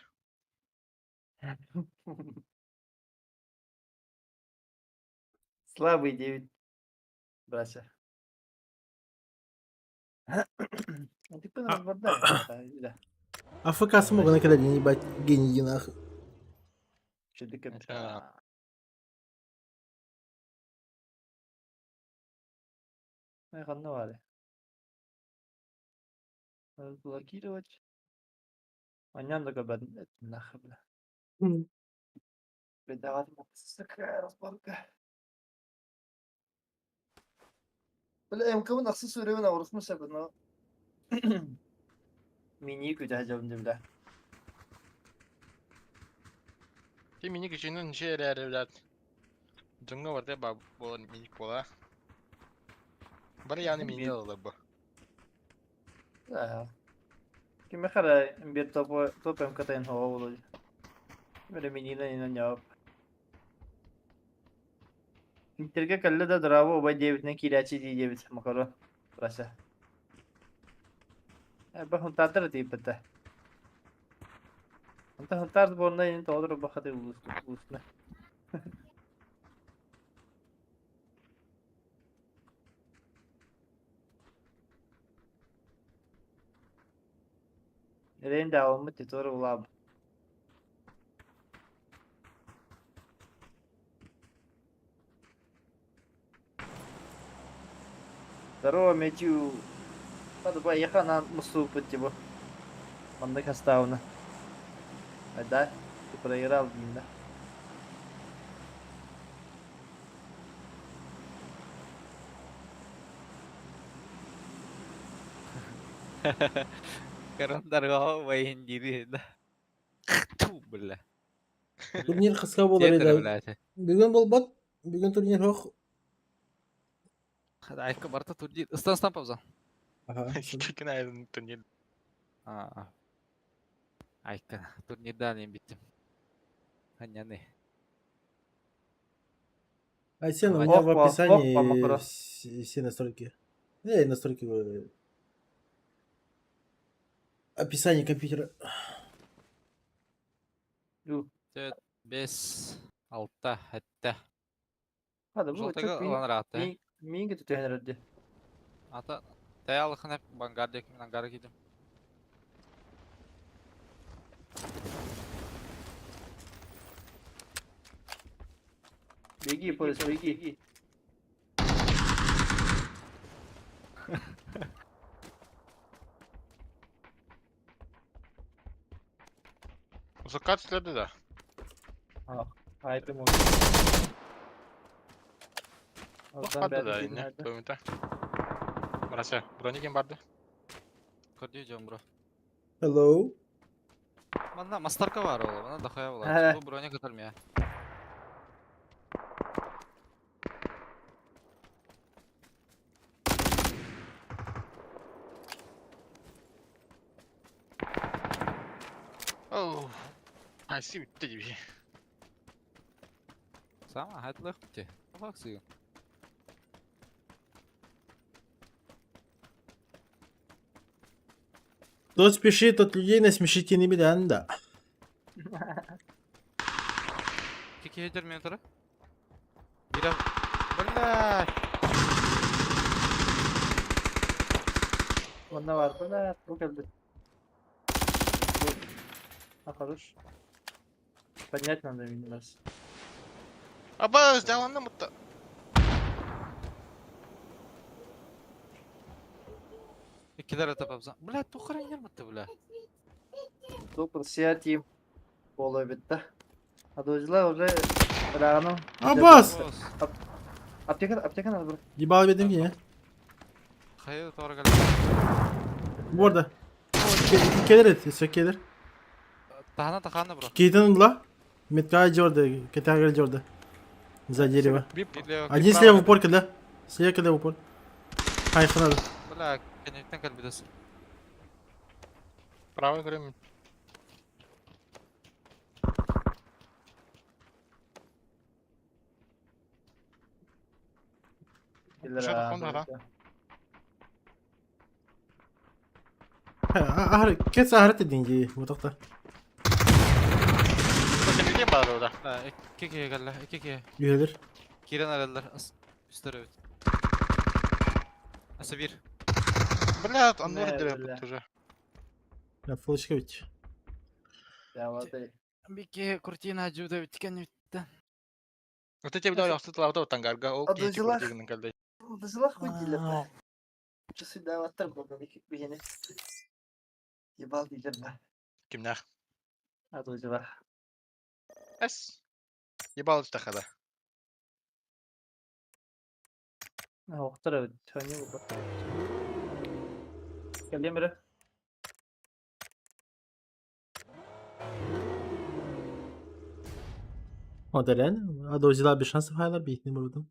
Слабый 9. Брася. А ты разбордай. АФК смог на когда ебать гений нахуй. Чудик. Это- Ханна Разблокировать. Анян да нахуй, бля. Бля, такая разборка. Бля, МК нахсы сүрөбүн авырысмы сәбін. Мини күтә жабын бля. Ти миник жинын жер әрі, блядь. Джунга бар ба бола миник бола. Бар яны мини алды бу. Да. Киме хара бир топ топ МК-тен хова болду. Бир минина инан жабып. Интерге каллы да драво оба 9 кирячи ди 9 макаро. Брася. Э ба хунтатыр дип битте. Онта хунтар борна ин тодор бахаты улусна. Рен да алмы титор улаб. Здорово, Мэтью. Надо поехать на мусу типа. Маннык хастауна. А да, ты проиграл, блин, да. Карандарга воендири да. Ту, бля. Турнир кыска болар Театр, edi. блядь. Бүгін болбат. Бүгін турнир хох. Айка барта турнир. Ыстан стан пауза. Ага. Кикин турнир. А. Айка турнирдан эм биттим. Ханяны. Айсен, у меня в Опа, опа, описании макаро. все настройки. Настройки. Описание компьютера. Түөрт, биэс, алта, сэттэ. Hadi bu Желтыйга çok ылан ыраатта. Миин түһэн эрэрди. Ата тэйэ алыхын эп бангар диэки мин ангара киирдим. Беги, Форест, беги. Закат следы да. Хайпы мой. Барды да инне. Томита. Мыраса, бронигин барды. Көрдүү дьон бро. Hello. Манна мастарка бар ол, манна дохуя буолар. Бу броня кытар миэ. Оу. Айси бүтте диби. Сама хайтлых бите. Фак сыгын. Тот спешит, тот людей насмешить не беда, да. Кики хедер мен туры. Бира. Бля. Онна бар, бля, бу кэлбит. А, хорош. Поднять надо меня раз. Абас, жаланна мутта. Иккилер атап абзан. Бля, тухаран мытты, бля. Супер, сиатим. Болой битті. А дожила уже рано. Абас! Аптека, аптека надо брать. Ебало бедим не. Хайы тора кэлэ. Борда. Келер эт, все келер. Тахана тахана бро. Кейтен ла. Метка Джорда, Кетагра Джорда. За дерево. Бип. Один слева в упор, когда? Слева, когда в упор. Хай, надо. Бля, кенектен кэлбидес. Правый көрөм. Ахар, кет ахар деньги, вот так-то. Кемге бар orada? Бля, икки киһи кэллэ, икки киһи. Үйелер. Киирэн эрэллэр. Үстэр эбит. Аса бир. Бля, аннор Не, дерев бля. бут уже. Я флешка ведь. Бики куртина жуда бит кенниттен. Вот эти бля яхшы тылабыта тангарга ол А кийти дожила? курдигин калды. Дожила хуй дилер. Часы даваттар болды бигене. Ебал дилер ба. Кимнах? А дожила. Эс. Ебал тахада. Оқтыр эбит. Төне болды. Келден бірі. Вот реально, а до взяла без шансов хайлар бить не буду.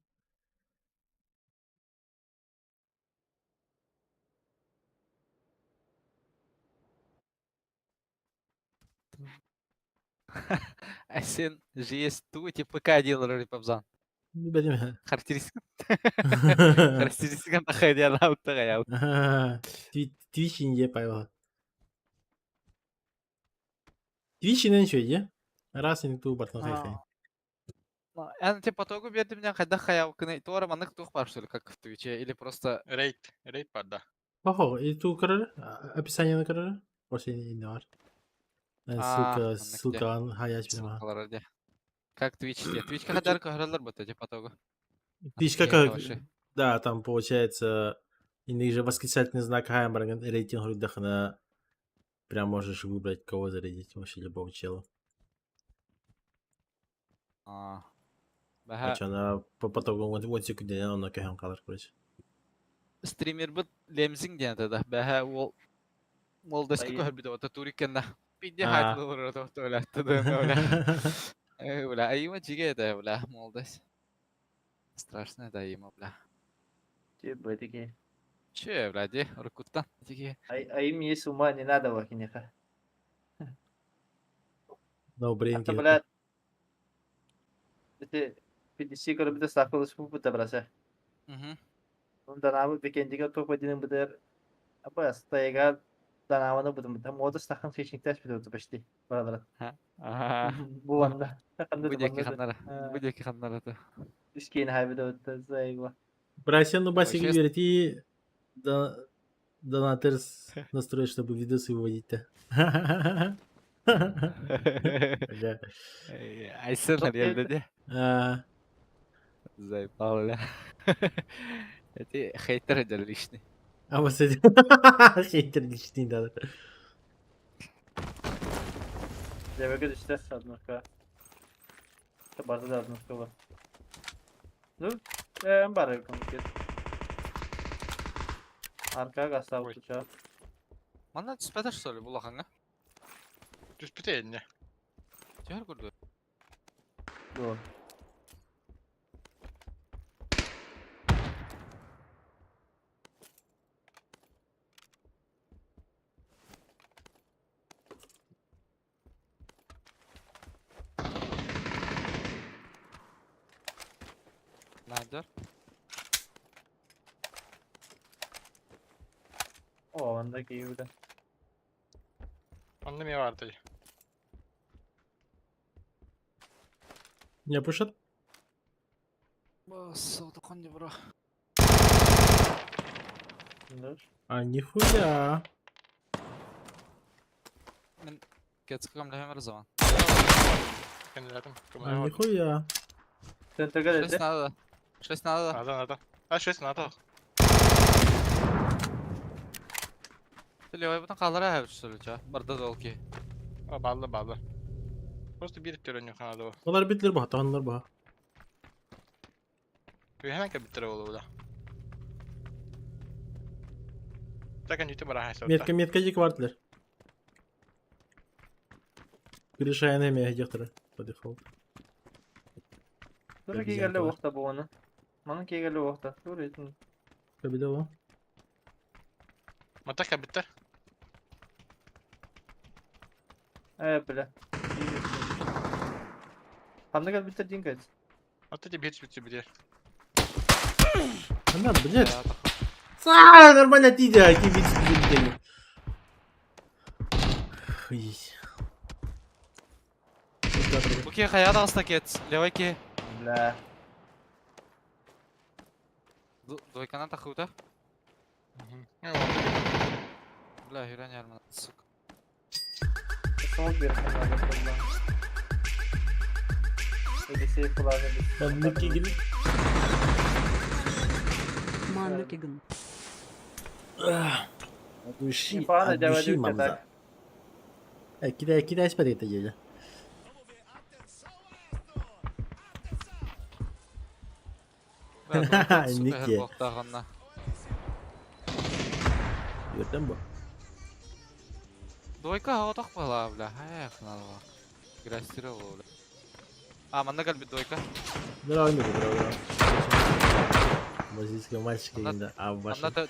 Айсен GS2 типа ПК дилер пабзан. Бедим. Характеристика. Характеристика тахай лауттага я. Твич инде пайла. Твич инен шөйде. Раз ин ту бартан хайхай. Эн типа потогу берди меня хайда хаяв кыны туара манык тух бар что ли как в Твиче или просто Рейд, рейд бар да. Охо, и ту карара? Описание на карара? Вообще не бар. Ссылка, ссылка хаяч бина. Как Twitch те? Twitch хадар кахралар бата типа того. Твич как Да, там получается иных же восклицательный знак Хаймберген рейтинг рудахна. Прям можешь выбрать, кого зарядить, вообще любого чела. А. А что, она по потоку вот вот секунде, она кэхэм калар, короче. Стример бит лемзинг диэн тогда. Бэһэ ол ол дэски көһөр бит ота турикенна. Пидде хайтлы то тола тада бля. Бля, аима жиге это бля, молодость. Страшно это аима, бля. Че такие. Че, бля, де, рукуттан. Тиги. А им есть ума не надо вахинеха. No brain. А бля. Это 50 EDC көрбүтэ ставка ылыспыппыт да брасе. Данаабыт Бекендигэ топ один бытыр Абы астайга Данаабаны бутум. Там мода стахан хищниктер спитут почти. Баралар. Бу анда. Бу диэки ханнара. Бу диэки ханнара то. Үскейн хайбыда заебла. Брасен, ну басик говорит, да, донатерс настроить, чтобы видосы выводить-то. Бля. Айсен арьялда де. А, Заебал, бля. Эти хейтеры дел личный. А вот эти хейтер личный, да. Жебеге түстэ однушка. Барды да однушка бар. Ну, бар комитет. Арка гастав Ой. туча. Манна түспэтэ что ли булаханга? Түспүтэ инне. Түһэр курдук. Ду. Надыр. О, анда кийбүтэ. Онно эмиэ баартай. Не пушат? Соотохон бро. А нихуя. Кетскам лехемер заман. Кэннилээтим. А нихуя. Центрга Шесть деді. надо. Шесть надо. Надо, надо. А, шесть надо. Левой бутан қалдыра әбір что ли, ча? Барда долки. А, балла, балла. Просто биир төрөнү ханады. Олар битлер баха, тағанлар баха. Үйһэнэн кэбиттер болу да. Так они бара хайсалта. Метка, метка дик вартлер. Гриша эме дехтер по дефолту. Тура кийгеле уақта буону. Манын кийгеле уақта. Тура итин. Победила. Мата кэбиттер. Бля. Ханны кэлбиттер дин кэт. Ата ти бит бит бит. Она, блядь. А, нормально тиде, а ти бит бит. Хуй. Буке хаяда аста кет. Левой ки. Бля. Двойкана тахута. Бля, хюрен ярман, сука. Смок бер ханна. EDC kulağına Маннык игин. Маннык игин. От души, Ипана от души, дяволюка мамза. так. Кидай, кидай спать это еле. Бля, сука, Нике. хербоқтағанна. Ертен бу. Двойка отақ была, бля. Эх, надо. Грастировал, бля. А, манна калби двойка. Здорово, Мика, здорово, здорово. Бразильский мальчик Она- да. А, ваша. Манна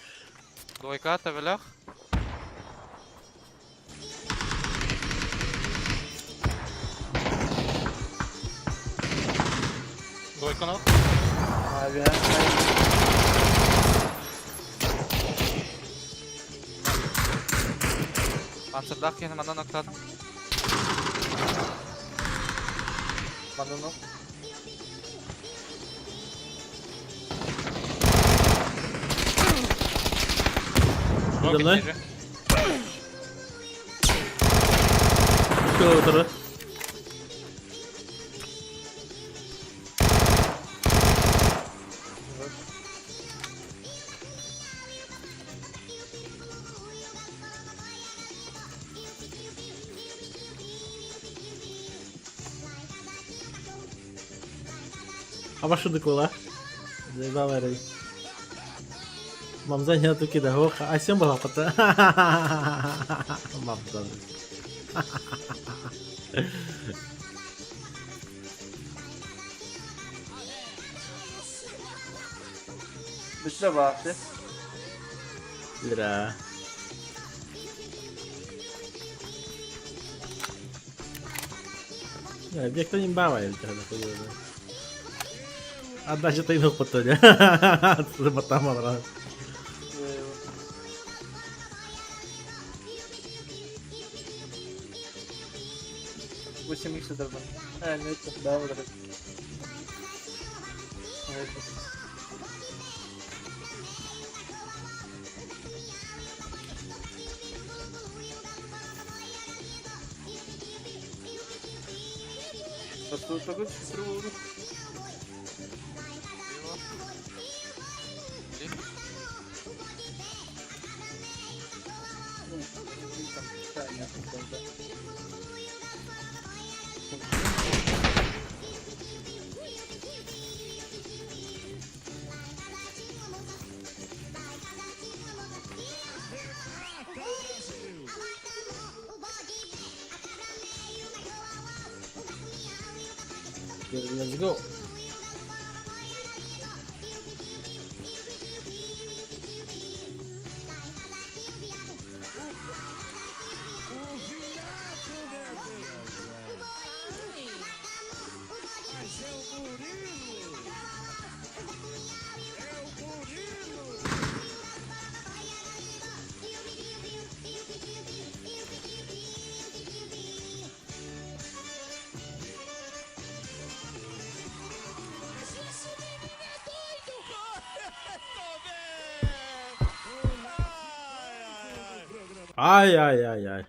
двойка табелях. Двойка ног. Abi. Панцердах кені манна ноктадым. Манын о. За мной? Кто второй? А вашу докула? Заебал рей. Мамза не туки да хоха. А сем была пота. Мамза. Бüşre baktı. Бля. Не, бек не бава или тогда хуёво. Отдача тайных потоне. Батамалра. Восемь икс это А, ну это, да, вот это. Это. Постой, Let's go. Ай-ай-ай-ай.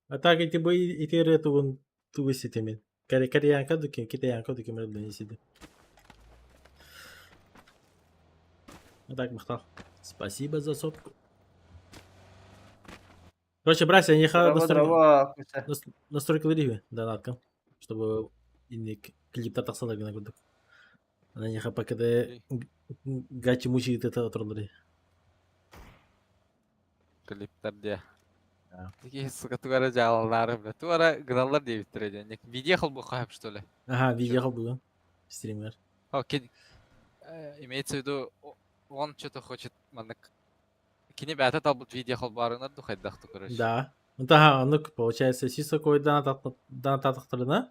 А так ити бу ити тугун тугу ситимин. Кореянка дукин, китаянка дукин мөрдөн сиди. А так, махтал. Спасибо за сотку. Короче, братья, я не настройка лиги донатка, чтобы инник клип татахсалар гына курдук. Ана неха пока гачи мучи это отроллары. Клиптер де. Такие, сука, тугара жалалары, бля. Тугара гыналлар диэбиттэрэ диэн. Видео холбу что ли? Ага, видео холбу. Стример. Окей. Имеется в виду, он что-то хочет, маннык. Кини бэйэтэ талбыт видео холбаарынар ду хайдах короче. Да. Ну да, ну получается, сисокой донататтарына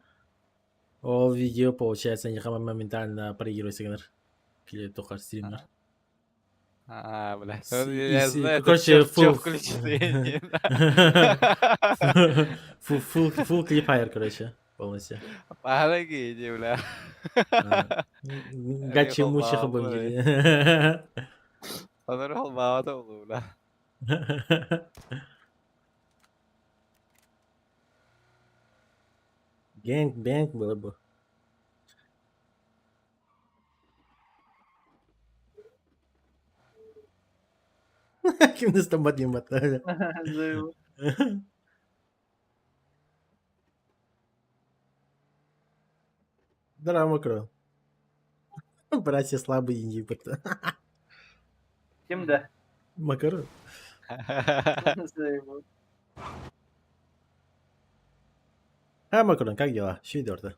ол видео, получается, не моментально проигрывается гынар. Клип только стример. А, бля. Я знаю, короче, фул включит. Фул, фул, фул клипайр, короче, полностью. Пагаги, иди, бля. Гачи мучи хабым. Онор холбаата болу, бля. Гэнг бэнг было бы. Ким настамбат юмат. Здорово, Макро. Братья слабые ебать. Ким да? Макарон. А, Макарон, как дела? Швидорда.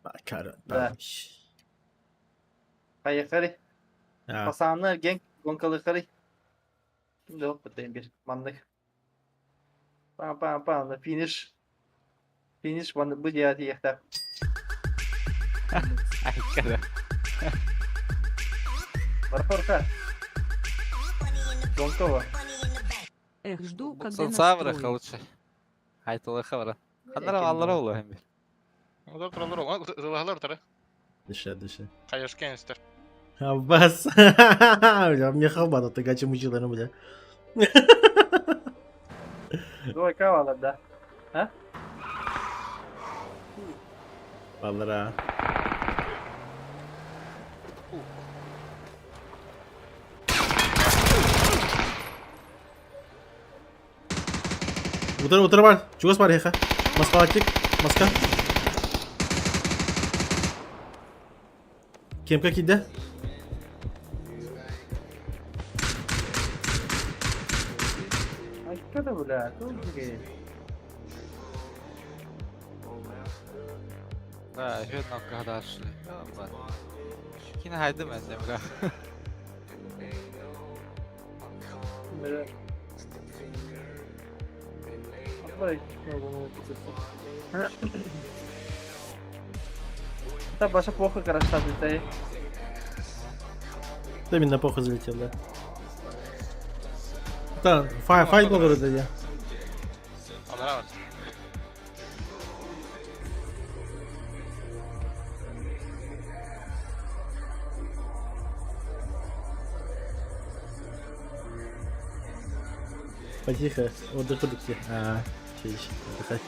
Макарон. Да. Поехали. Пацаны, гэнг, гонкалы Ким да опыт бир маннык. Пам-пам-пам, финиш. Финиш, маннык бу диэти Ай, когда. Барфорка. Гонкова. Эх, жду, когда настроят. лучше. Ай, толы хабара. Ханнара аллара олу hem bir. Олар туралар ол. Ылаһалар тары. Дыши, дыши. Хайашкен истер. Аббас. Бля, мне халбата, ты гачи мучиларын, бля. Двойка вала, да. А? Баллара. Утыр, утыр бар. Чугас бар, хеха. Москва тик. Москва. Кемка киде? Ай, когда, бля, тут же. Да, еще когда шли. Кine haydi ben de бля. Бля. Да, Баша плохо хороша, ты. Да, именно плохо залетел, да. Да, фай, файт был вроде, да. Понравилось? Потихо, отдых продукте. А, чуть, отдыхай.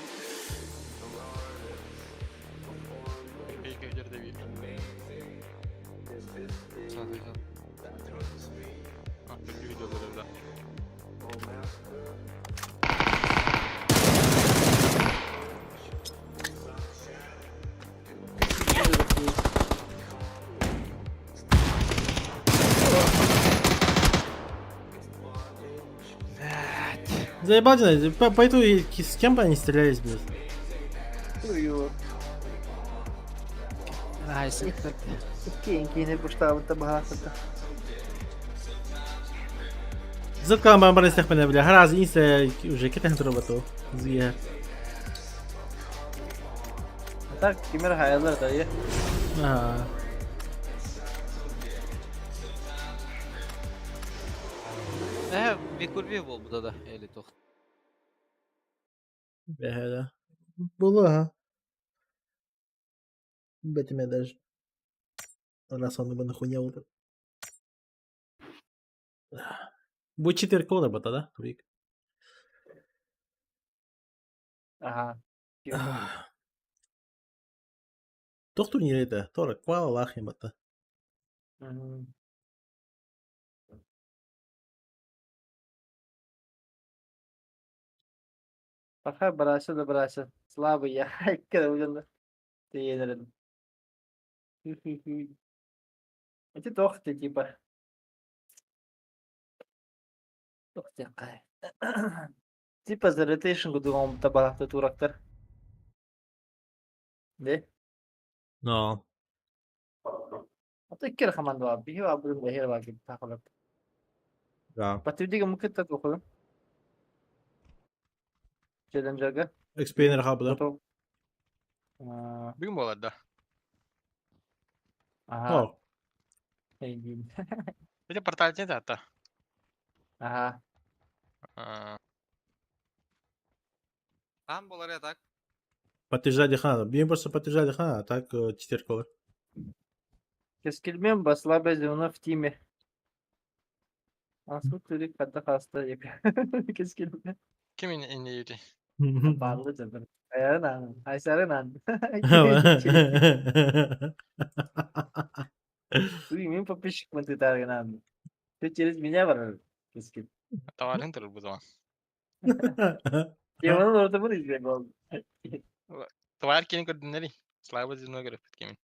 Заебать, пойду и с кем бы они стрелялись, блядь. Ую. Кийин буштаабыта баһаасата. Заткан бамбар истехпене, бля, раз инсе уже кетен турбату. Зия. Так, кимер хаялар да, е. Ага. Э, Микурви был бы да, или тох. Бля, Было, ага. Бэтмен даже. Раз он бы нахуя вот. Будет 4 кода бота, да? Турик. Ага. Тох турнир это, тора, квала лахи бота. Пока брася да брася. Слабый я. Когда Ты Эти тох ты типа. Тох ты Типа за rotation кудугом табалахты турактар. Де? Но. А то иккер команда бар. Биһи бар бүгүн бэһир бар кип тахалап. Да. Батырдига мукетта тоху. Челленджерга. Экспейнер хаба, да? Бүгүн буолар да. Ага. О, Ити портал тиэн таатта. Ага. Там была так. подтверждали хана. Бьем просто подтверждали хана, а так 4 кола. Кескилмен слабое звено в тиме. Асу түрік қадда хаста ек. Кескилмен. Ким иннейти? Барлы жабыр. Айарынан. Айсарынан. Уй, мен подписчик мы таргынан. Ты через меня бар. Кескил. Таварын турur bu zaman. Теманын ортамын izleyip oldu. Тавар кини көрдүннери. Слабый звено көрөппүт кимин.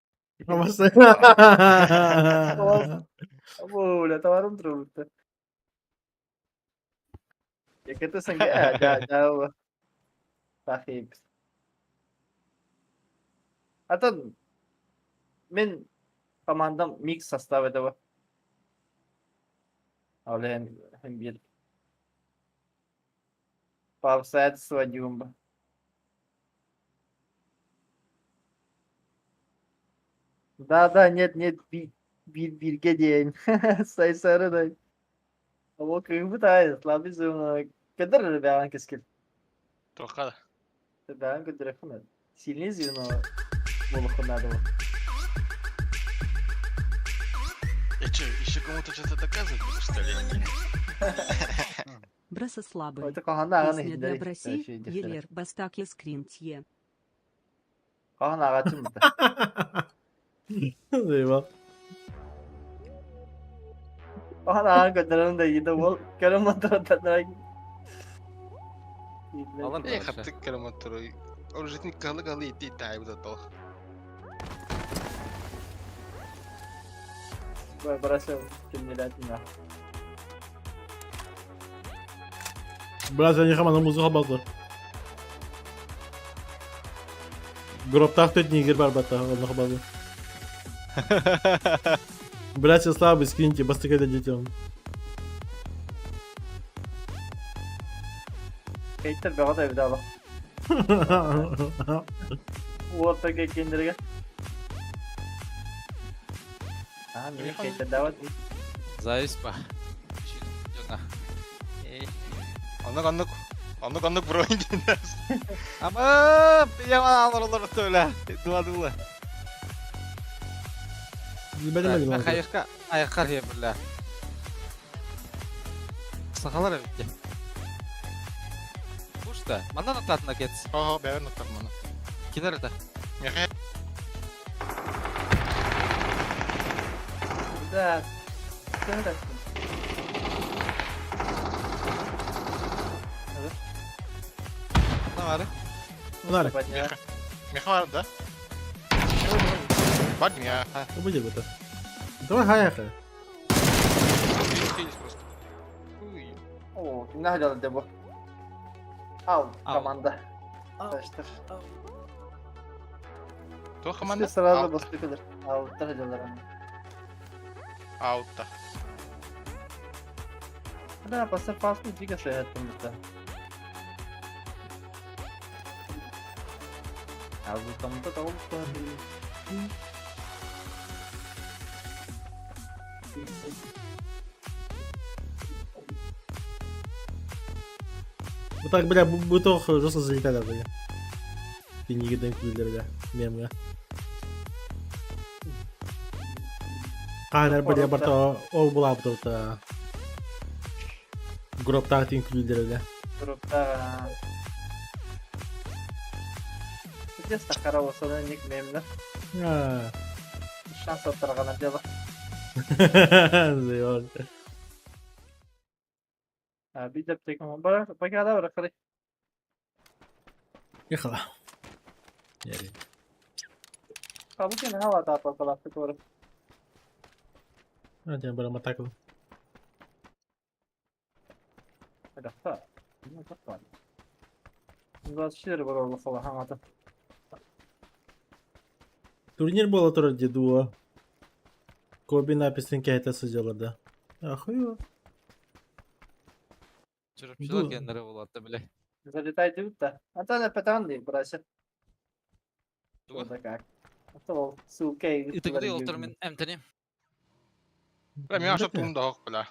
Бля, товарым трубы. Яката санга да да Тахип. Атын мен командам микс состав этого. Ал hem bir по обстоятельствам Дюмба. Да, да, нет, нет, би, би, бирге диэн. Сайсары да. Ол кыгыбыт слабый звено. Кадыр бәгән кескил. Тоққа да. Бәгән көдөрө хына. Сильный звено болух надо. Я чё, еще кому-то что-то доказывать буду, что ли? Браса слабый. Это каханда аганы Песня для хиндери. Браси, Елер Бастаки Скринтье. Кахан агачым бит. Заебал. Кахан аган көдөрөн да иде ол көрөм мотор Алар Эй, хаттык көрөм туру. Ол жизнь калы калы ити тай бу тол. Брася кемнеләтин. Брат, я не хамана музыка балды. Гроптах тут нигер бар бата, одного базы. Братья слабые, скиньте, бастыкай детям. Кейттер бөҕө эбит ала. Уота кеккендерге. А, мин кейттер дават. Зависть па. Дьоно. Оннук оннук. Оннук оннук бро диэн. Ама, пияма алар төлө. Дуа дула. Хайышка айыққар бля. Сахалар эбит. Пушта. Манна нотатына кетс. Хо-хо, бэйэбэр нуттар маны. Кинер это. Миэхэ Да. Да. Ne var? Унары. миэхэ миэхэ бар да? Бар дим я. Будет это. Давай хаяха. Есть просто. Ui. О, кимнәх дьалды бу? Ау, Ау. команда. Таштыр. Туох команда? Сразу басты кадр. Ау, тахдалар. Аутта. Да, паса фасту дига шәһәттем бит. А бу там то того Вот так, бля, бутох жестко залетали, бля. Ты не гиден киллер, бля. Мемга. Қанар бля барта ол була бутота. Гроптағы тин күлдер, бля. Групта. Где стакара болса ник мемнер. А. Шанс оттырган дело. Заебал. А бидеп теком бар, пока да бар, кары. Ехала. Яри. Кабы кен хава та палаты кор. А, тебя барам атаку. Да. Ну так. 24 бар ол хола хаңата. Турнир было тоже где дуо. Коби написан это сидела, да. Ахуево. Чырыпчылар кендері болады, бля. Залетай дейт да. Ата патан дейт, брася. Туга. Да как. Ата ол ссылка. Итыгды олтыр мен әмтенем. Бля, миэхэ ашап тугум да ох, бля.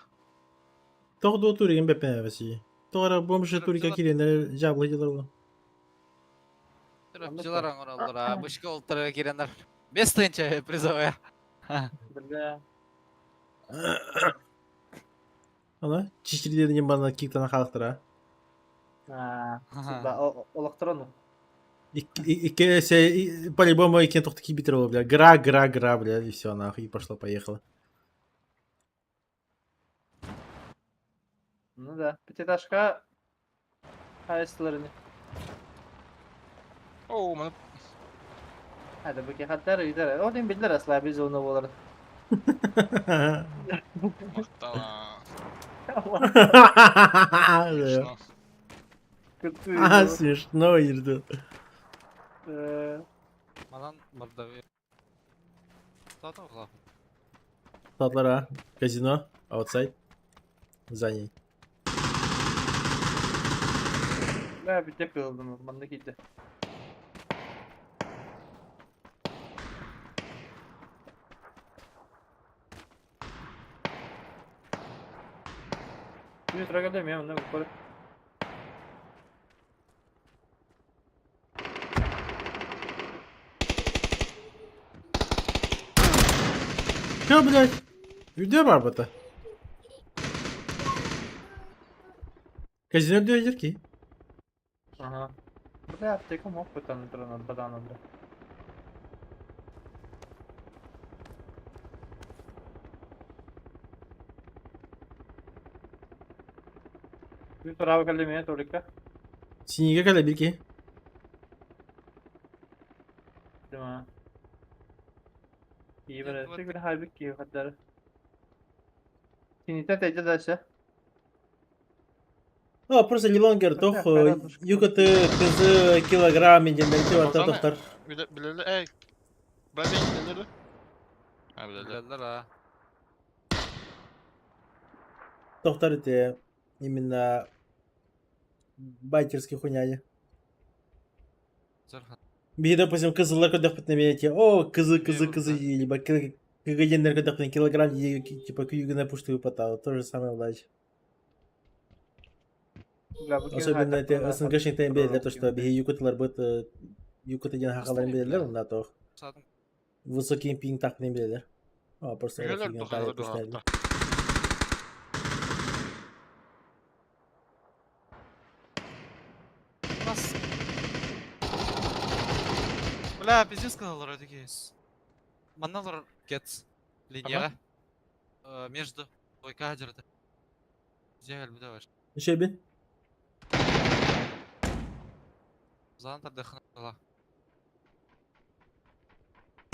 Тоқ дуо туригин бепен васи. Тоғара бомжи турика киренер жаблы делал. Чырыпчылар аңыралар, бышка олтыр киренер. Бес тынча призовая. Бля. Ана, чичирдерден бана киктана халықтыра. А, да, олақтыраны. Икки, по-любому икен тоқты кибитер бля. Гра, гра, гра, бля, и все, нахуй, и пошло, поехало. Ну да, пятиэтажка хайсыларыны. Оо, маны Hadi bakayım hatta gider. O din bildiler asla biz onu olur. махтала. Бля. А, смешно, Ирду. Манан барда. Тата оғла. Татлара, казино, аутсайд. За ней. Ben bir tek kırıldım. Bana gitti. Bir traga demiyorum değil mi? Koru. Чё, блядь? Үйде бар бұта. Казино где дерки? Ага. Бля, аптека мог бы там бадан бля. Bir taraf kalemi толика. Синеге кәлі бирки. Tamam. İyi böyle. Tek bir halbuki ki hatta. Sinita teyze daşı. А, просто лилонгер тох юкаты кызы килограмм дендерти варта Базаны- тохтар. Биле биле эй. Бля, мен биле. А, биле. Билелер а. Тохтар это именно Байтерский хуйня. Биһи, допустим, кызыллар көрдөхпүтүнэ эмиэ о, кызы, кызы, кызы, либо кгденнер көрдөхпүтүнэ килограмм типа күйүгүнэ пуштую потал. То же самое власть. Особенно эти СНГшниктен билэллэр то, что биһи якуталарбыт якуты диэн хахаларын билэллэр, онна тоох высокий пинг тахпын билэллэр. А, просто Билэллэр Нас... Бля, пиздец сказал Родигес. Манна кетс. Линияға. Между. Двойка дерді. Дьэ өлбүтэ бар. Үчүгэйбин. Зан тардыхына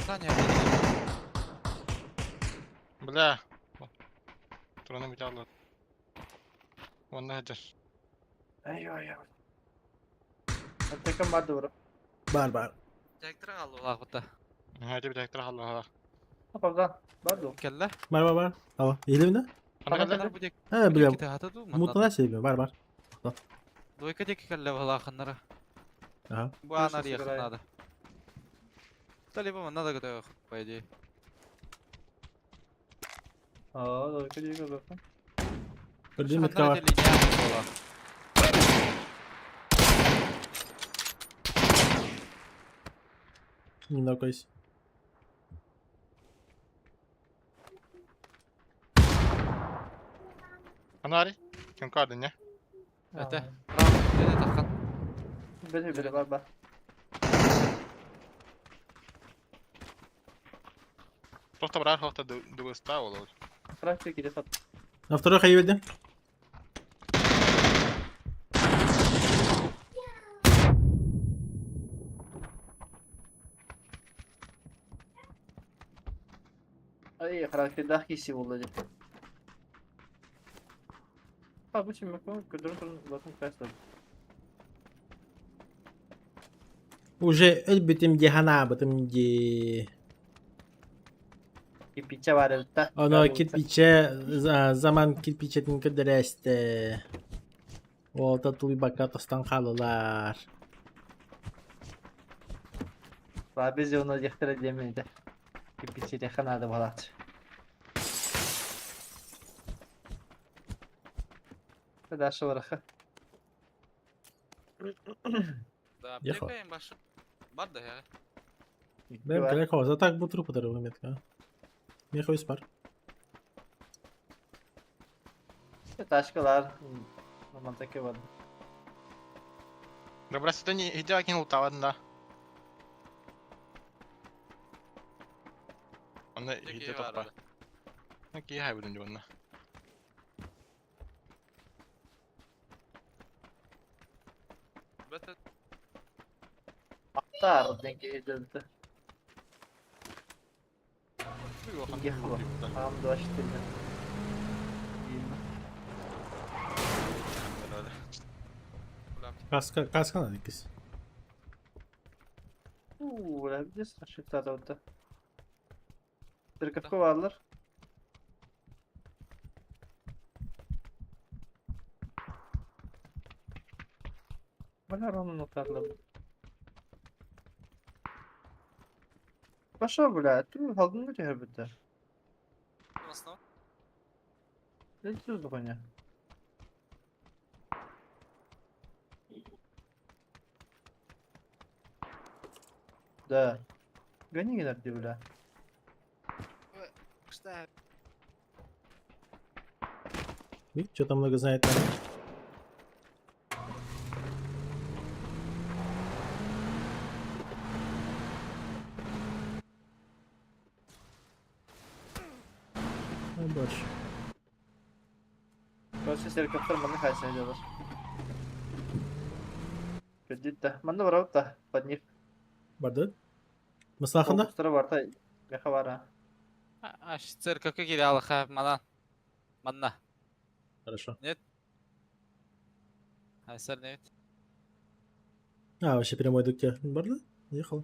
Саня, Бля. Тураны бүтэ алла. Онно сылдьар. Ай-ай-ай. Аттакан бар дура. Бар бар. Директор хааллаах Һэ, директор хааллаах. Апага бар ду. Кэллэ. Бар бар бар. Ала. Иһилибинэ? Ханна кэллэ? Бу диэки Э, бля. хата дуу манна. Мутна себе. Бар бар. Двойка диэки кэллэ баһылааханнара. Ага. Бу аан Плюс арыйахын сыграет. наада. Да либо манна да көтөөх, по идее. Аа, двойка диэки бакын. Көрдүм метка бар. Линия буола. Не нокайся. Ханна ари? Ким кардын не? Это. Право, это тахан. Били били бар бар. Просто брар хохта дугуста ол. Фракция кире сат. На второй хай бердим. Ай, характердаах киси болду деп. А, бу чем макон көдөрөн турун батын кайсы. Уже өлбүтүм дии ханаабытым дии. Кирпиче бар элта. Оно кирпиче, заман кирпичетин көрдөрөөстө. Уолта тулуйбакка тостон хааллылар. Биз оны дехтере демейди. Кирпиче ханады балат. Дальше вараха. Да, Ехал. аптека башы. Бар да я. Бэм кэлэ хооза так бу трупа дарылы метка. Меха үс бар. Ташкалар. Мамантаке бар. Добра ситони идя кин ултавадын да. Онно иде топпа. Ки хай будун дьонна. Бета Аттар денге эдилди. Ехала. Ам дуаштылды. Каска, каска надо иккис. Уу, здесь ошибка Церковка баалар. Бля, ровно натарлы. Пошел, бля, ты алдын ба бітті. основ. Не сөзді хуйня. Да. Гони генерди, бля. Что? Что там много знает. Ой, больше. Короче, helikopter манна хайса делар. Кредит Манна барабыт та, под них. Барды? Мыслахында? Устара барта, меха бара. Аш церковка кире алаха мана. Манна. Хорошо. Айсар не бит. А, вообще прямой иду к тебе. Барды? Ехал.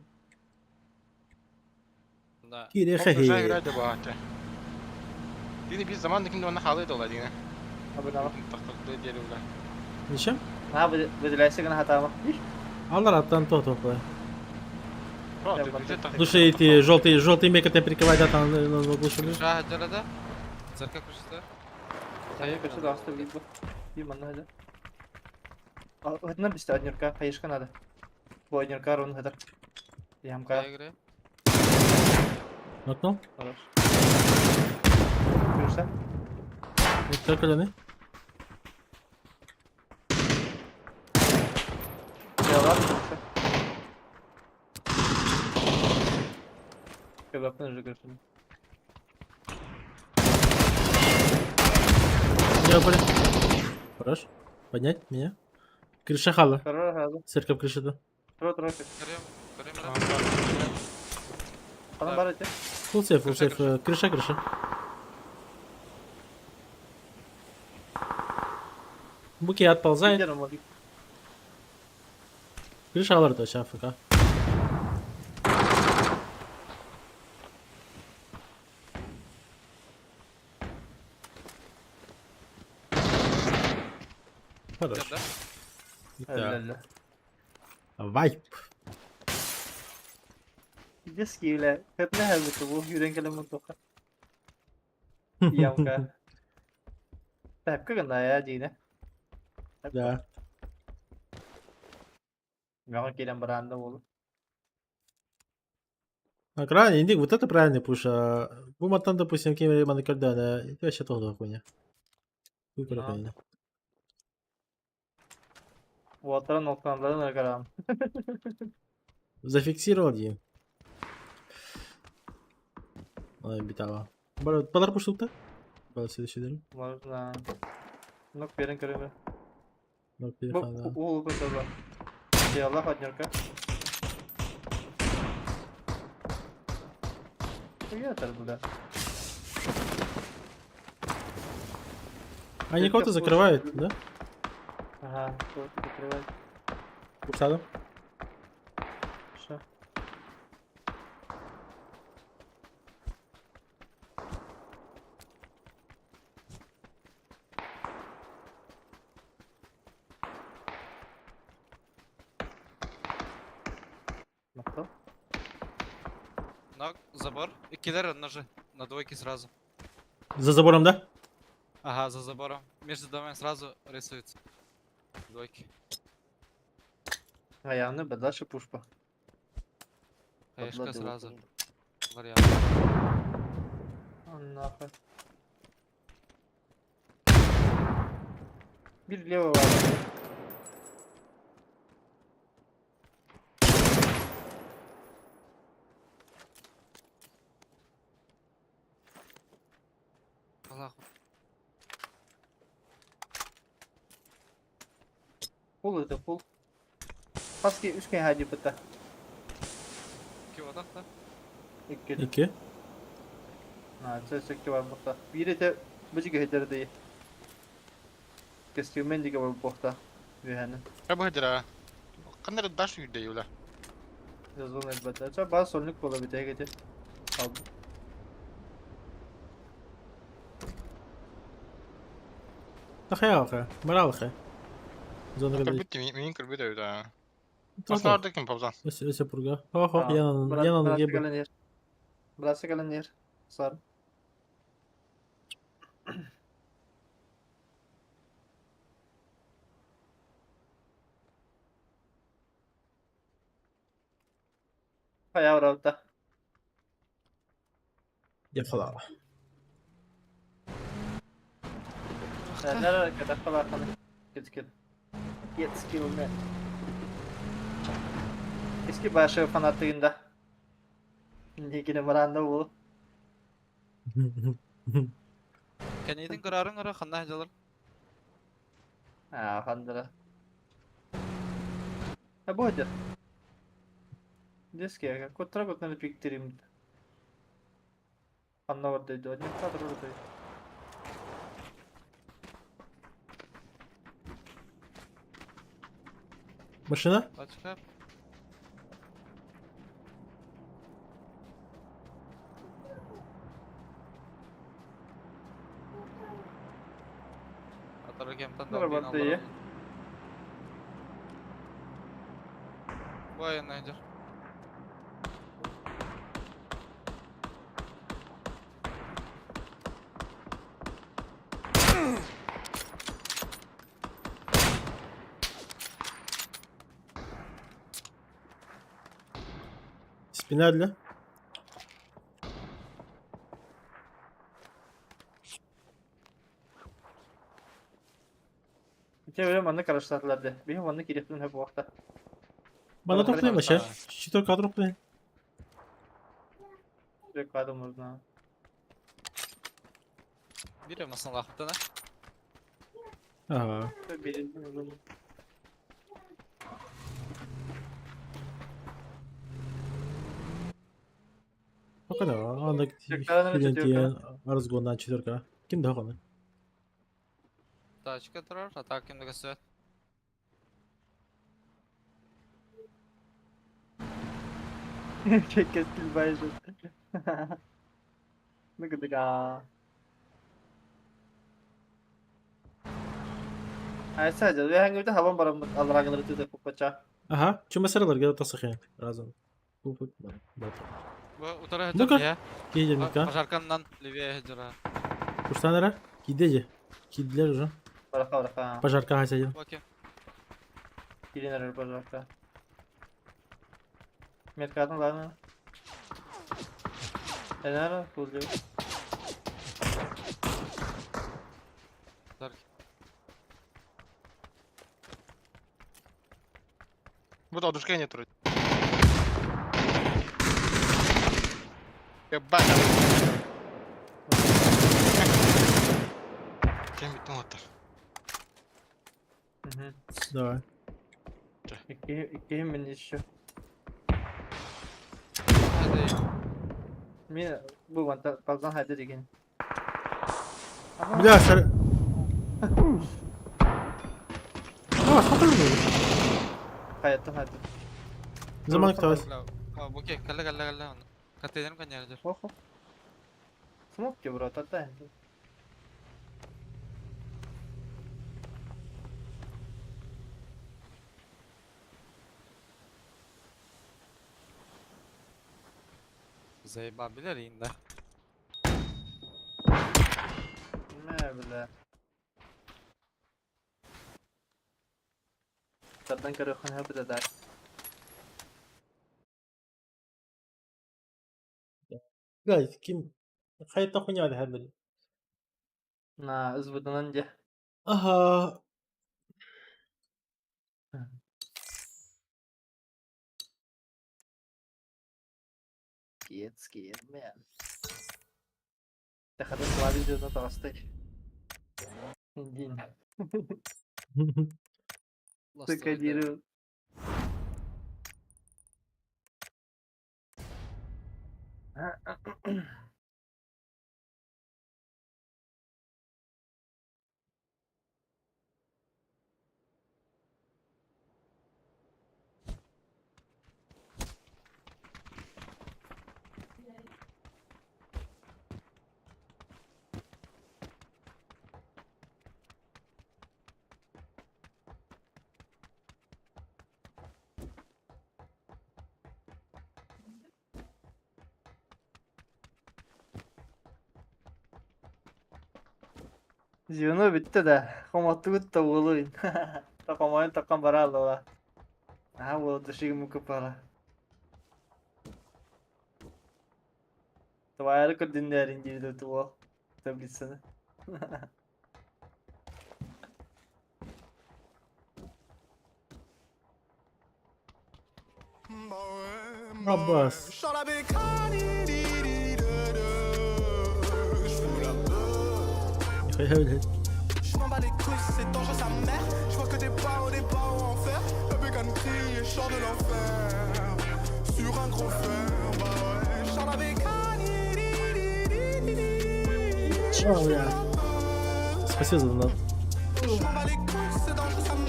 Да. Кире Уже хе. играть добавьте. Дини биз заман дикин онна халы дола дини. Абынама. Тахталды дерево. Зачем? Наһаа выделяйся гына хатаама. Аллараттан то тоқлай. Слушай, эти желтые, желтые мекотен прикрывать, да, там на глушили. Крыша да? Церковь крыша. Хайа көрсө да аста бит бу. Би манна хада. Одна бисте однерка, хаешка надо. Бу однерка рун хадar. Ямка. Я играю. Нокнул? Хорош. Крыша. Церковь, Я ладно, крыша. Кебапны уже крыша. Я упали. Хорош. Поднять меня. Крыша хала. Хорош, Церковь крыша да. Тро тро. Көрем, Анам бар эти. Фулл сейф, фулл сейф. Крыша, крыша. Буки отползает. Крыша алар да, АФК. Хорош. Да. Вайп. Детский, бля. Хэтне хәбит бу юрен кэлем тока. Ямка. Тәпкә гына я дийне. Да. Миңа килен баранда булып. А правильно, индик, вот это правильный пуш. А Буматан, допустим, кем манакальда, это вообще тоже хуйня. Хуй хуйня. Уотарын октанларын аркарам. Зафиксировал один. Ой, битала. Балар пуштукта? Балар следующий день. Можно. Ну, перен көрөмө. Ну, Бу перехода. уул көтөбө. Ялла однерка. Хуятар, бля. Они кого-то закрывают, да? Ага, кого-то закрывают. Пушадом. Что? Нахто? На забор. И киллер ножи. На двойке сразу. За забором, да? Ага, за забором. Между домами сразу рисуется. Двойки. А явно бы дальше пушпа. Хаешка сразу. Нахуй. Bir лево var. Аллах. Пул это пул. Хаски үч хади быта. Кип атак да? Икки. Икки. Ha, сөкке бар бухта. Бири те бижиге хетерди. Дейи. Кестюмен диге бар бухта. Үһәне. Бу хедера. Кандыр даш үйдө юла. Жазылын elbette. Ча ба сольник бола бите гете. Алды. Тахаялка, моралка. Зона Көрбүт мин көрбүт өйдө. Асларды ким папзан? Өсе өсе пурга. Хо-хо, я на ноге. Брасы каленер. Сар. Хайа ураута. Я фалала. Нэр катахпала ханы. Get skill. Get skill man. Eski başı fanatığında. Негине баранда бол. Кәнейдің көрарың ара қандай жалар? А, хандыра. А будет. Детский, котра котна пиктерим. Анна бар дейdi. Одни кадр бар дейdi. Машина? Тачка. Атар кемтан Бар бар дейdi. Военный идет. Спина для. Ити өлө манна караштаатылар дэ. Биһи манна кириэхпин хөп буолта. Манна тохтуйм вообще. Четверка тохтуйм. Четверка можно. Берем на салахтана. Ага. Пока да, анда клиент разгоннан четверка. Ким да ханы? Тачка турар, а так ким да көстүбэт. Кэскил байжы. Ну-ка, Айса, жа, хабан бараммыт аллараагылары тыта куппача. Ага, чума саралар тасахын разом. Утары Ну-ка. Киде мика. Пожарканнан левее жара. Куштанара? Киде же. Киделер уже. Бараха, бараха. Пожарка хасадил. Окей. Кирин пожарка. Меткатын ладно. Энара, кузлю. Вот одушка нет вроде. Ебать. Кем бит оттар. Давай. Икки мен еще. Мен бу ванта палзан хайда деген. Бля, сар... А, смотри. Хайаттан хайда. Заман кталась. Окей, калла калла калла. Катеден коняр. Охо. Смок брат, ата. Заеба билер инде. Не, бля. Тардан көрөхөн хөбүдэ да. Бля, ким... Хайта хуйня хабили. На, ызбыдынан же. Ага. Детский, мен. Тахада славизия тастай. Индин. Цикадирую. Звено бүттэ да. Хомоттугут да уолуйн. Тақамайын таққан бара алла. А, уол душиги мука пара. Твайры көрдүннәрин диде туол. Таблицаны. Аббас. Нихуя, блядь. О, бля. Спасибо за донат.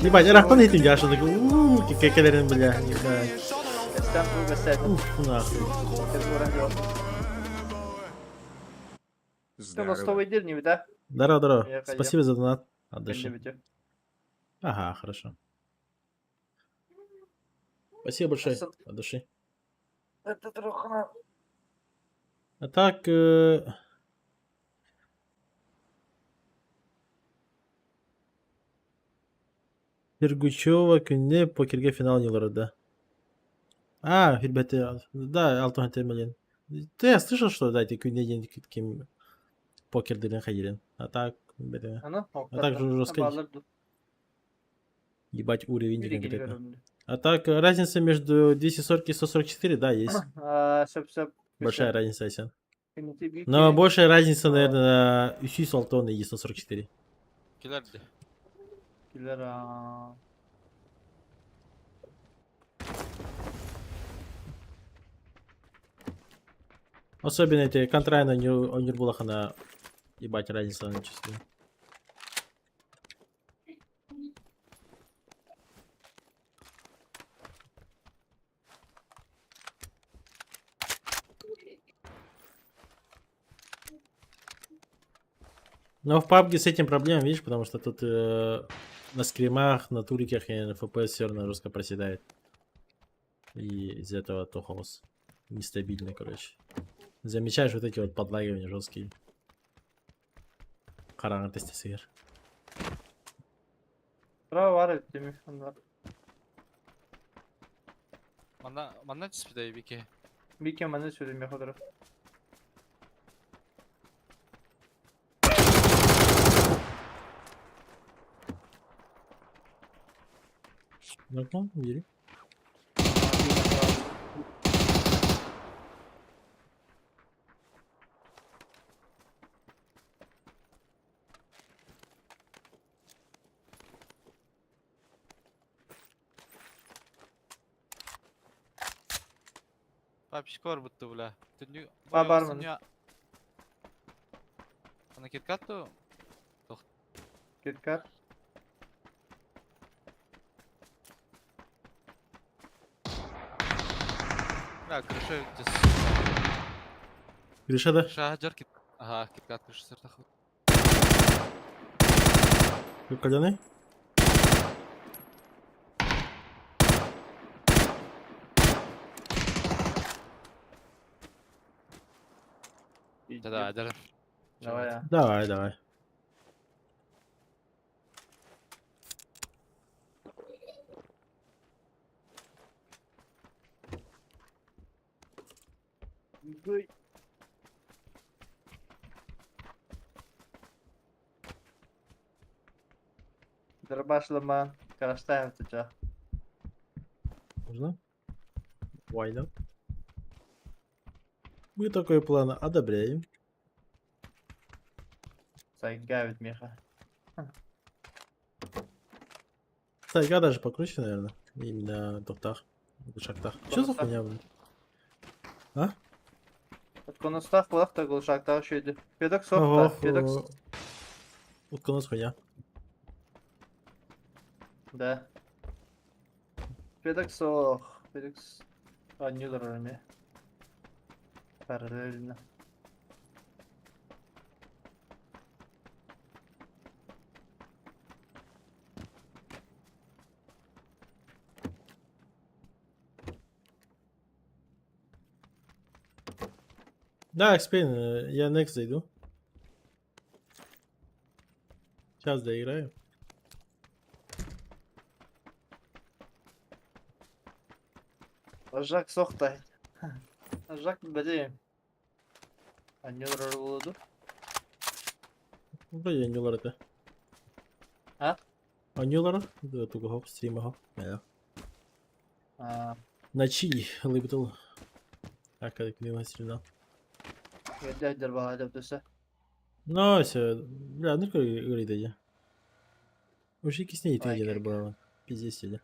Ебать, Рахтан этим яшен, такой, ууу, кекелерин, бля, ебать. Эстен бу бесед. Уф, нахуй. Ты на сто выйдер не да? Здорово, здорово. Я ходил. Спасибо за донат. От души. Ага, хорошо. Спасибо большое Асан- от души. Это трохна. А так... Сергучева күнне покерге финал не да. А, ребята, да, Алтон Темелин. Да, я слышал, что да, эти күнне ден ким покер деген хайдерен. А так, бля, Аны А так же жестко. Ебать уровень Бiri конкретно. geliyorum. А так, разница между 240 и 144, да, есть. А, сөп сөп. Большая разница, Асян. Кемити бики. Но большая разница, наверное, на Юси Салтон и 144. Килерди. Килер, а. Особенно эти контрайны Нюрбулахана, ебать, разница на чувствую. Но в PUBG с этим проблем, видишь, потому что тут на скримах, на туриках и на FPS все равно жестко проседает. И из-за этого то хаос. Нестабильный, короче. Замечаешь вот эти вот подлагивания жесткие. Қараңғы тестесігер. Браво бар ettim onlar. Манна манна түспүдэ бики. Бики маны сөйлем яхудыр. Ну-ка, бери. Папчик бар бутты бля. Түннү Ба, бар мын. Ана киткат ту. Киткат. Бля, крыша дес. Гриша, да? Крыша жар кит. Ага, киткат крыша сыртах. Кальяны? Да, да, да. Давай. а. Давай, давай. Гой. Дробашлама. Караштаем сейчас. Можно? Why not? Мы такой план одобряем. Сайгавит Миха. Сайга даже покруче, наверное. Именно тоқтах. Шактах. Что за хуйня, блин? А? Утконустах булах та шактах шүйді. Педок Ого, соқта, педок. Утконос хуйня. Да. Педок соқ. Педок. А, не дорожне. Параллельно. Да, Экспейн, я next зайду. Сейчас доиграю. Жак соқта. Жак бәде. А не дорожне болады? Вроде Анюлар это. А? Анюлар? Да, только хоп, стрима хоп. Да. А, Начи, лыбытыл. Так, как мимо стрельна. Өйдө бала деп төсө. Ну, все, бля, ну какой говорит иди. Уже кисней ты Ай, где как. было. Пиздец сидя.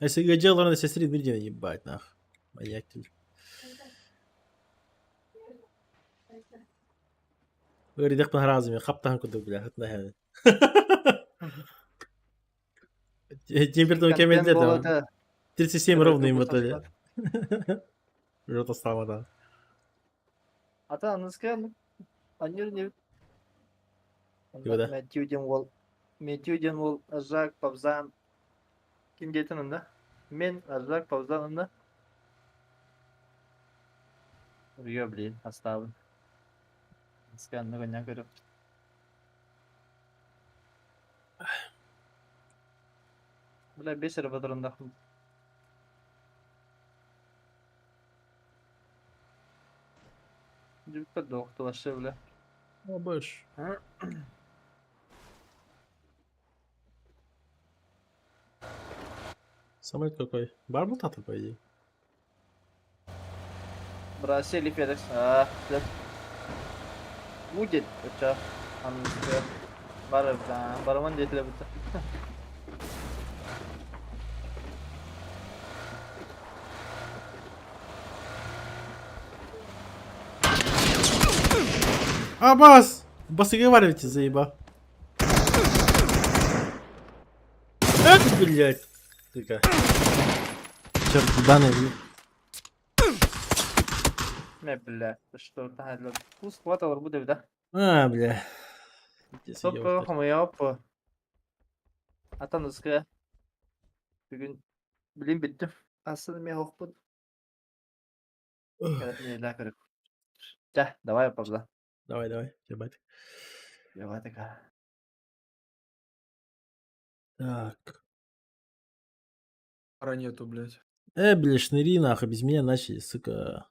А если я делал, на сестре дверь ебать, нах. Маньяк ты. Говорит, я разуме, хаптан куду, бля, хатна Температура Контент кемелде там. болады. 37 ровно им в итоге. Жопа стала, да. Ата аныска анюр не. Куда? Мэтью ден ол. Мэтью ден ол Жак Пабзан. Ким диэтин онно? Мин, Арзак, Паузан онно. Ё, блин, оставлю. Сканны гоння көрүп. Бля, бес эрэ Дьүккэ доохтулашы, бля. О, больше. Самолет какой? Бар был татар, по идее. Браси Федекс. А, да. Будет, ча. Бар, бараман диэтилэ бутта. А, бас! Бас и заеба. Эх, блядь. Сука. Черт, данные. Не, бля, что там, Пусть хватало будет, да? А, бля. Стоп, хомуйа, Атан ыскы. Бүгүн билим бүттүм. Асын мен хохпун. Да, давай, пожалуйста. Давай, давай, ебать. Давай такая. Так. Пара нету, блядь. Бля, шныри нахуй, без меня начали, сука.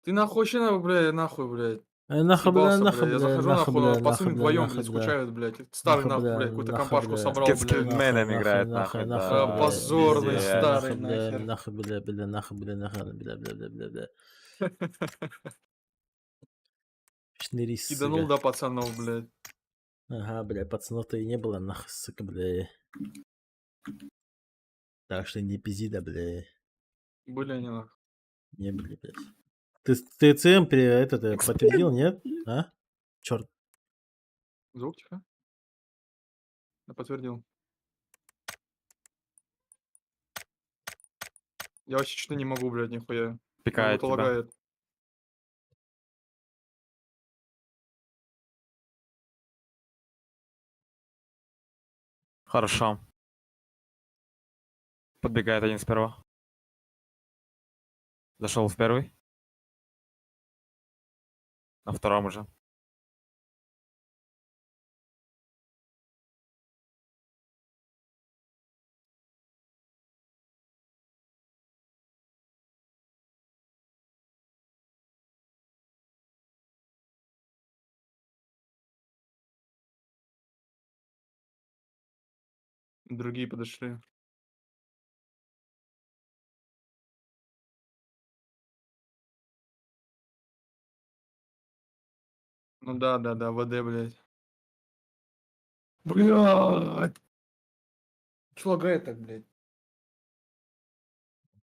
Ты нахуй вообще, бля, нахуй, блядь. Нахуй, бля, Съебался, нахуй, блядь. Я бля, захожу, нахуй, нахуй, бля, пацаны нахуй, бля, вдвоем, нахуй, блядь, бля. скучают, блядь. Старый, Нахуй, нахуй, бля, блядь, какую-то нахуй, компашку бля. собрал, С блядь. Кидменом играет, нахуй, нахуй, да. нахуй, бля, Позорный пиздец, старый, нахуй, бля, нахер. нахуй, бля, бля, нахуй, бля, нахуй, бля, бля, бля, бля, бля. Шныри, Киданул, сука. да, пацанов, блядь. Ага, бля, пацанов-то и не было, нахуй, сука, бля. Так что не пизди, да, бля. Были они, нахуй. Не были, блядь. Ты ТЦМ этот, подтвердил, нет? А? Черт. Звук тихо. Да, подтвердил. Я вообще что-то не могу, блядь, нихуя. Пикает Будто тебя. лагает. Хорошо. Подбегает один сперва. Зашел в первый. На втором уже. Другие подошли. Ну да, ВД, блядь. Блядь! Чё лагает так, блядь?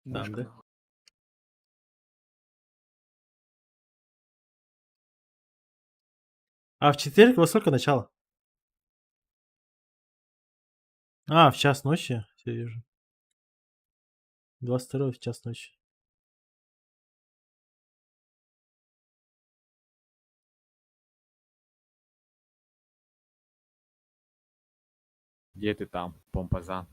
Там, Мышка, да? нахуй. А в четверг во сколько начало? А, в час ночи, все вижу. 22 в час ночи. Где ты там, помпазан?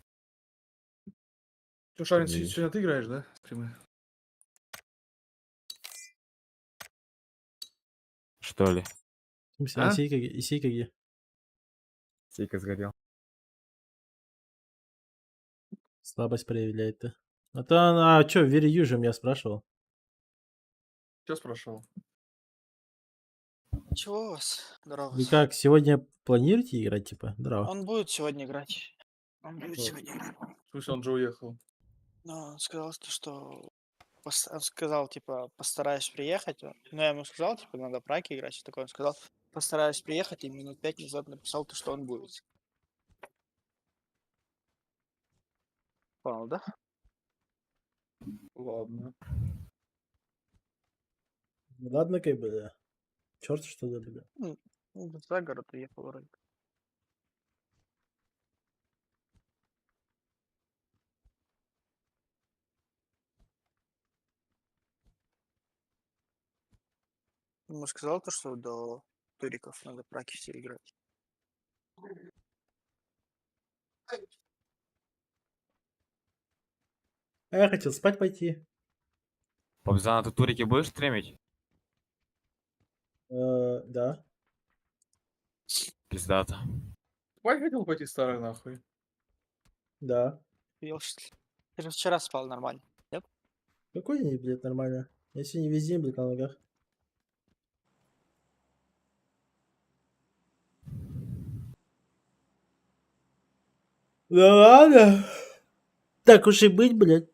Чё, Шарин, Не. сегодня ты играешь, да? Стримы? Что ли? В смысле, А? а Исейка, Исейка где? Сейка сгорел. Слабость проявляет-то. А то, а чё, Вери Южем я спрашивал. Чё спрашивал? Чего у вас? Здорово. Вы как, сегодня планируете играть, типа? Здорово. Он будет сегодня играть. Он будет Вот. сегодня играть. В смысле, он же уехал? Но он сказал, что он сказал, типа, постараюсь приехать. Но я ему сказал, типа, надо праки играть. Что такое. Он сказал, постараюсь приехать, и минут 5 назад написал, то, что он будет. Понял, да? Ладно. Ну Ладно, как бы, да. Черт, что ли, бля. Ну, за город уехал вроде. Ему сказал то, что до туриков надо праки все играть. А я хотел спать пойти. Папзан, а ты турики будешь стримить? Да. Пиздато. Спать хотел пойти, старый, нахуй. Да. Ел, что ли? Ты же вчера спал нормально. Нет? Какой день, блядь, нормально? Я сегодня весь день, блядь, на ногах. Да ладно. Так уж и быть, блядь.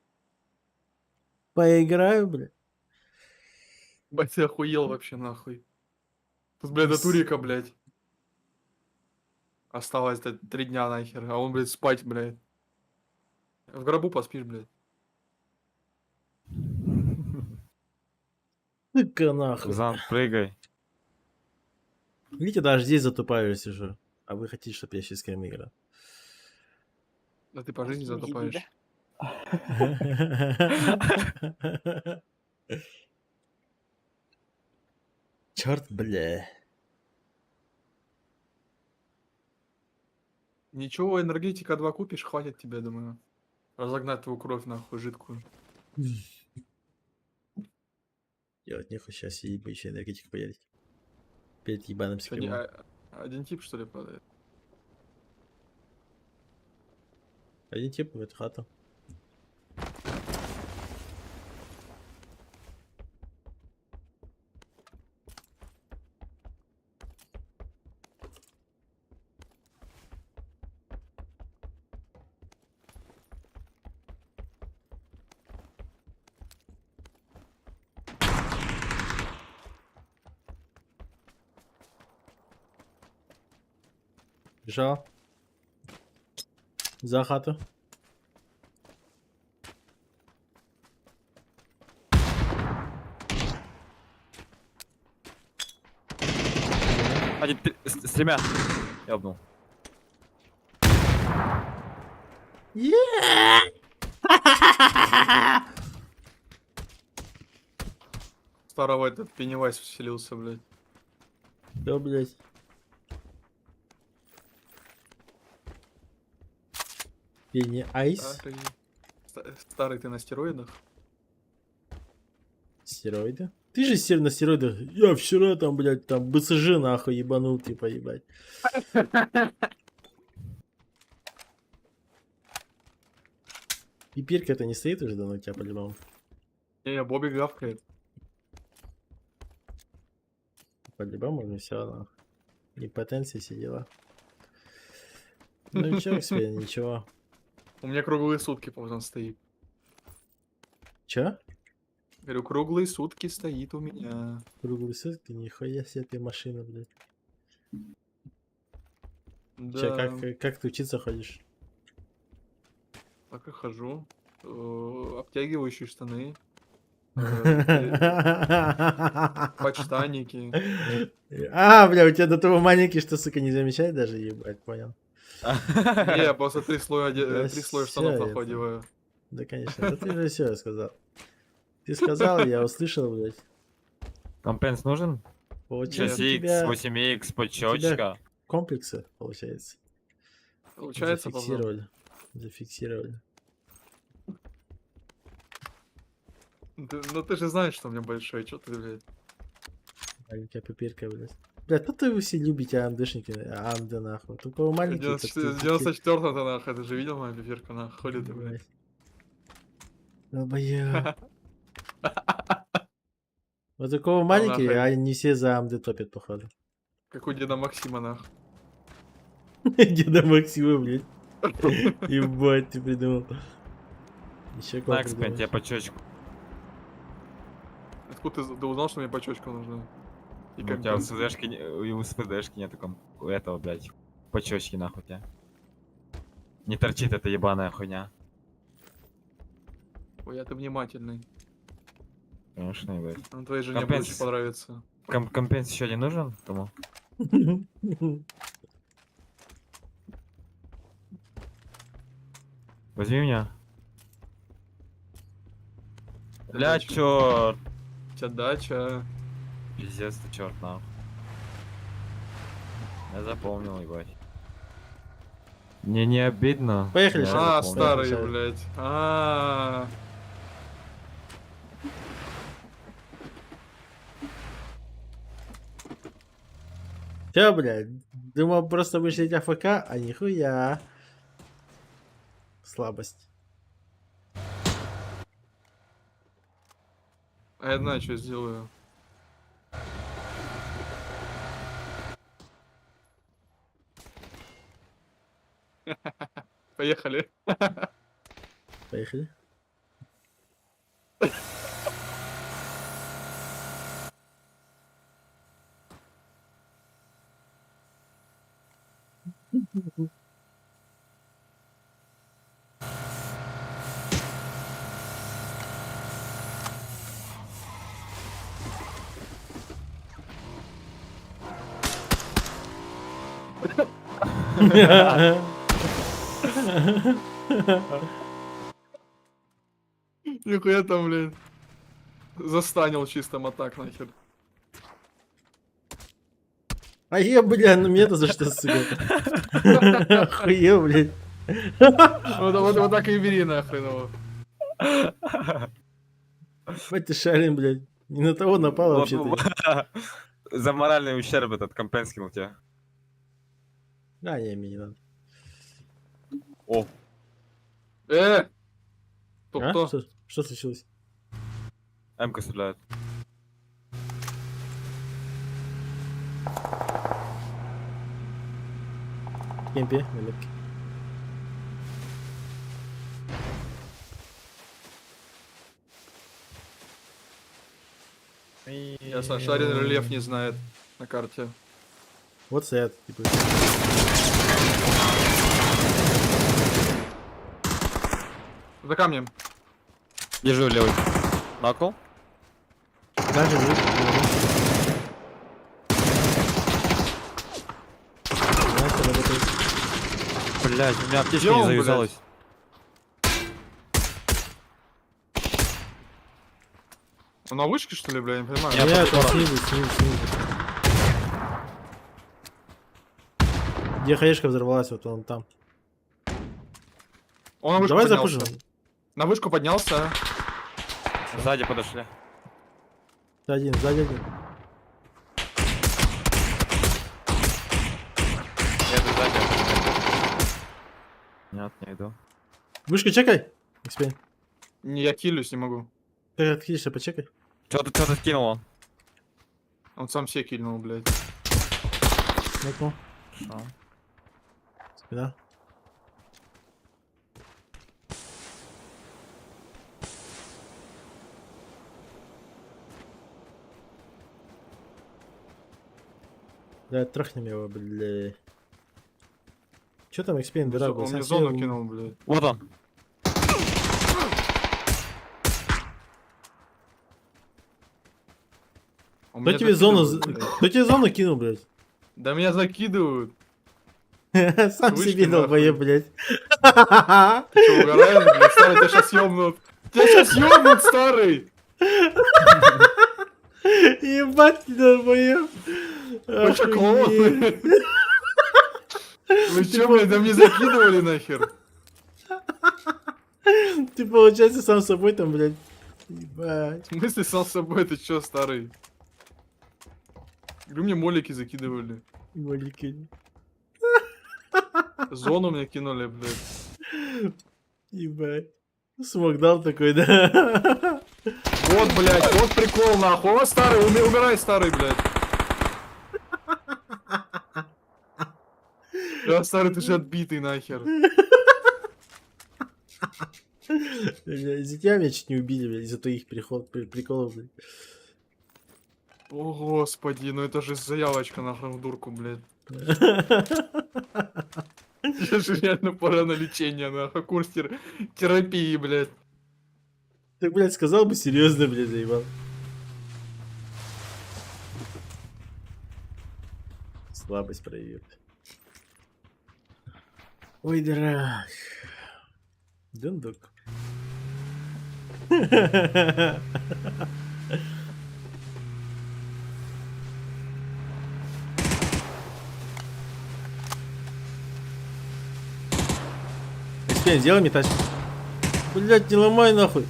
Поиграю, блядь. Бать, ты охуел вообще, нахуй. Тут, блядь, до турика, блядь. Осталось 3 дня нахер, а он, блядь, спать, блядь. В гробу поспишь, блядь. Сука, нахуй. Папзан, прыгай. Видите, даже здесь затупаю сижу. А вы хотите, чтобы я сейчас с кем играл? Да ты по жизни Не еби, затупаешь. да? Черт, бля. Ничего, энергетика 2 купишь, хватит тебе, думаю. Разогнать твою кровь, нахуй, жидкую. Делать нехуй сейчас сидеть бы еще энергетик поедет. Перед ебаным Чё, не- скримом. один тип, что ли, падает? Один тип в эту хату. Бежал. За хату. Один, три, с тремя. Ёбнул. Старого этот Пеннивайз вселился, блядь. Да, блядь. Пенни Айс. Старый, старый ты на стероидах? Стероиды? Ты же сер на стероидах. Я вчера там, блядь, там БЦЖ нахуй ебанул, типа, ебать. Пипирка-то не стоит уже давно у тебя по-любому. Не, Бобби гавкает. По-любому ну все, нахуй. Импотенция сидела. Ну ничего себе, ничего. У меня круглые сутки, по-моему, стоит. Чё? Говорю, круглые сутки стоит у меня. Круглые сутки, нихуя себе ты машина, блядь. Да. Чё, как ты учиться ходишь? Так и хожу. Обтягивающие штаны. Подштанники. А, бля, у тебя до того маленький, что, сука, не замечает даже, ебать, понял. Не, я просто Да 3 слоя штанов всё, нахуй это- одеваю. Да, конечно, да ты же все сказал. Ты сказал, я услышал, блядь. Компенс нужен? Получается, у 6х, тебя 8х, подчёчка. комплексы, получается. Получается, пацан? Зафиксировали. Зафиксировали. Ну ты же знаешь, что у меня большой, чё ты, блядь. Маленькая пипирка, блядь. Блядь, ну ты вы все любите АМДшники, АМД нахуй. Только у маленьких... так В 94-м-то нахуй, ты же видел мою пипирку, нахуй, хули ты, блядь. Долбоёб. Вот у кого маленькие, нахуй. а они все за АМД топят, походу. Как у деда Максима, нахуй. Деда Максима, блядь. Ебать, ты придумал. Еще кого На, Экспен, тебе придумаешь? подчёчку. Откуда ты узнал, что мне почечка нужна? И Ну, у тебя в компенс. СВДшке, и у СВДшки нету у этого, блядь, подчёчки, нахуй тебя. Не торчит эта ебаная хуйня. Ой, а ты внимательный. Конечно, ебать. Ну, твоей жене будет Компенс. очень понравится. Компенс еще не нужен кому? Возьми меня. Бля, Дача. черт. У тебя дача. Пиздец ты черт, нахуй. Я запомнил, ебать. Мне не обидно. Поехали, я Шарик. А, запомнил. старый, Поехали. блядь. А. Чё, блядь, думал просто вышли АФК, а нихуя. Слабость. А я знаю, что сделаю. Поехали. Поехали. Нихуя там, блядь. Застанил чисто мотак нахер. А я, бля, ну мне-то за что, сука? Охуел, блядь. Вот, вот, вот так и бери нахрен его. Мать ты шарин, блядь. Не на того напал Вот, вообще-то. За моральный ущерб этот компенс кинул тебе. А, не, мне не надо. О, Э! Кто А? кто? Что, что случилось? М-ка стреляет. В Кемпе, на метке. Я Шарин рельеф не знает на карте. Вот стоят, типа. За камнем. Держу левый. Накол. Даже не. Настя работает. Блять, у меня аптечка Где он, не блядь? заюзалась. Он на вышке, что ли, бля, я не понимаю. Нет. Нет, он снизу, снизу, снизу. Где хаешка взорвалась, вот он там. Он на вышку Давай поднялся. запушим. На вышку поднялся. Сзади подошли. Сзади один, сзади один. Я иду сзади. Нет, не иду. Вышку чекай. Экспен. Не, я килюсь не могу. Ты откинешься, почекай. Что-то что-то кинул он. Он сам себе кильнул, блядь. Нокнул. Хорошо. Спина. Да, трахнем его, бля. Че там, Экспен, дыра был? Он Сам мне себе зону кинул, блядь. Вот он. Он Кто меня тебе зону... закидывает, блядь. Кто тебе зону кинул, блядь? Да меня закидывают. Сам Вышки себе нахуй. долбоеб, блядь. Ты что, угораешь, блядь? Старый, тебя сейчас ёбнут. Тебя сейчас ёбнут, старый! Ебать ты долбоеб. Вы чё, клоун? Охуеть. Вы чё, блядь, да мне закидывали нахер? Ты, получается, сам с собой там, блядь. Ебать. В смысле сам с собой? Ты чё, старый? Говорю, мне молики закидывали. Маленький. Зону мне кинули, блядь. Ебать. Смог дал такой, да? Вот, блядь, вот прикол, нахуй. О, старый, умирай, старый, блядь. Да, старый, ты же отбитый нахер. Бля, Из-за тебя меня чуть не убили, блядь, из-за твоих приход, приколов, блядь. О, господи, ну это же заявочка нахуй в дурку, блядь. Это же реально пора на лечение, нахуй, курс терапии, блядь. Ты, блядь, сказал бы серьезно, блядь, заебал. Слабость проявил. Ой, дурак. Дундук. Экспен, сделай мне тачку. Блядь, не ломай нахуй.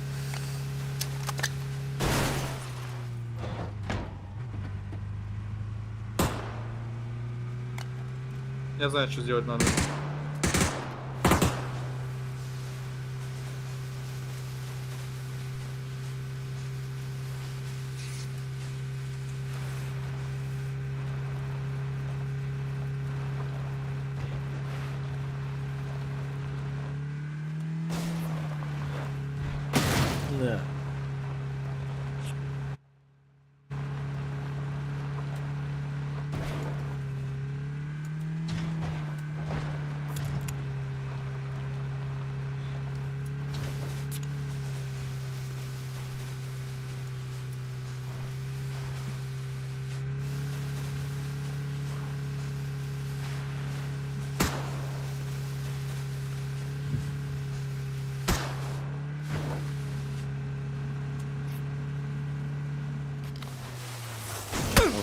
Я знаю, что сделать надо. Да.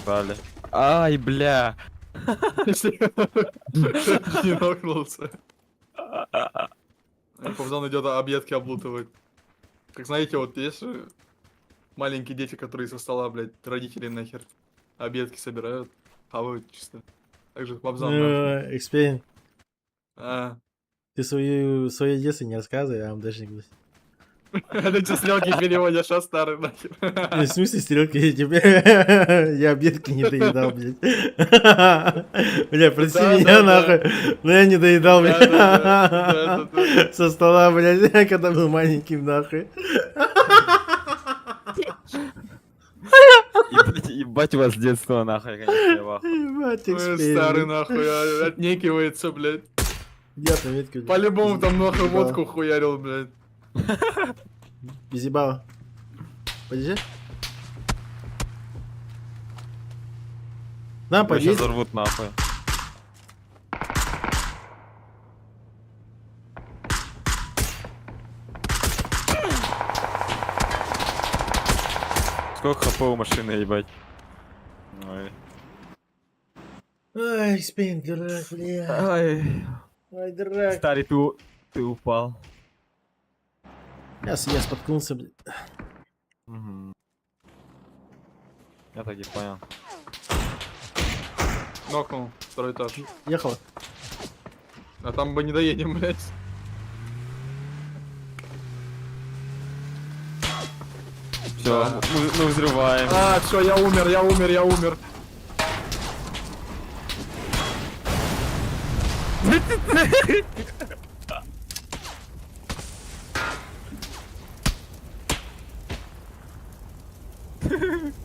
Удали. Ай, бля. Не нокнулся. Павзан идет объедки облутывает. Как знаете, вот есть же маленькие дети, которые со стола, блядь, родители нахер объедки собирают, хавают чисто. Так же Бабзан, нахуй. Ну, Экспен, А. ты свою, свое детство не рассказывай, я вам даже не буду. Это что, стрелки переводишь, а старый нахер? В смысле стрелки? Я тебе... Я объедки не доедал, блядь. Бля, прости Да, меня, да, да. нахуй. Но я не доедал, Да, блядь. да, да, да, да, Со стола, блядь, когда был маленьким, нахуй. Ебать, ебать у вас детство, нахуй, конечно, я в ахуе. Ебать, Ой, Экспен. Старый нахуй, а, отнекивается, блядь. Я там метку, блядь. По-любому там нахуй Ебало. водку хуярил, блядь. Без ебала. Подожди. На, Его щас подъедь. взорвут, нахуй. Сколько хп у машины, ебать? Ой. Ай, Экспен, дурак, бля. Ай. Ай, дурак. Старый, ты, ты упал. Я споткнулся, блядь. Мгм. Я так и понял. Нокнул, второй этаж. Ехала. А там мы не доедем, блядь. Все, Да. мы взрываем. А, все, я умер, я умер, я умер.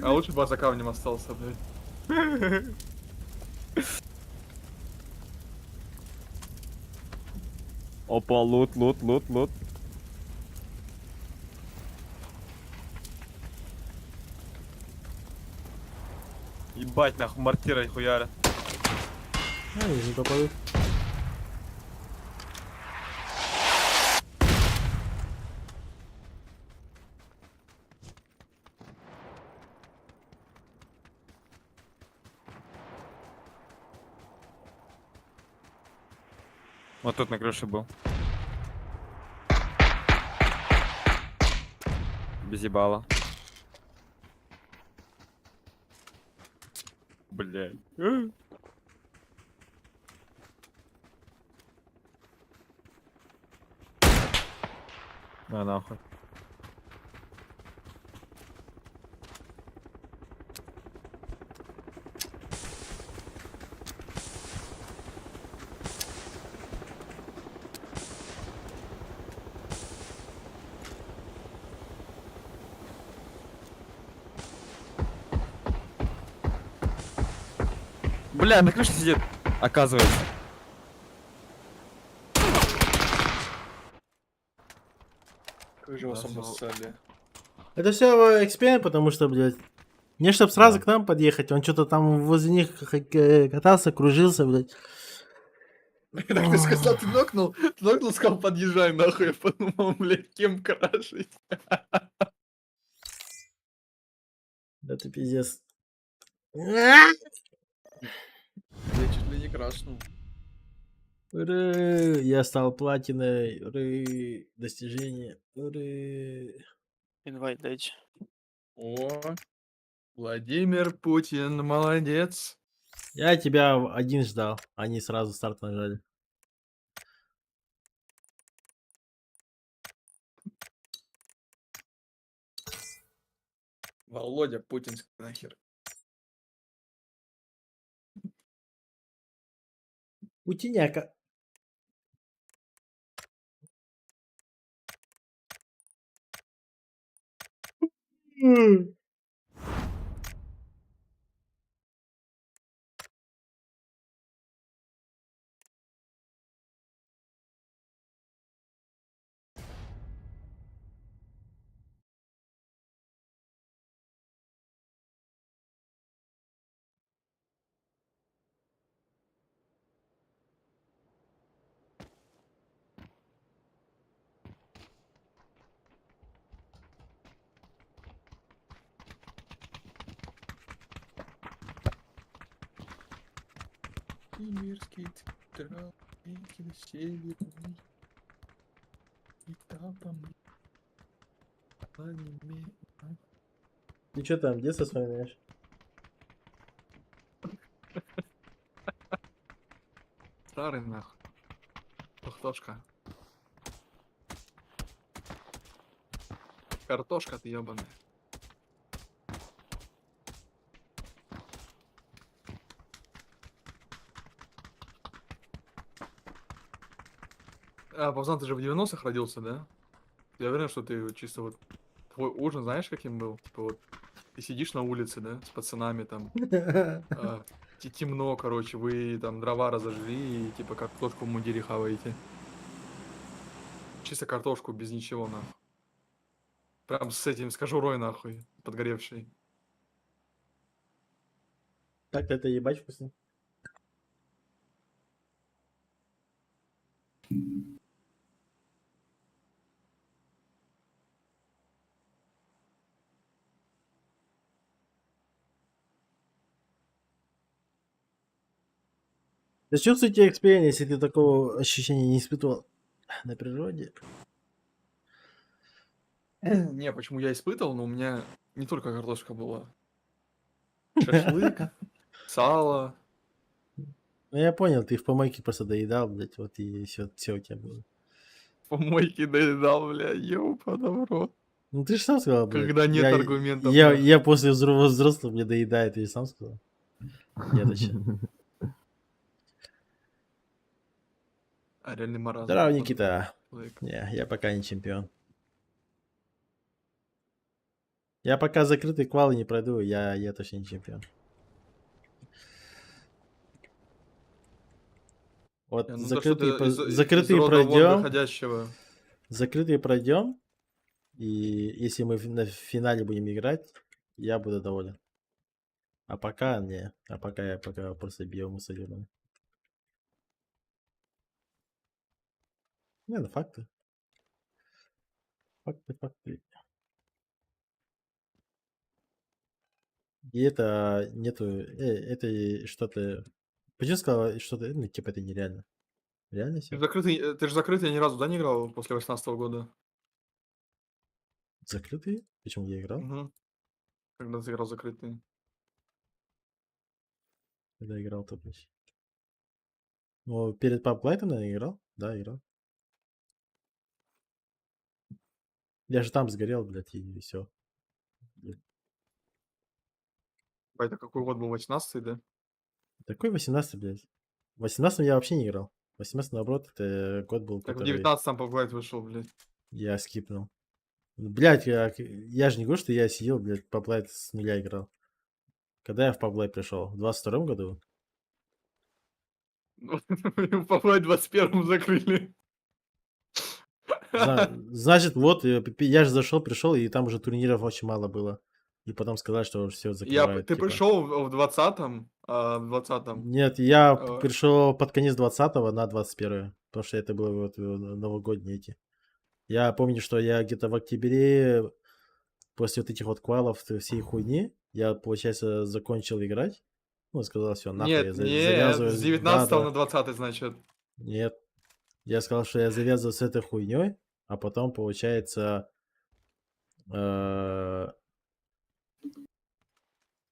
А лучше бы за камнем остался, блядь. Опа, лут, лут, лут, лут. Ебать, нахуй, мортирой хуярят. А, не попаду. Вот тут на крыше был. Без ебала. Блядь. На нахуй. Бля, на крыше сидит, оказывается. Как же вас обоссали. Это все эксперимент, потому что, блядь, мне чтоб сразу Да. к нам подъехать, он что-то там возле них катался, кружился, блядь. Так ты сказал, ты нокнул, сказал, подъезжай нахуй. Я подумал, блядь, кем крашить. Да ты пиздец. Я чуть ли не крашнул. Ура! Я стал платиной. Ура! Достижение. Ура! Инвайт дайте. О, Владимир Путин, молодец. Я тебя один ждал, они сразу старт нажали. Володя Путинский нахер. Путиняка. Сибирский централ, северный. Этапом. Аниме. Ты что там, детство вспоминаешь? Старый нахуй. Картошка. Картошка ты ебаная. А, Павзан, ты же в 90-х родился, да? Я уверен, что ты чисто вот... Твой ужин, знаешь, каким был? Типа вот, ты сидишь на улице, да, с пацанами там, темно, короче, вы там дрова разожгли и типа картошку в мундире хаваете. Чисто картошку, без ничего, нахуй. Прям с этим, с кожурой, нахуй, подгоревшей. Так-то это ебать вкусно. Да чувствуете experience, если ты такого ощущения не испытывал на природе? Не, почему я испытывал, но у меня не только картошка была. Шашлык, сало. Ну я понял, ты в помойке просто доедал, блядь, вот и все, все у тебя было. В помойке доедал, бля, ёбана в рот. Ну ты же сам сказал, блядь. Когда нет аргументов, Я, да. я после взрослого мне доедает, ты же сам сказал. Я точно. А реальный маразм. Здорово, походу, Никита. человек. Не, я пока не чемпион. Я пока закрытый квалы не пройду, я точно не чемпион. Вот Не, ну то, что закрытые, ты из закрытые рода вон пройдем. выходящего. Закрытые пройдем. И если мы на финале будем играть, я буду доволен. А пока не. А пока я пока просто бью мусор ебаный. Не, ну факты. Факты, факты. И это нету, это что-то... Почему сказала что-то, ну, типа, это нереально? Реально Ты всё? же закрытый ни разу, да, не играл после 18 года? Закрытый? Почему я играл? Угу. Когда ты играл закрытый? Когда играл, то, блядь. Ну, перед PUBG Lite, наверное, играл? Да, играл. Я же там сгорел, блядь, и все. Это какой год был? 18-й, да? Такой 18-й, блядь. В 18-м я вообще не играл. В 18-м, наоборот, это год был, Так в который 19-м PUBG Lite вышел, блядь. я скипнул. Блядь, я же не говорю, что я сидел, блядь, PUBG Lite с нуля играл. Когда я в PUBG Lite пришел? В 22-м году? PUBG Lite в 21-м закрыли. Значит, вот, я же зашел, пришел, и там уже турниров очень мало было. И потом сказали, что все закрывают. Ты типа. пришел в 20-м, а, в 20-м. Нет, я пришел под конец 20-го на 21-е, потому что это было вот новогодние эти. Я помню, что я где-то в октябре, после вот этих вот квалов всей хуйни, я, получается, закончил играть. Ну, сказал, все, нахуй, я Нет, нет, завязываю. с 19 Да, на 20 значит. Нет. Я сказал, что я завязываю с этой хуйней, а потом, получается...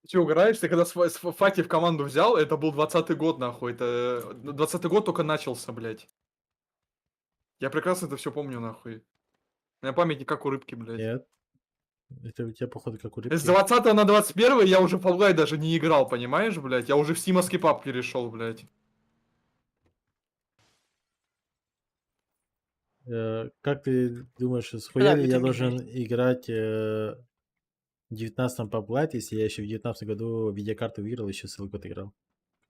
Ты че, угораешь? Ты когда с Фати в команду взял, это был 20-й год, нахуй. Это 20-й год только начался, блядь. Я прекрасно это все помню, нахуй. У меня память не как у рыбки, блядь. Нет. Это у тебя, походу, как у С рыбки. 20 на 21 я уже в Fall Guy даже не играл, понимаешь, блядь? Я уже в стимовский паб перешел, блядь. Как ты думаешь, с хуя Да, ли я витамин должен играть в 19-м PUBG Lite, если я еще в 19 году видеокарту выиграл, еще целый год играл?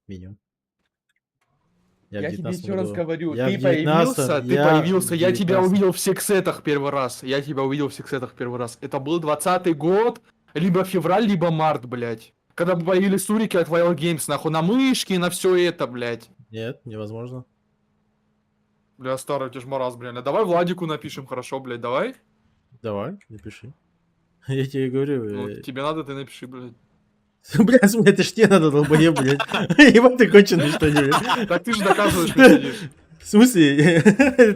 Минимум. Я в Я тебе 19 еще раз году. говорю, Я ты в появился, 19-м, ты я появился, в я тебя 19-м. увидел в сексетах первый раз. Я тебя увидел в сексетах первый раз. Это был 20-й год, либо февраль, либо март, блядь. Когда появились турики от Wild Games, нахуй, на мышке, на все это, блядь. Нет, невозможно. Бля, старый, у тебя ж маразм, реально. Давай Владику напишем, хорошо, блядь, давай. Давай, напиши. Я тебе говорю. Ну, тебе надо, ты напиши, блядь. Бля, в это ж тебе надо, долбоеб, блядь. Ебать ты конченый, что ли, блядь. Так ты же доказываешь, мне сидишь. В смысле?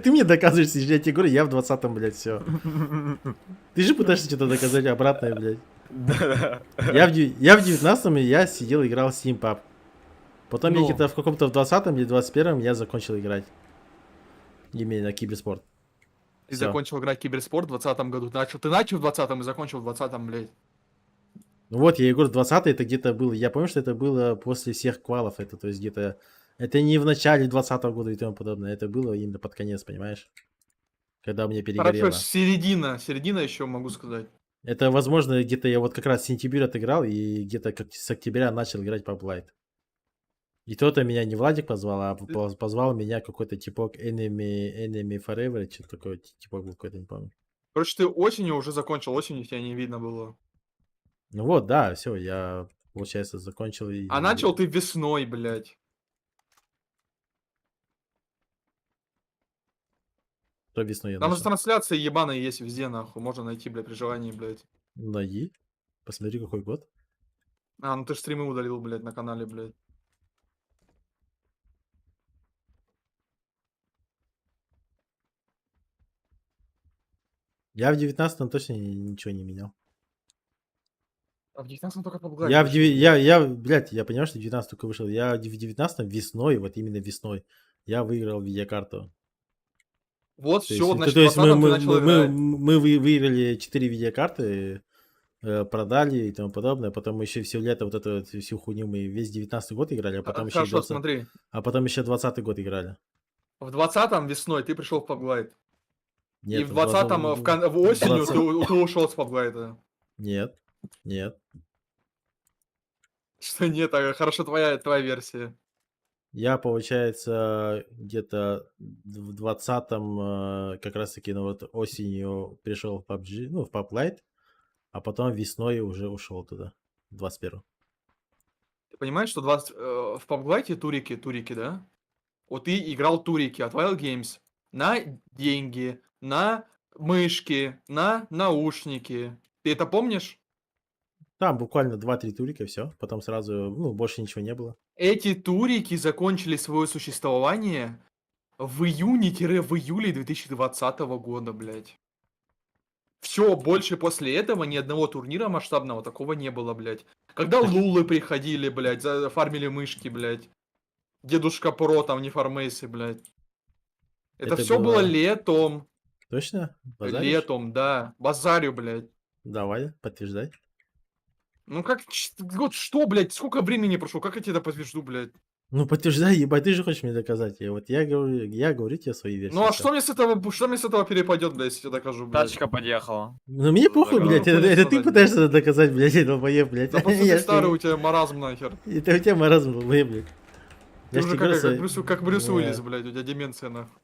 Ты мне доказываешь, сидишь, я тебе говорю, я в 20-м, блядь, все. Ты же пытаешься что-то доказать обратное, блядь. Да. Я в 19-м я сидел, играл в Steam Pub. Потом я Ну. где-то в каком-то в 20-м или 21-м я закончил играть. Именно киберспорт. Ты Всё. закончил играть в киберспорт в 20 году. Начал, ты начал в 20-м и закончил в 20-м, блядь. Ну вот, я и говорю, 20-й это где-то было. Я помню, что это было после всех квалов. Это, то есть, где-то... Это не в начале 20-го года и тому подобное. Это было именно под конец, понимаешь? Когда у меня перегорело. Хорошо, середина, середина еще могу сказать. Это, возможно, где-то я вот как раз сентябрь отыграл и где-то как с октября начал играть PUBG Lite. И то-то меня не Владик позвал, а позвал меня какой-то типок Enemy Forever, что-то такое, типок был какой-то, не помню. Короче, ты осенью уже закончил, осенью тебя не видно было. Ну вот, да, все, я, получается, закончил. И... А начал ты весной, блядь. То весной я Там же начал. трансляции ебаные есть везде, нахуй. Можно найти, блядь, при желании, блядь. Найди, посмотри, какой год. А, ну ты ж стримы удалил, блядь, на канале, блядь. Я в 19-м точно ничего не менял. А в 19 только PUBG Lite Я в вышел. я, блядь, я понимаю, что 19 только вышел. Я в 19 весной, вот именно весной, я выиграл видеокарту. Вот, То все, есть, значит, то есть в 20-м мы, ты начал мы, мы, играть. мы выиграли 4 видеокарты, продали и тому подобное. Потом еще все лето вот эту вот всю хуйню мы весь 19 год играли, а потом еще Хорошо, 20 смотри. а потом еще 20 год играли. В 20-м весной ты пришел в PUBG Lite. Нет, И в 20-м, в осенью ты ушел с PUBG Lite. Нет, нет. Что нет, а хорошо твоя версия. Я, получается, где-то в 20-м как раз-таки, ну вот осенью пришел в PUBG, ну, в PUBG Lite, а потом весной уже ушел туда, в 21-м. Ты понимаешь, что в PUBG Lite турики, турики, да? Вот ты играл турики от Wild Games на деньги, на мышки, на наушники. Ты это помнишь? Там буквально 2-3 турика, все. Потом сразу, ну, больше ничего не было. Эти турики закончили свое существование в июне-в июле 2020 года, блядь. Все, больше после этого ни одного турнира масштабного такого не было, блядь. Когда лулы приходили, блядь, фармили мышки, блядь. Дедушка Про там, не фармейсы, блядь. Это Это все было было летом. Точно? Базаришь? Летом, да. Базарю, блядь. Давай, подтверждай. Ну как, вот что, блядь, сколько времени прошло, как я тебе это подтвержду, блядь? Ну подтверждай, ебать, ты же хочешь мне доказать. Я говорю тебе свои версии. Ну а всё. что мне с этого, что мне с этого перепадет, блядь, если я докажу, блядь? Тачка подъехала. Ну мне похуй, Доказал. блядь, это ты Хуй пытаешься это доказать, блядь, долбоеб, блядь. Да просто Я ты ж старый, тебе- у тебя маразм нахер. Это у тебя маразм, долбоеб, блядь. Ты Я ж уже тебе говорю, как Брюс Не. Уиллис, блядь, у тебя деменция нахуй.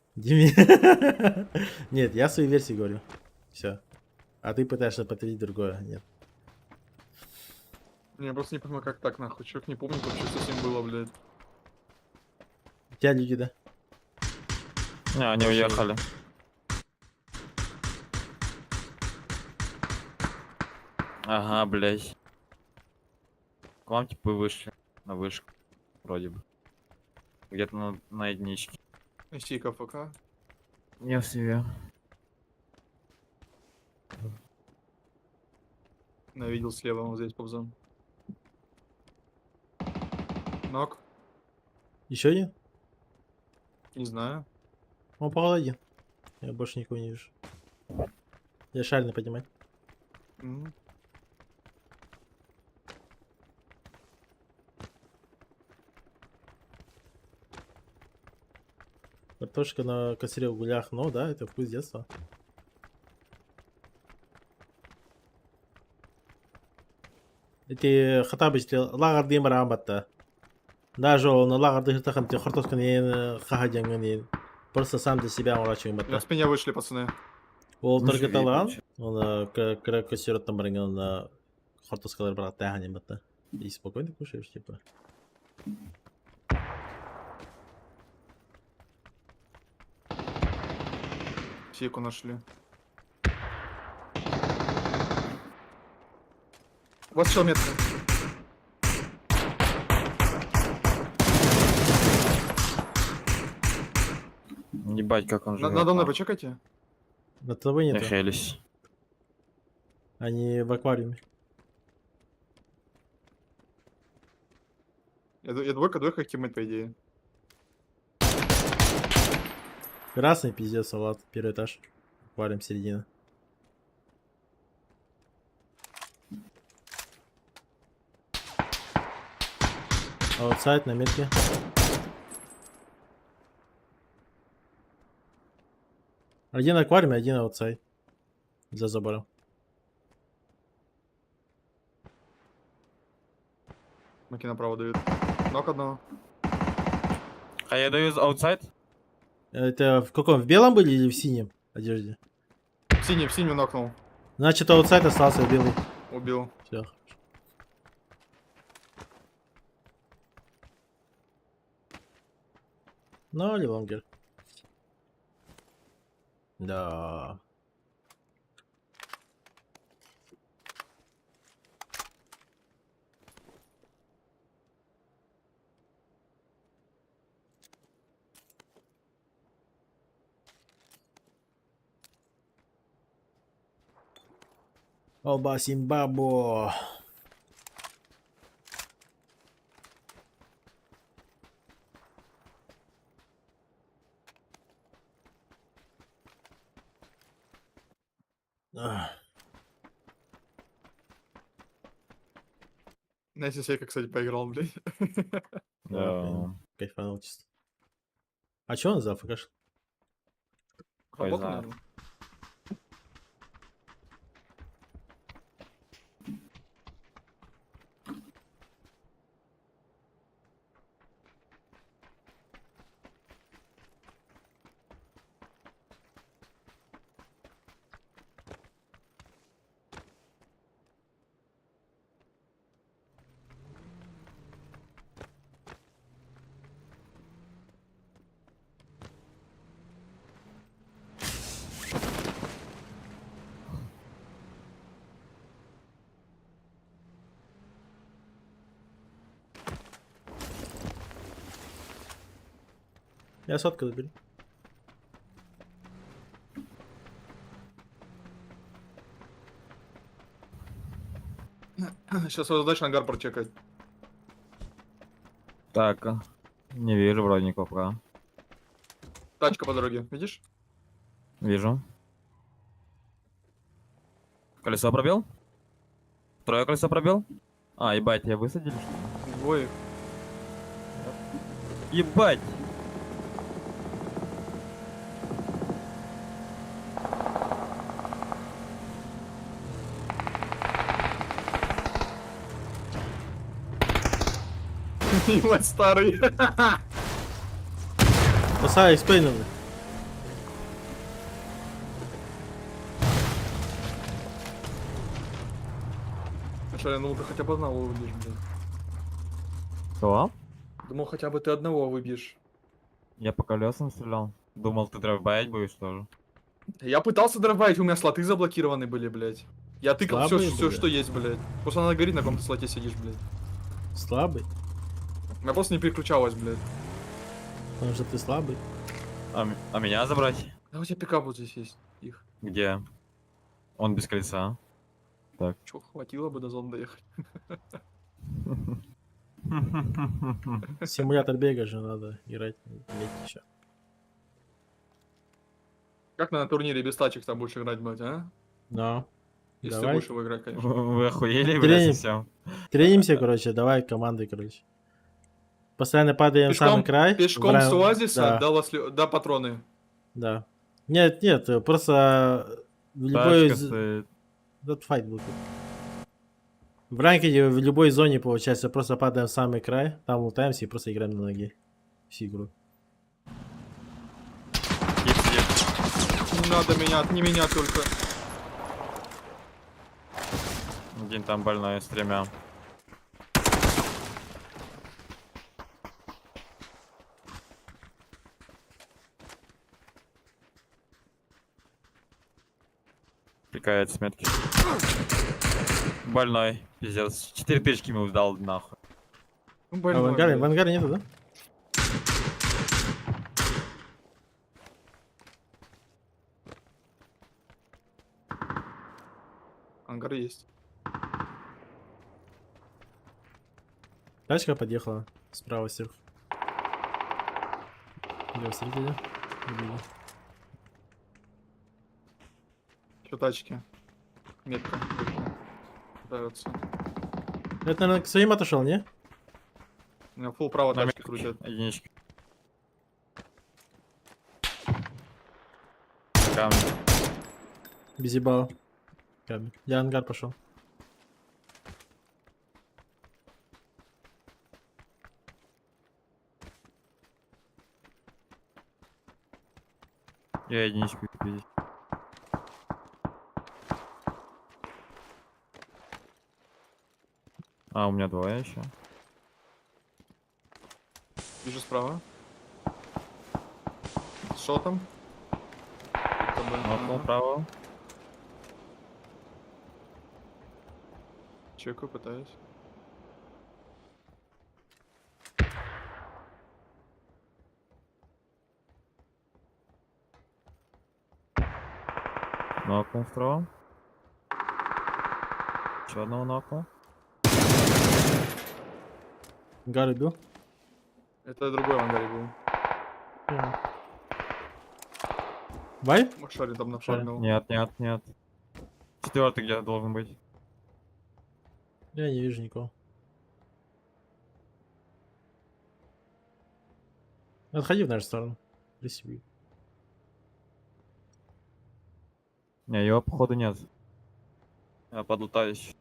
Нет, я свою версию говорю. Все. А ты пытаешься подтвердить другое. Нет. Я просто не понимаю, как так нахуй. Человек не помнит вообще, что с ним было, блядь. У тебя люди, да? Не, они уехали. Ага, блядь. К вам типа вышли. На вышку. Вроде бы. Где-то на единичке. Ищи КФК. Я в себе. Я видел слева, он здесь повзал. Knock. Еще один? Не знаю. Он походу один. Я больше никого не вижу. Я шарь не поднимать. М. Картошка на костре углях, ну да, это вкус детства. Эти Хатабыч лагар диэн бараан батта. Даже он лагарды хыртахан те хортоскан еен хаха диэн просто сам для себя оҥорочугун На батта. спине вышли, пацаны. Ол Ну, живи, таргаталаан, получается. он кыра костероттан баран хортоскалар бараттаахан диэн батта. И спокойно кушаешь, типа. Сейку нашли. У вас чел метка. Ебать, как он На, живет. надо мной нахуй. почекайте. На тобой Я нету. хелюсь. Они в аквариуме. Я двойка, двойка тиммейт, по идее. Красный пиздец салат, первый этаж. Аквариум середина. Outside на метке. Один аквариум, один outside. За забором. Маки направо дают. Knock одного. А я даю outside? Это в каком? В белом были или в синем одежде? В синий нокнул. Значит, outside остался белый. Убил. Все. Ну, или лонгер. Да. Оба Симбабо. Ах. Знаете, Сейка, кстати, поиграл, блядь. Да. Кайфанул чисто. А чё он за АФК? Хуй Работал, знает. наверное. Я сотку заберу. Сейчас его задача ангар прочекать. Так, не вижу вроде никого пока. Тачка по дороге, видишь? Вижу. Колесо пробил? Трое колесо пробил? А, ебать, я высадили, что ли? Двое их. Ебать! Ебать, старый. Спасай, эксплейн. А что, я думал, ты хотя бы одного выбьешь, блядь. Что? Думал, хотя бы ты одного выбьешь. Я по колесам стрелял. Думал, ты драйвбаить будешь тоже. Я пытался дровбаить, у меня слоты заблокированы были, блядь. Я тыкал все, Слабые все, были? что есть, блядь. Просто надо говорить, на каком ты слоте сидишь, блядь. Слабый. У меня просто не переключалось, блядь. Потому что ты слабый. А меня забрать? Да у тебя пикап вот здесь есть. Их. Где? Он без колеса. Чё, хватило бы до зоны доехать. Симулятор бега же надо играть, иметь еще. Как на турнире без тачек там будешь играть, блядь, а? Да. Если Давай. ты будешь его играть, конечно. Вы охуели, блядь, Треним. совсем? Тренимся, короче, давай команды, короче. Постоянно падаем в самый Пешком, край. пешком в с оазиса Да, до патроны. да. Нет, нет, просто в любой... Тачка стоит. Этот файт будет. В ранкеде в любой зоне, получается, просто падаем в самый край, там лутаемся и просто играем на ноге. Всю игру. Тип сидит. Не надо меня, не меня только. Один там больной с тремя. Пикает с метки. Больной, пиздец. Четыре тычки ему дал нахуй. Ну, А больной, в ангаре, блядь. в ангаре нету, да? Ангар есть. Тачка подъехала справа сверху. Где встретили? Убили. Че тачки? Метка. Нравится. Это, наверное, к своим отошел, не? У меня фул право На тачки метке. крутят. Единичка. Камни. Без ебала. Камень. Я ангар пошел. Я единичку пиздец. А, у меня двое еще. Вижу справа. С шотом. Нокнул Ага. право. Чекаю, пытаюсь. Нокнул второго. Еще одного нокнул. Ангар убил. Это другой в ангаре был. Вай? Шарик там нафармил. Нет, нет, нет. Четвертый где-то должен быть. Я не вижу никого. Отходи в нашу сторону. Присеби. Не, его походу нет. Я подлутаюсь.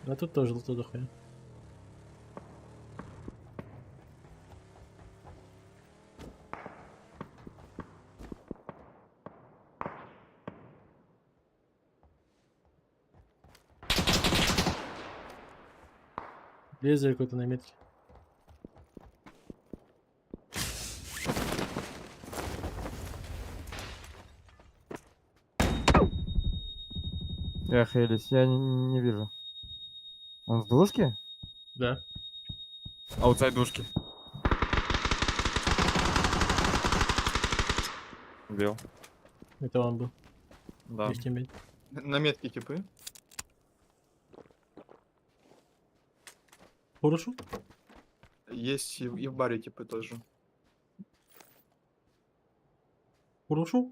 А тут тоже лута дохуя. Лезвие какой-то на метке. Я Хейлис, я не вижу. Он в двушке? Да. Outside двушки. Убил. Это он был. Да. Их teammate. На метке типы. Хорошо. Есть и в баре типы тоже. Хорошо.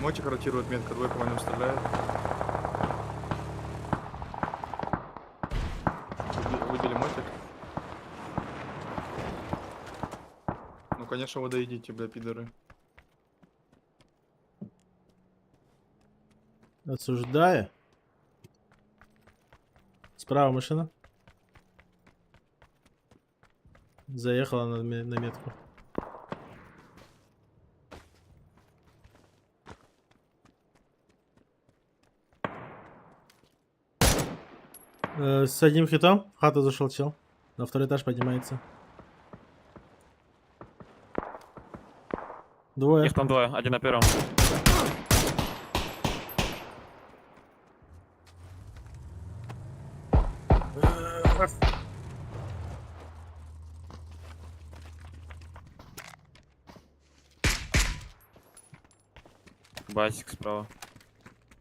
Мотик ротирует метка, двойка по нем стреляет. Выбили мотик. Ну, конечно, вы доедите, бля, пидоры. Осуждаю. Справа машина. Заехала на метку. С одним хитом в хату зашел чел. На второй этаж поднимается. Двое. Их там двое, один на первом. Басик справа.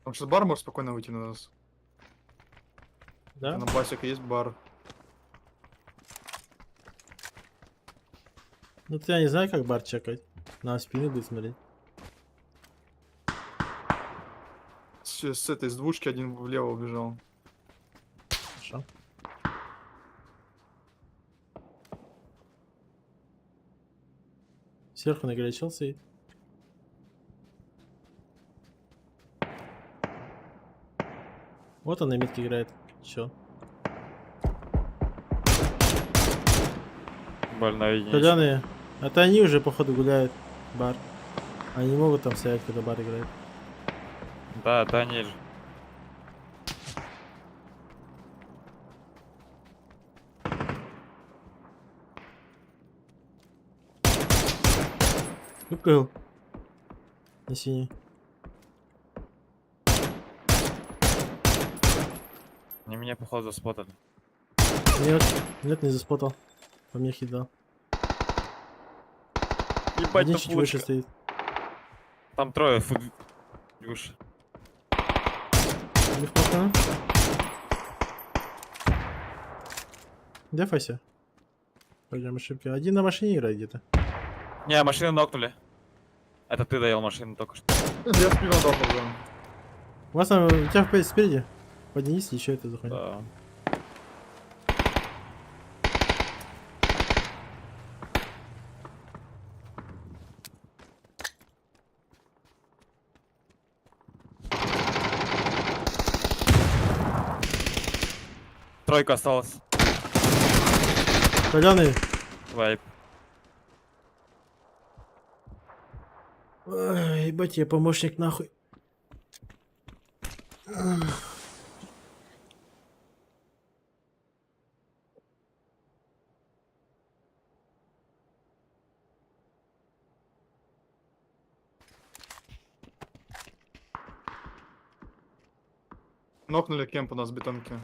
Там сейчас бар может спокойно выйти на нас. Да? На басик есть бар. Ну ты я не знаю, как бар чекать. На спину будет смотреть. С этой, с двушки один влево убежал. Хорошо. Сверху на горе чел стоит. Вот он на метке играет. Чё? Больная единица. Толяны. Это они уже, походу, гуляют. Бар. Они не могут там стоять, когда бар играет. Да, да, они же. Выпрыгал. На синий. Они меня, походу, заспотали. Нет, нет, не заспотал. По мне хит дал. Ебать, Один там чуть выше булочка. стоит. Там трое, фу, выше. Легко, а? Дефайся. Пойдем ошибки. Один на машине играет где-то. Не, машину нокнули. Это ты доел машину только что. Я спину дал, пардон. У вас там, у тебя спереди. Поднись, еще это заходит. Да. Тройка осталась. Толяны. Вайп. Ой, ебать, я помощник нахуй. Нокнули кемп у нас в бетонке.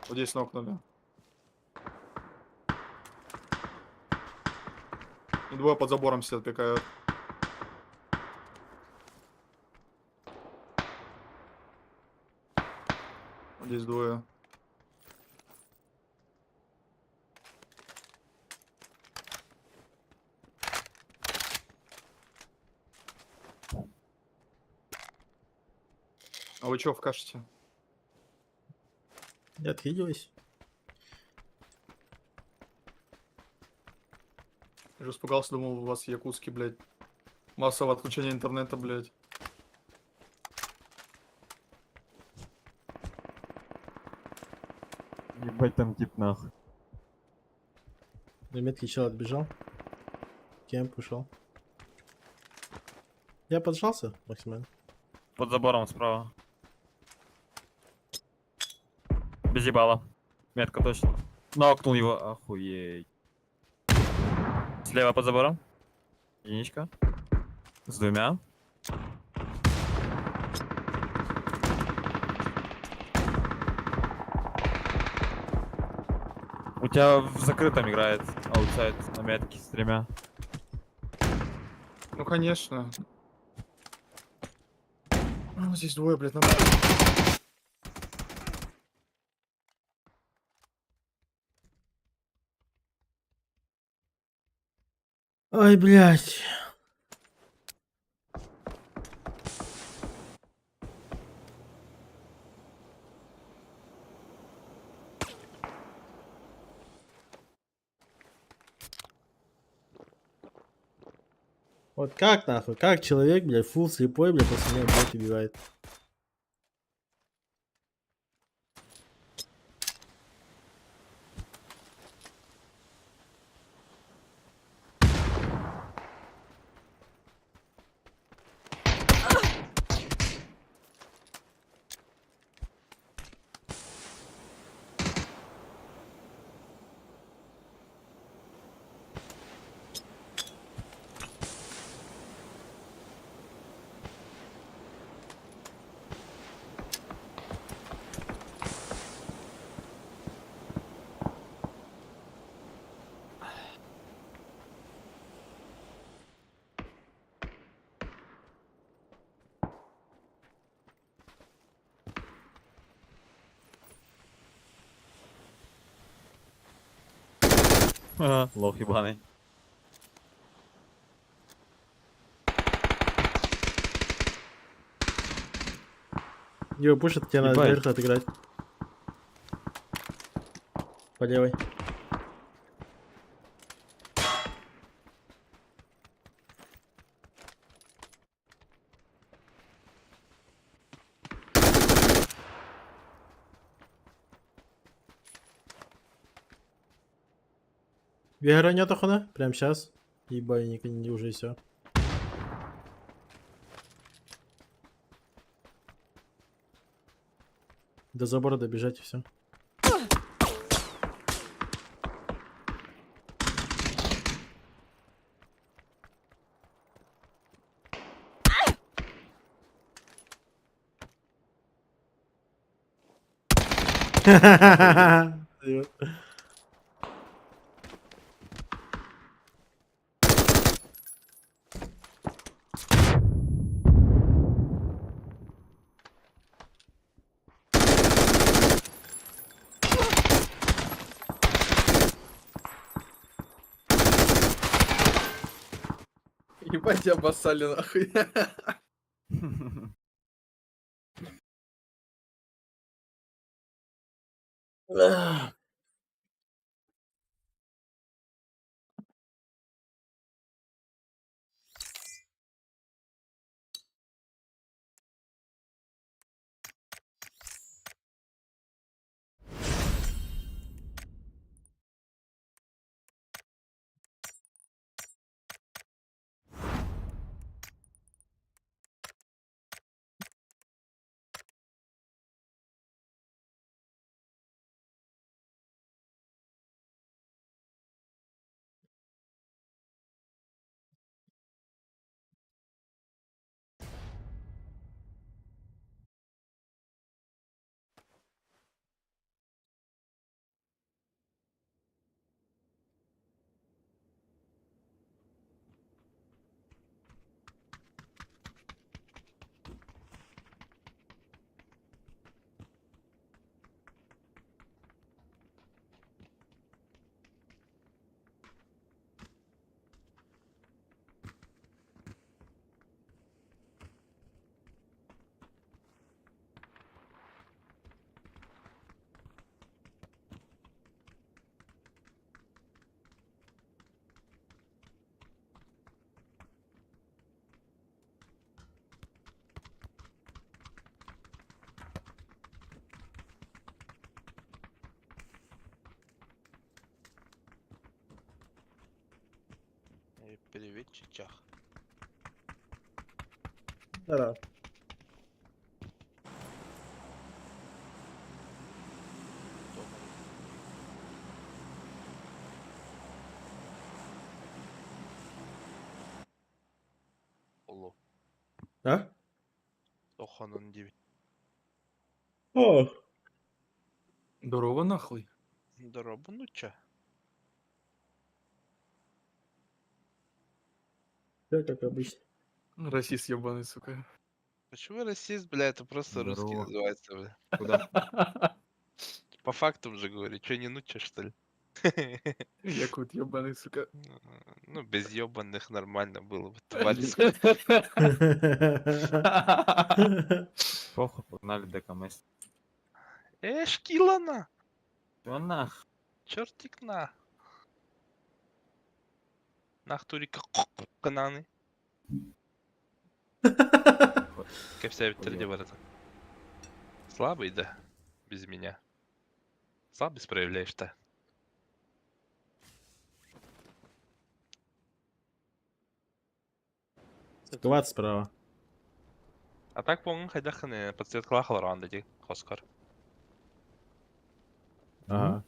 Вот здесь нокнули. И двое под забором сидят, пикают. Вот здесь двое. А вы чё в кашете? Я откидываюсь. Я же испугался, думал, у вас якутский, блядь. Массовое отключение интернета, блядь. Ебать там тип нахуй. На метке чел отбежал. Кемп ушел. Я поджался максимально. Под забором справа. Без ебала. Метка точно. Нокнул его, охуеть. Слева под забором. Единичка. С двумя. У тебя в закрытом играет outside на метке с тремя. Ну конечно. Ну, здесь двое, блядь, надо. Ай, блядь. Вот как нахуй, как человек, блядь, фул слепой, блядь, после меня, блядь, убивает. Лох ебаный. Его пушат, тебе надо Ебать. вверх отыграть. По левой. Вегра нету хана? Прям сейчас. Ебальник, не уже все. До забора добежать и все. Ебать, я обоссали нахуй. Привет, чичах. Да. Улу. А? Тоханын диби. О. Здорово нахуй. Здорово, ну чё? Все как обычно. Расист ебаный, сука. Почему расист, бля, это просто русский Здорово. называется, бля. Куда? По фактам же говорю, чё не нуча, что ли? Якут ебаный, сука. Ну, без ебаных нормально было бы, тварь, сука. Похуй, погнали ДКМС. Шкилана! Чё нах? Чертик на. Нах турика кананы. Кепсәбиттер бар это. Слабый, да? Без меня. Слабость проявляешь-то. Сквад справа. А так, по-моему, хайдаханы подсветка ранда ди, Хоскар. Ага.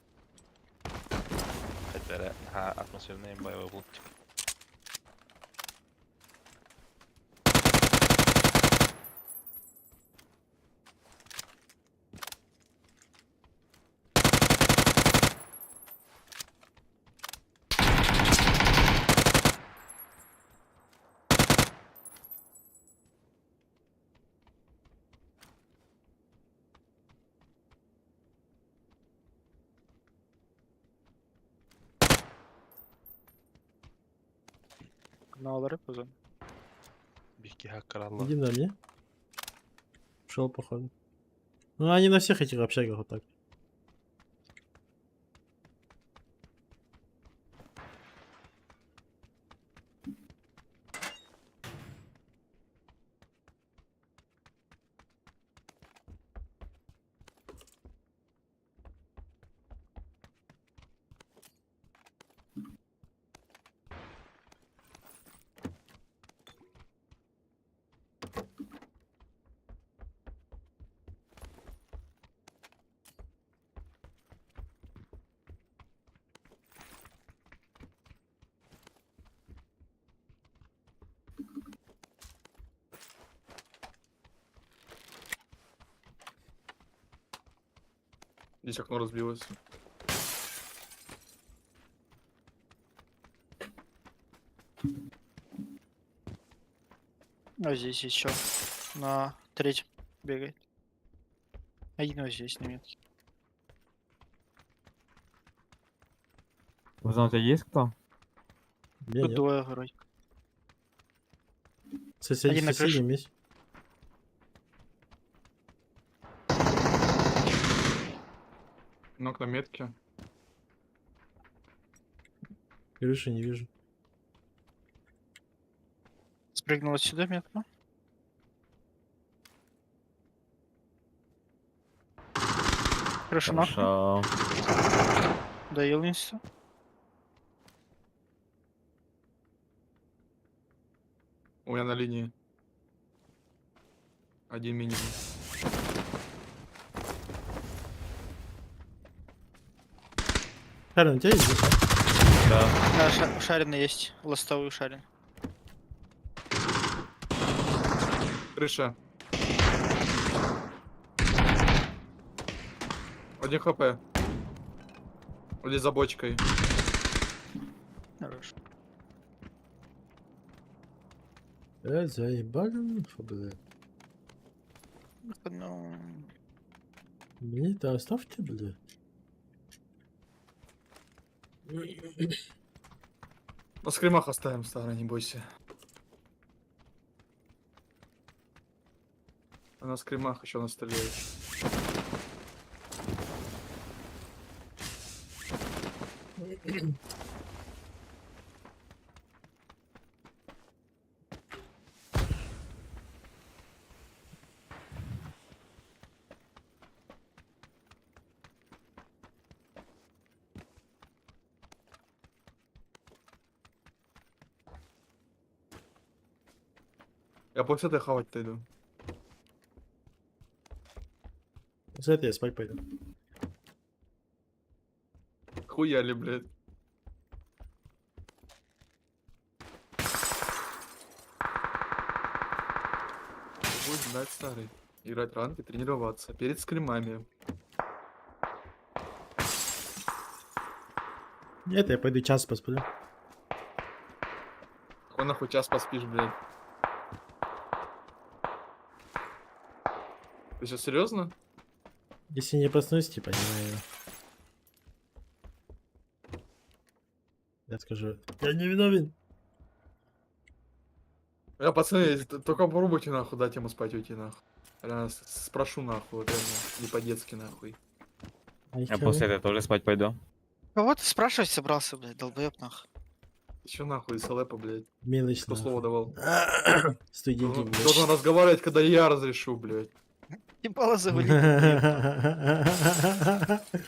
Хотя, атмосферная боевой был. Наалары позон. Бики хаккаралла. Иди на мне. Шел, походу. Ну, они на всех этих общагах вот так. Здесь окно разбилось. А здесь еще на третьем бегает. Один вот здесь на метке. Базан, у тебя есть кто? У меня Тут нет. двое вроде. Соседи, Один на крыше. соседи есть. Нок на метке. Крыши не вижу. Спрыгнул отсюда метку. Крышу ног. Хорошо. Доел инсту. У меня на линии. Один минимум. Харин, у тебя есть? Да. Да, шарина есть. Ластовый шарин. Крыша. Один хп. Вот здесь за бочкой. Хорош. Заебали, нахуй, бля. Ну, Мне это оставьте, бля. На скримах оставим, старый, не бойся. А на скримах еще настреляют. Я после этой хавать-то иду. За это я спать пойду. Хуяли, блядь. Будет знать старый. Играть ранки, тренироваться. Перед скримами. Нет, я пойду час посплю. Хуй нахуй час поспишь, блядь. Ты сейчас серьезно? Если не проснусь, типа, не знаю. Я скажу, я не виновен. Я, пацаны, только попробуйте нахуй дать ему спать уйти нахуй. Реально, спрошу нахуй, вот реально, не по-детски нахуй. А Я после этого тоже спать пойду. Кого ты спрашивать собрался, блядь, долбоеб нахуй. Ты чё нахуй, из Алеппо, блядь? Мелочь, Кто слово давал? Студенты, Должен, блядь. должен разговаривать, когда я разрешу, блядь. Ебало завали, долбоеб, нахуй.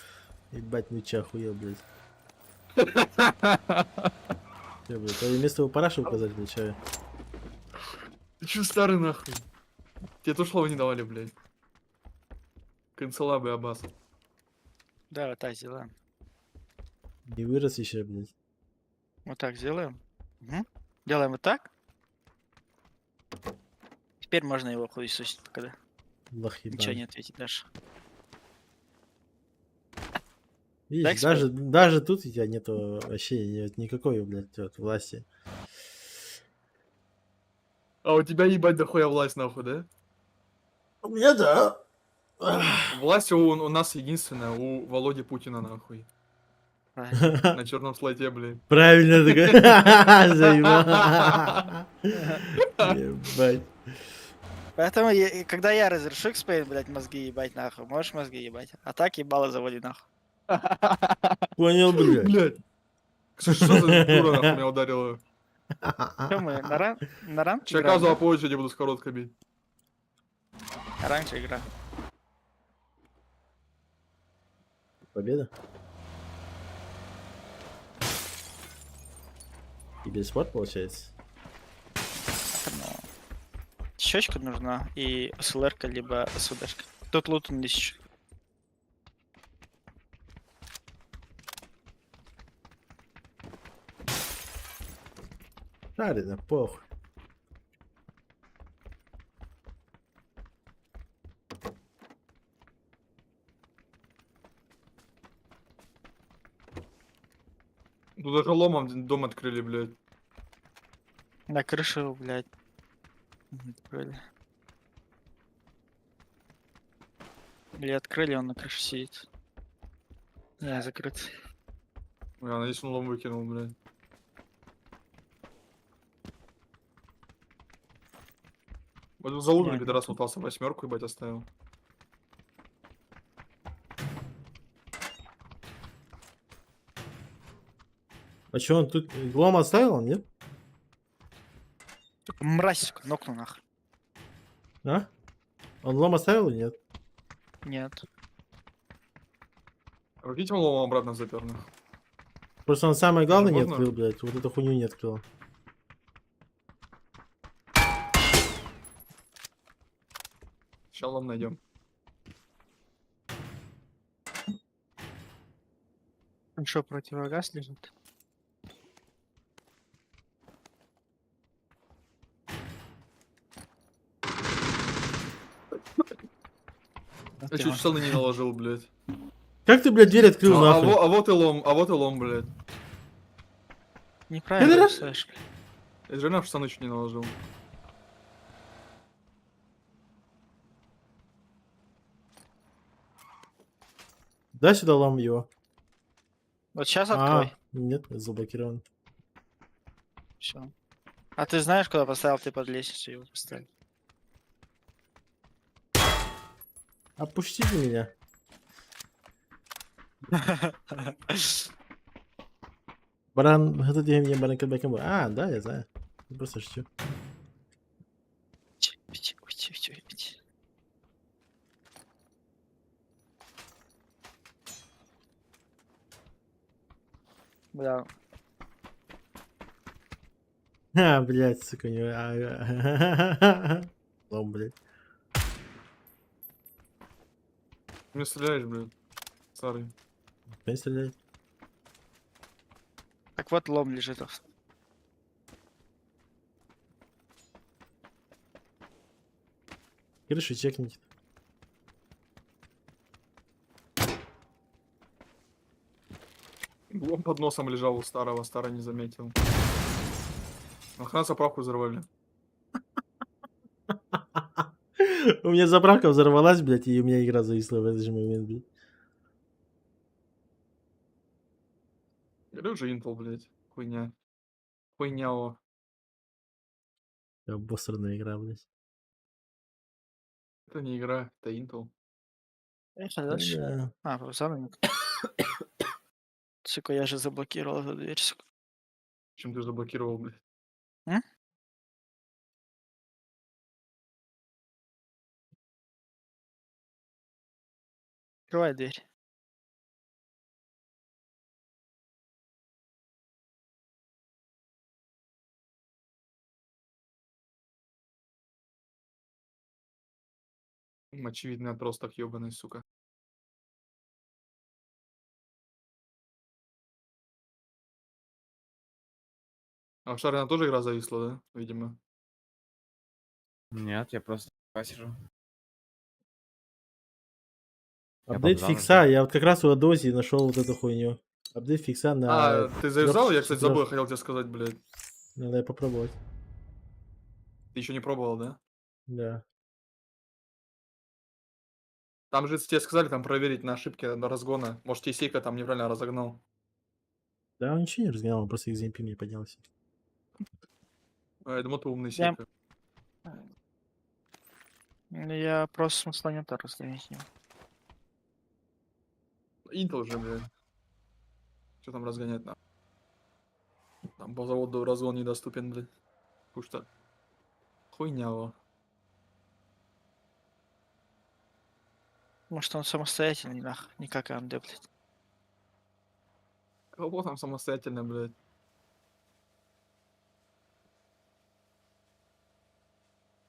Ебать, ну че охуел, блядь. Чё, блядь, твое место у параши указать, блядь, чё? Ты чё, старый нахуй? Тебе тоже слово не давали, блядь. Канцелабы Аббас. Да, вот так сделаем. Не вырос еще, блядь. Вот так сделаем. Мгм. Делаем вот так. Теперь можно его хуесосить, пока да. Лох Ничего ебаный. не ответит даже. Видишь, Так, даже тут у тебя нету вообще никакой, блядь, вот, власти. А у тебя ебать дохуя власть нахуй, да? У меня да. Власть у нас единственная, у Володи Путина нахуй. Правильно. На черном слоте, блядь. Правильно такой. Заебал. Ебать. Поэтому, когда я разрешу экспейн, блядь, мозги ебать нахуй, можешь мозги ебать. А так ебало заводи нахуй. Понял, блядь. Блядь. Что за дура нахуй меня ударила? Чё мы, на ранг Сейчас играем, казуа да? по очереди буду с короткой бить. На ранг же игра. Победа. Киберспорт получается? Ну, щечка нужна и СЛР-ка, либо СВДшка. Тут лут он еще. Правильно, похуй. Тут даже ломом дом открыли, блядь. На крышу, блядь. Открыли. Или открыли, он на крыше сидит. Не, закрыт. Я надеюсь, он лом выкинул, блядь. Вот залупный Не, пидорас лутался, восьмерку, ебать, оставил. А чё он тут лом оставил, нет? Сука, мразь, сука, нокну нахуй. А? Он лом оставил или нет? Нет. А прикиньте, он ломом обратно запер, нахуй. Просто он самое главное не Можно? открыл, блядь. Вот эту хуйню не открыл. Сейчас лом найдем. Он что, противогаз лежит? Я чуть штаны не наложил, блядь. Как ты, блядь, дверь открыл, А, а нахуй? вот и лом, а вот и лом, блядь. Неправильно Пидорас. рисуешь, блядь. Я же реально в штаны чуть не наложил. Дай сюда лом его. Вот сейчас А, открой. нет, заблокирован. Все. А ты знаешь, куда поставил? Ты под лестницу его поставил. Опустите меня. Баран, это где мне баран кабаком. А, да, я знаю. Я просто шучу. Уйти, уйти, уйти, уйти. Бля, А, блядь, сука, у него. Лом, блядь. Ты мне стреляешь, блядь. Старый. Кто не стреляет? так вот лом лежит. Крышу чекните. Лом под носом лежал у старого, старый не заметил. Нахрена заправку взорвали? У меня заправка взорвалась, блядь, и у меня игра зависла в этот же момент, блядь. Говорю же Intel, блядь. Хуйня. Хуйня, о. Обосранная игра, блядь. Это не игра, это Intel. Поехали дальше. Да. А, заново. Сука, я же заблокировал эту дверь, сука. Чем ты заблокировал, блядь? М? Открывай дверь. Очевидный отросток, ебаный, сука. А у Шарина тоже игра зависла, да? Видимо. Нет, я просто сижу. Я Апдейт бомжа фикса, я вот как раз у Адози нашел вот эту хуйню. Апдейт фикса на... А, ты завязал? Я, кстати, забыл, четырёх- хотел тебе сказать, блядь. Надо попробовать. Ты еще не пробовал, да? Да. Там же тебе сказали там проверить на ошибки на разгона. Может, Есейка там неправильно разогнал. Да, он ничего не разгонял, он просто из MP не поднялся. А, я думал, ты умный Я- сека. Я просто смысла нет разгонять его. Интел же, блядь. Что там разгонять на? Там по заводу разгон недоступен, блядь. Потому что хуйня во. Может, он самостоятельный, нах, не как АМД, блядь. Кого там самостоятельно, блядь?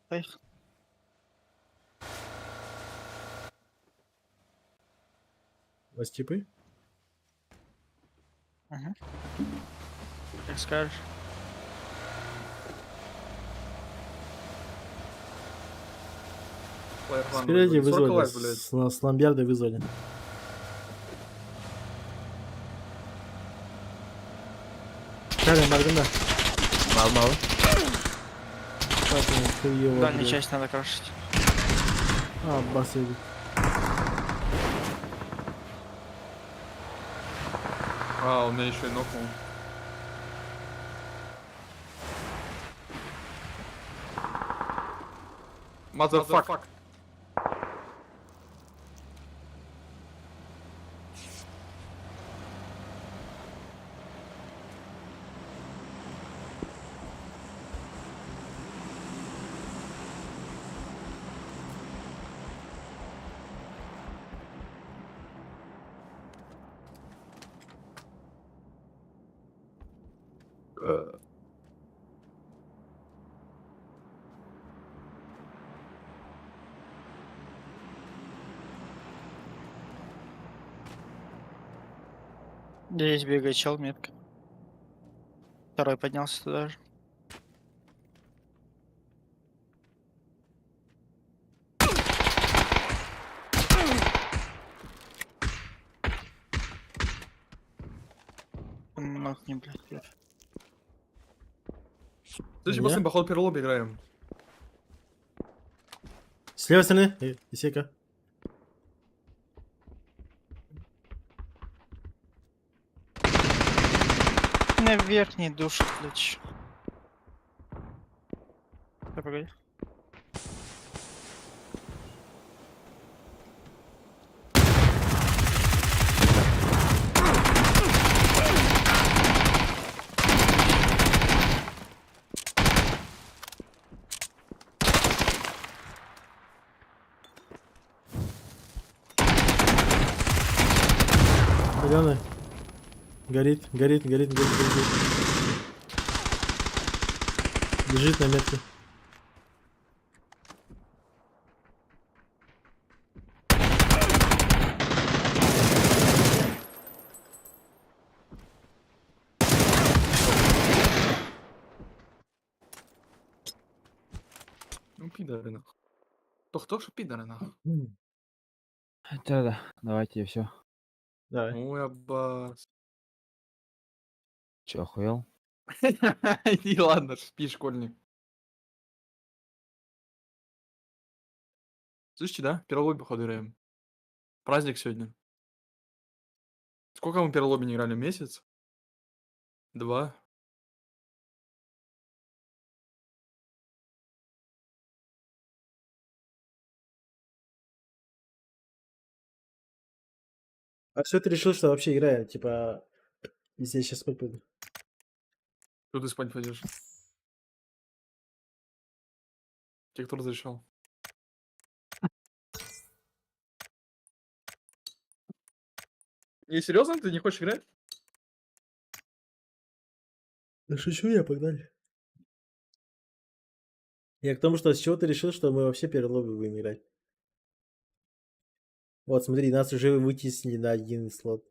Поехали. У вас типы? Угу. Как скажешь. Лайфран Спереди вызвали. 40 вызвали, лайф, блядь. с Ламберда вызвали. Чарли, Мардена. Мал-мал. Как он хуёво, Дальнюю блядь. часть надо крашить. А, басы идут. А, он меня еще и нокнул. Motherfuck. Здесь бегает чел, метка. Второй поднялся туда же. Ног не, блядь, блядь. Слушай, Меня? пацаны, походу первый лобби играем. С левой стороны, Исека. На верхний душ, блядь. Да, погоди. Зеленый. Горит, горит, горит, горит, горит. горит. Лежит на метке. Ну, пидоры, нахуй. То кто ж пидоры, нахуй? Да-да, давайте и все. Давай. Ой, аббас. Че, охуел? Иди, ладно, спи, школьник. Слышите, да? Первый лобби, походу, играем. Праздник сегодня. Сколько мы первый лобби не играли? Месяц? Два? А все ты решил, что вообще играю? Типа, если я сейчас спать пойду. Что ты спать пойдешь? Тебе кто разрешал? Не, серьезно, ты не хочешь играть? Да шучу я, погнали. Я к тому, что с чего ты решил, что мы вообще первый лобби будем играть? Вот, смотри, нас уже вытеснили на один слот.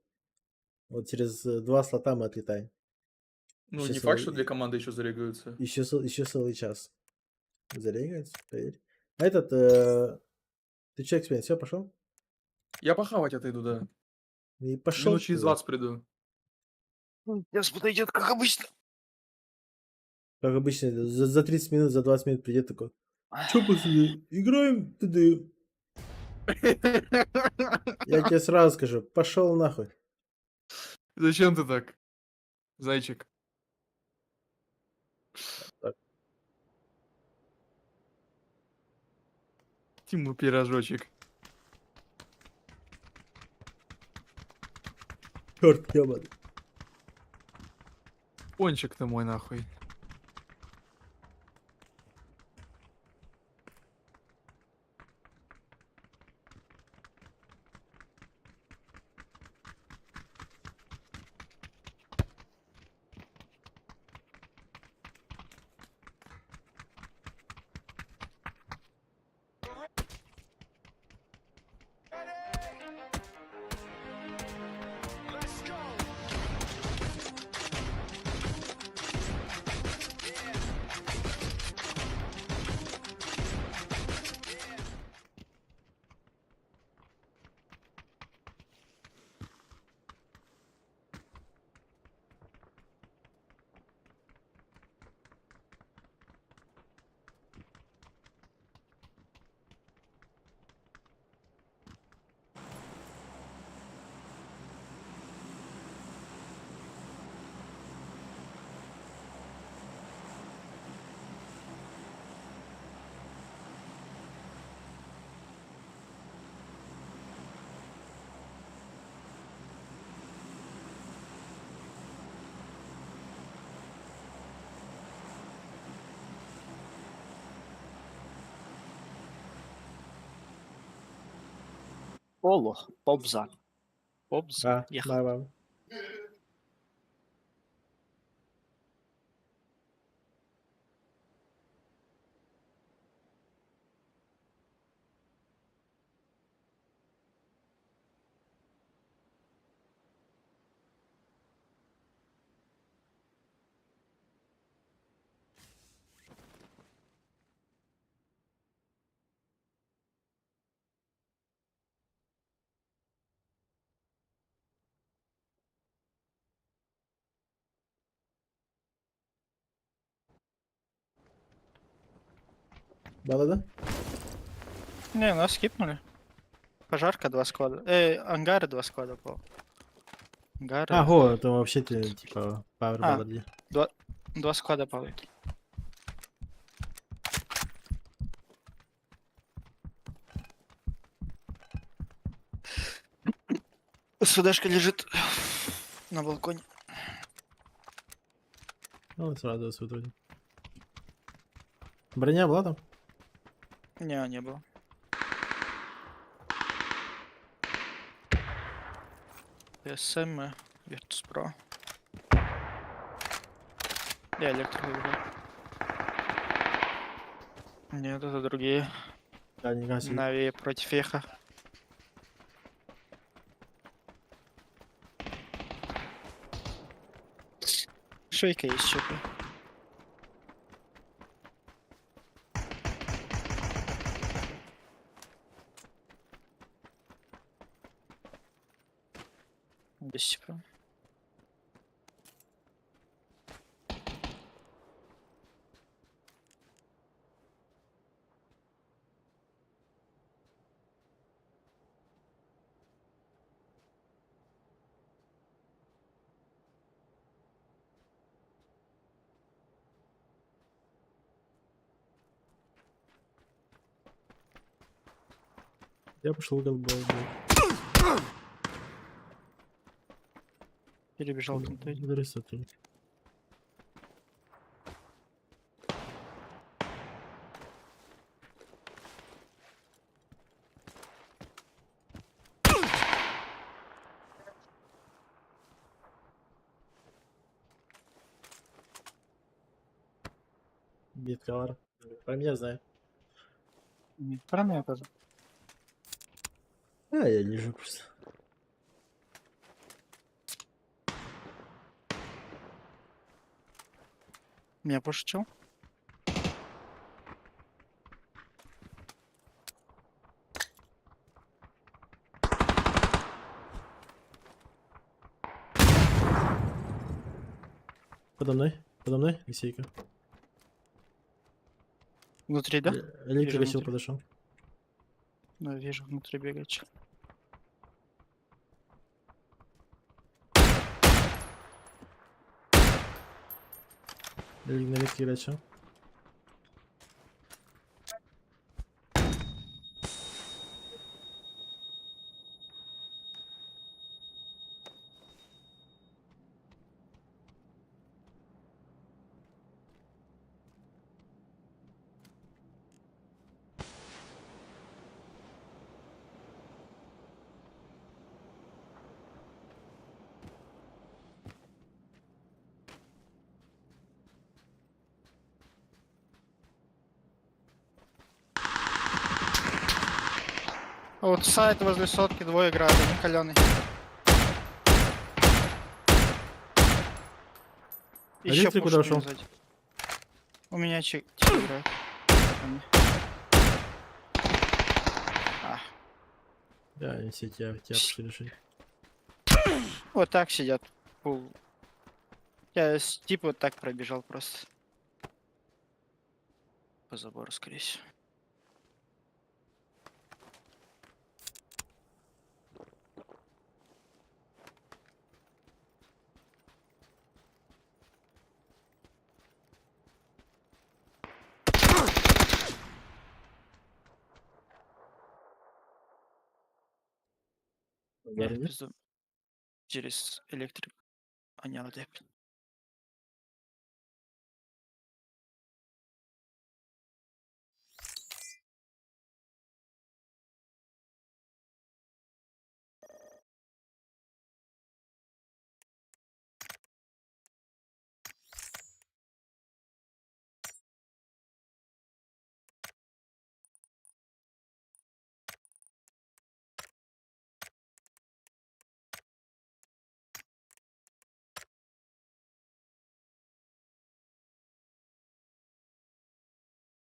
Вот через два слота мы отлетаем. Ну, Еще не факт, что целый- две команды еще зарегаются. Еще целый час. Зарегаются, поверь. А этот... Ты че, Экспен, все, пошел? Я похавать отойду, да. И пошел. Минут через 20 приду. Сейчас подойдет, как обычно. Как обычно, за 30 минут, за 20 минут придет такой. Че, пацаны, играем ТД? Я тебе сразу скажу, пошел нахуй. Зачем ты так? Зайчик. Так. Тиму пирожочек. Черт, ебаный. Пончик ты мой нахуй. Олох, Бобза. Бобза. Да, Ехал. да, да. Да-да-да. Не, нас скипнули. Пожарка два склада. Ангары два склада было. Ангары. А, го, это вообще ты, типа, Power А. Ballad. Два склада падают. СВДшка лежит на балконе. Ну, он сразу вроде. Броня была там? Не, не было. ПСМ, Virtus.pro. Я электро выбрал. Нет, это другие. Да, не гасили. Нави против Эха. Шейка есть что-то. Без типа. Я пошел голбой, блядь. Перебежал контейнер. Зарисовать. Биткавар. Про меня знает. Про меня тоже. А, я лежу просто. Меня пошутил. Подо мной, подо мной, Алексейка. Внутри, да? Электрик внутри. подошел. Ну, вижу, внутри бегает чел. На метке играть, всё. Вот сайт возле сотки двое играют, один каленый. Еще Электрик куда пушит ушел? меня сзади. У меня чек тип играет. Ко мне. А, Да, они все тебя пошли решить. вот так сидят. Пул. Я тип вот так пробежал просто. По забору, скорее всего. Ударили? Пизду. Через электрик. А не, вот я.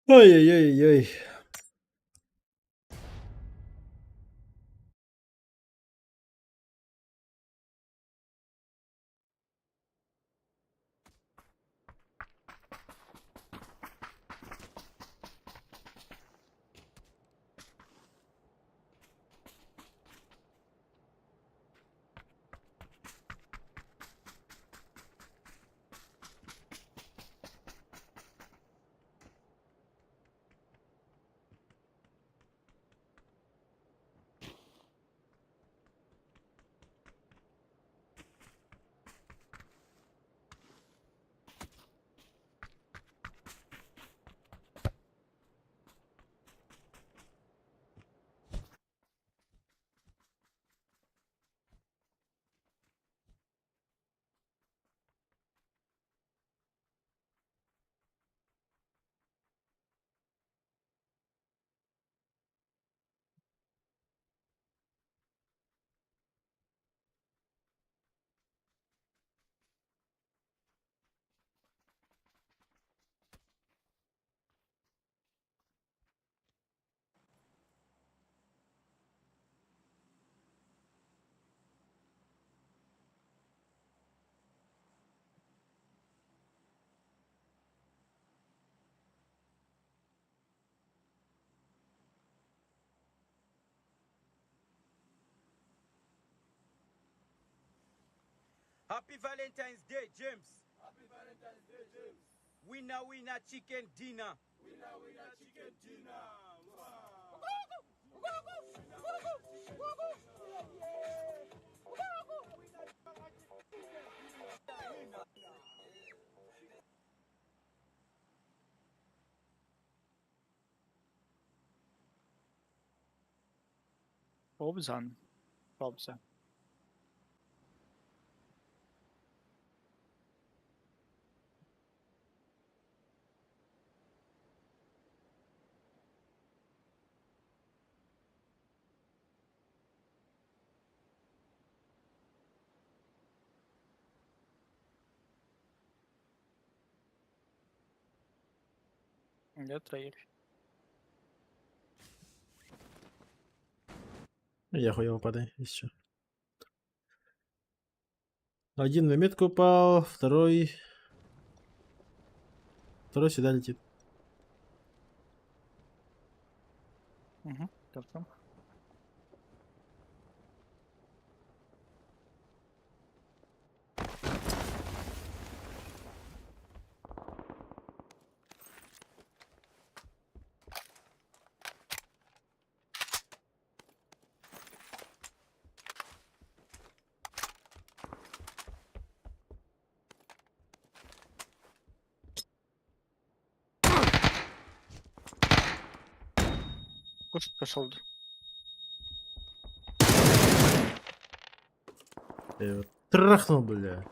Ой-ой-ой-ой. Happy Valentine's Day, James. Happy Valentine's Day, James. Winner, winner, chicken dinner. Winner, winner, chicken dinner. Bobzan. Bobza. Я троих. Я хуево падай, еще. Один на метку упал, второй... Второй сюда летит. Угу. Там. Кушать пошел. Я его трахнул, бля.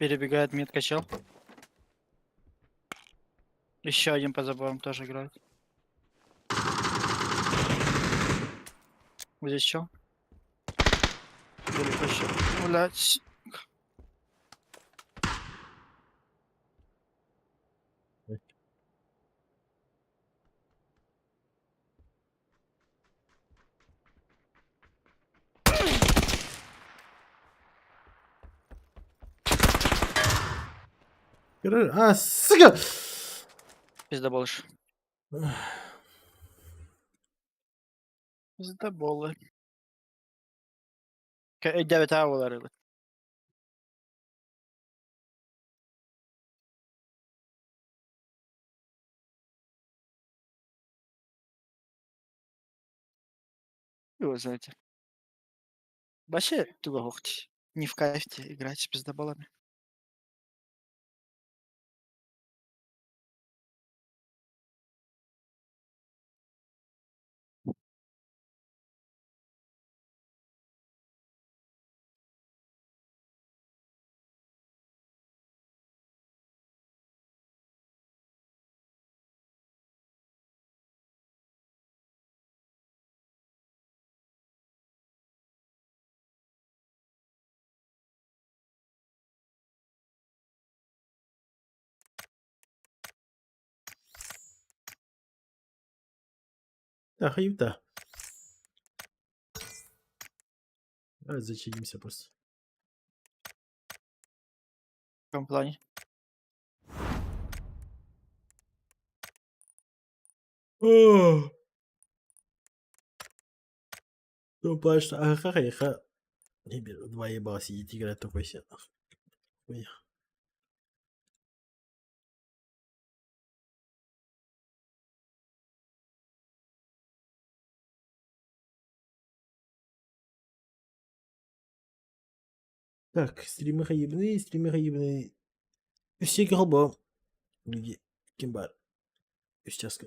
Перебегает метка чел. Еще один по заборам тоже играет. Вот здесь чел. Далеко еще. Блять. А, сука! Пиздоболыш. Пиздоболы. 9 А буолар Его знаете. Вообще туго Не в кайфе играть с пиздоболами. Да, хаюта. Давай зачинимся просто. В каком плане? Ну, плачь, а ха ха Не беру, два ебала сидеть играть такой себе. Хуйня. Так, стримы хаебные, стримы хаебные. Все голбо. Люди, кимбар. Сейчас.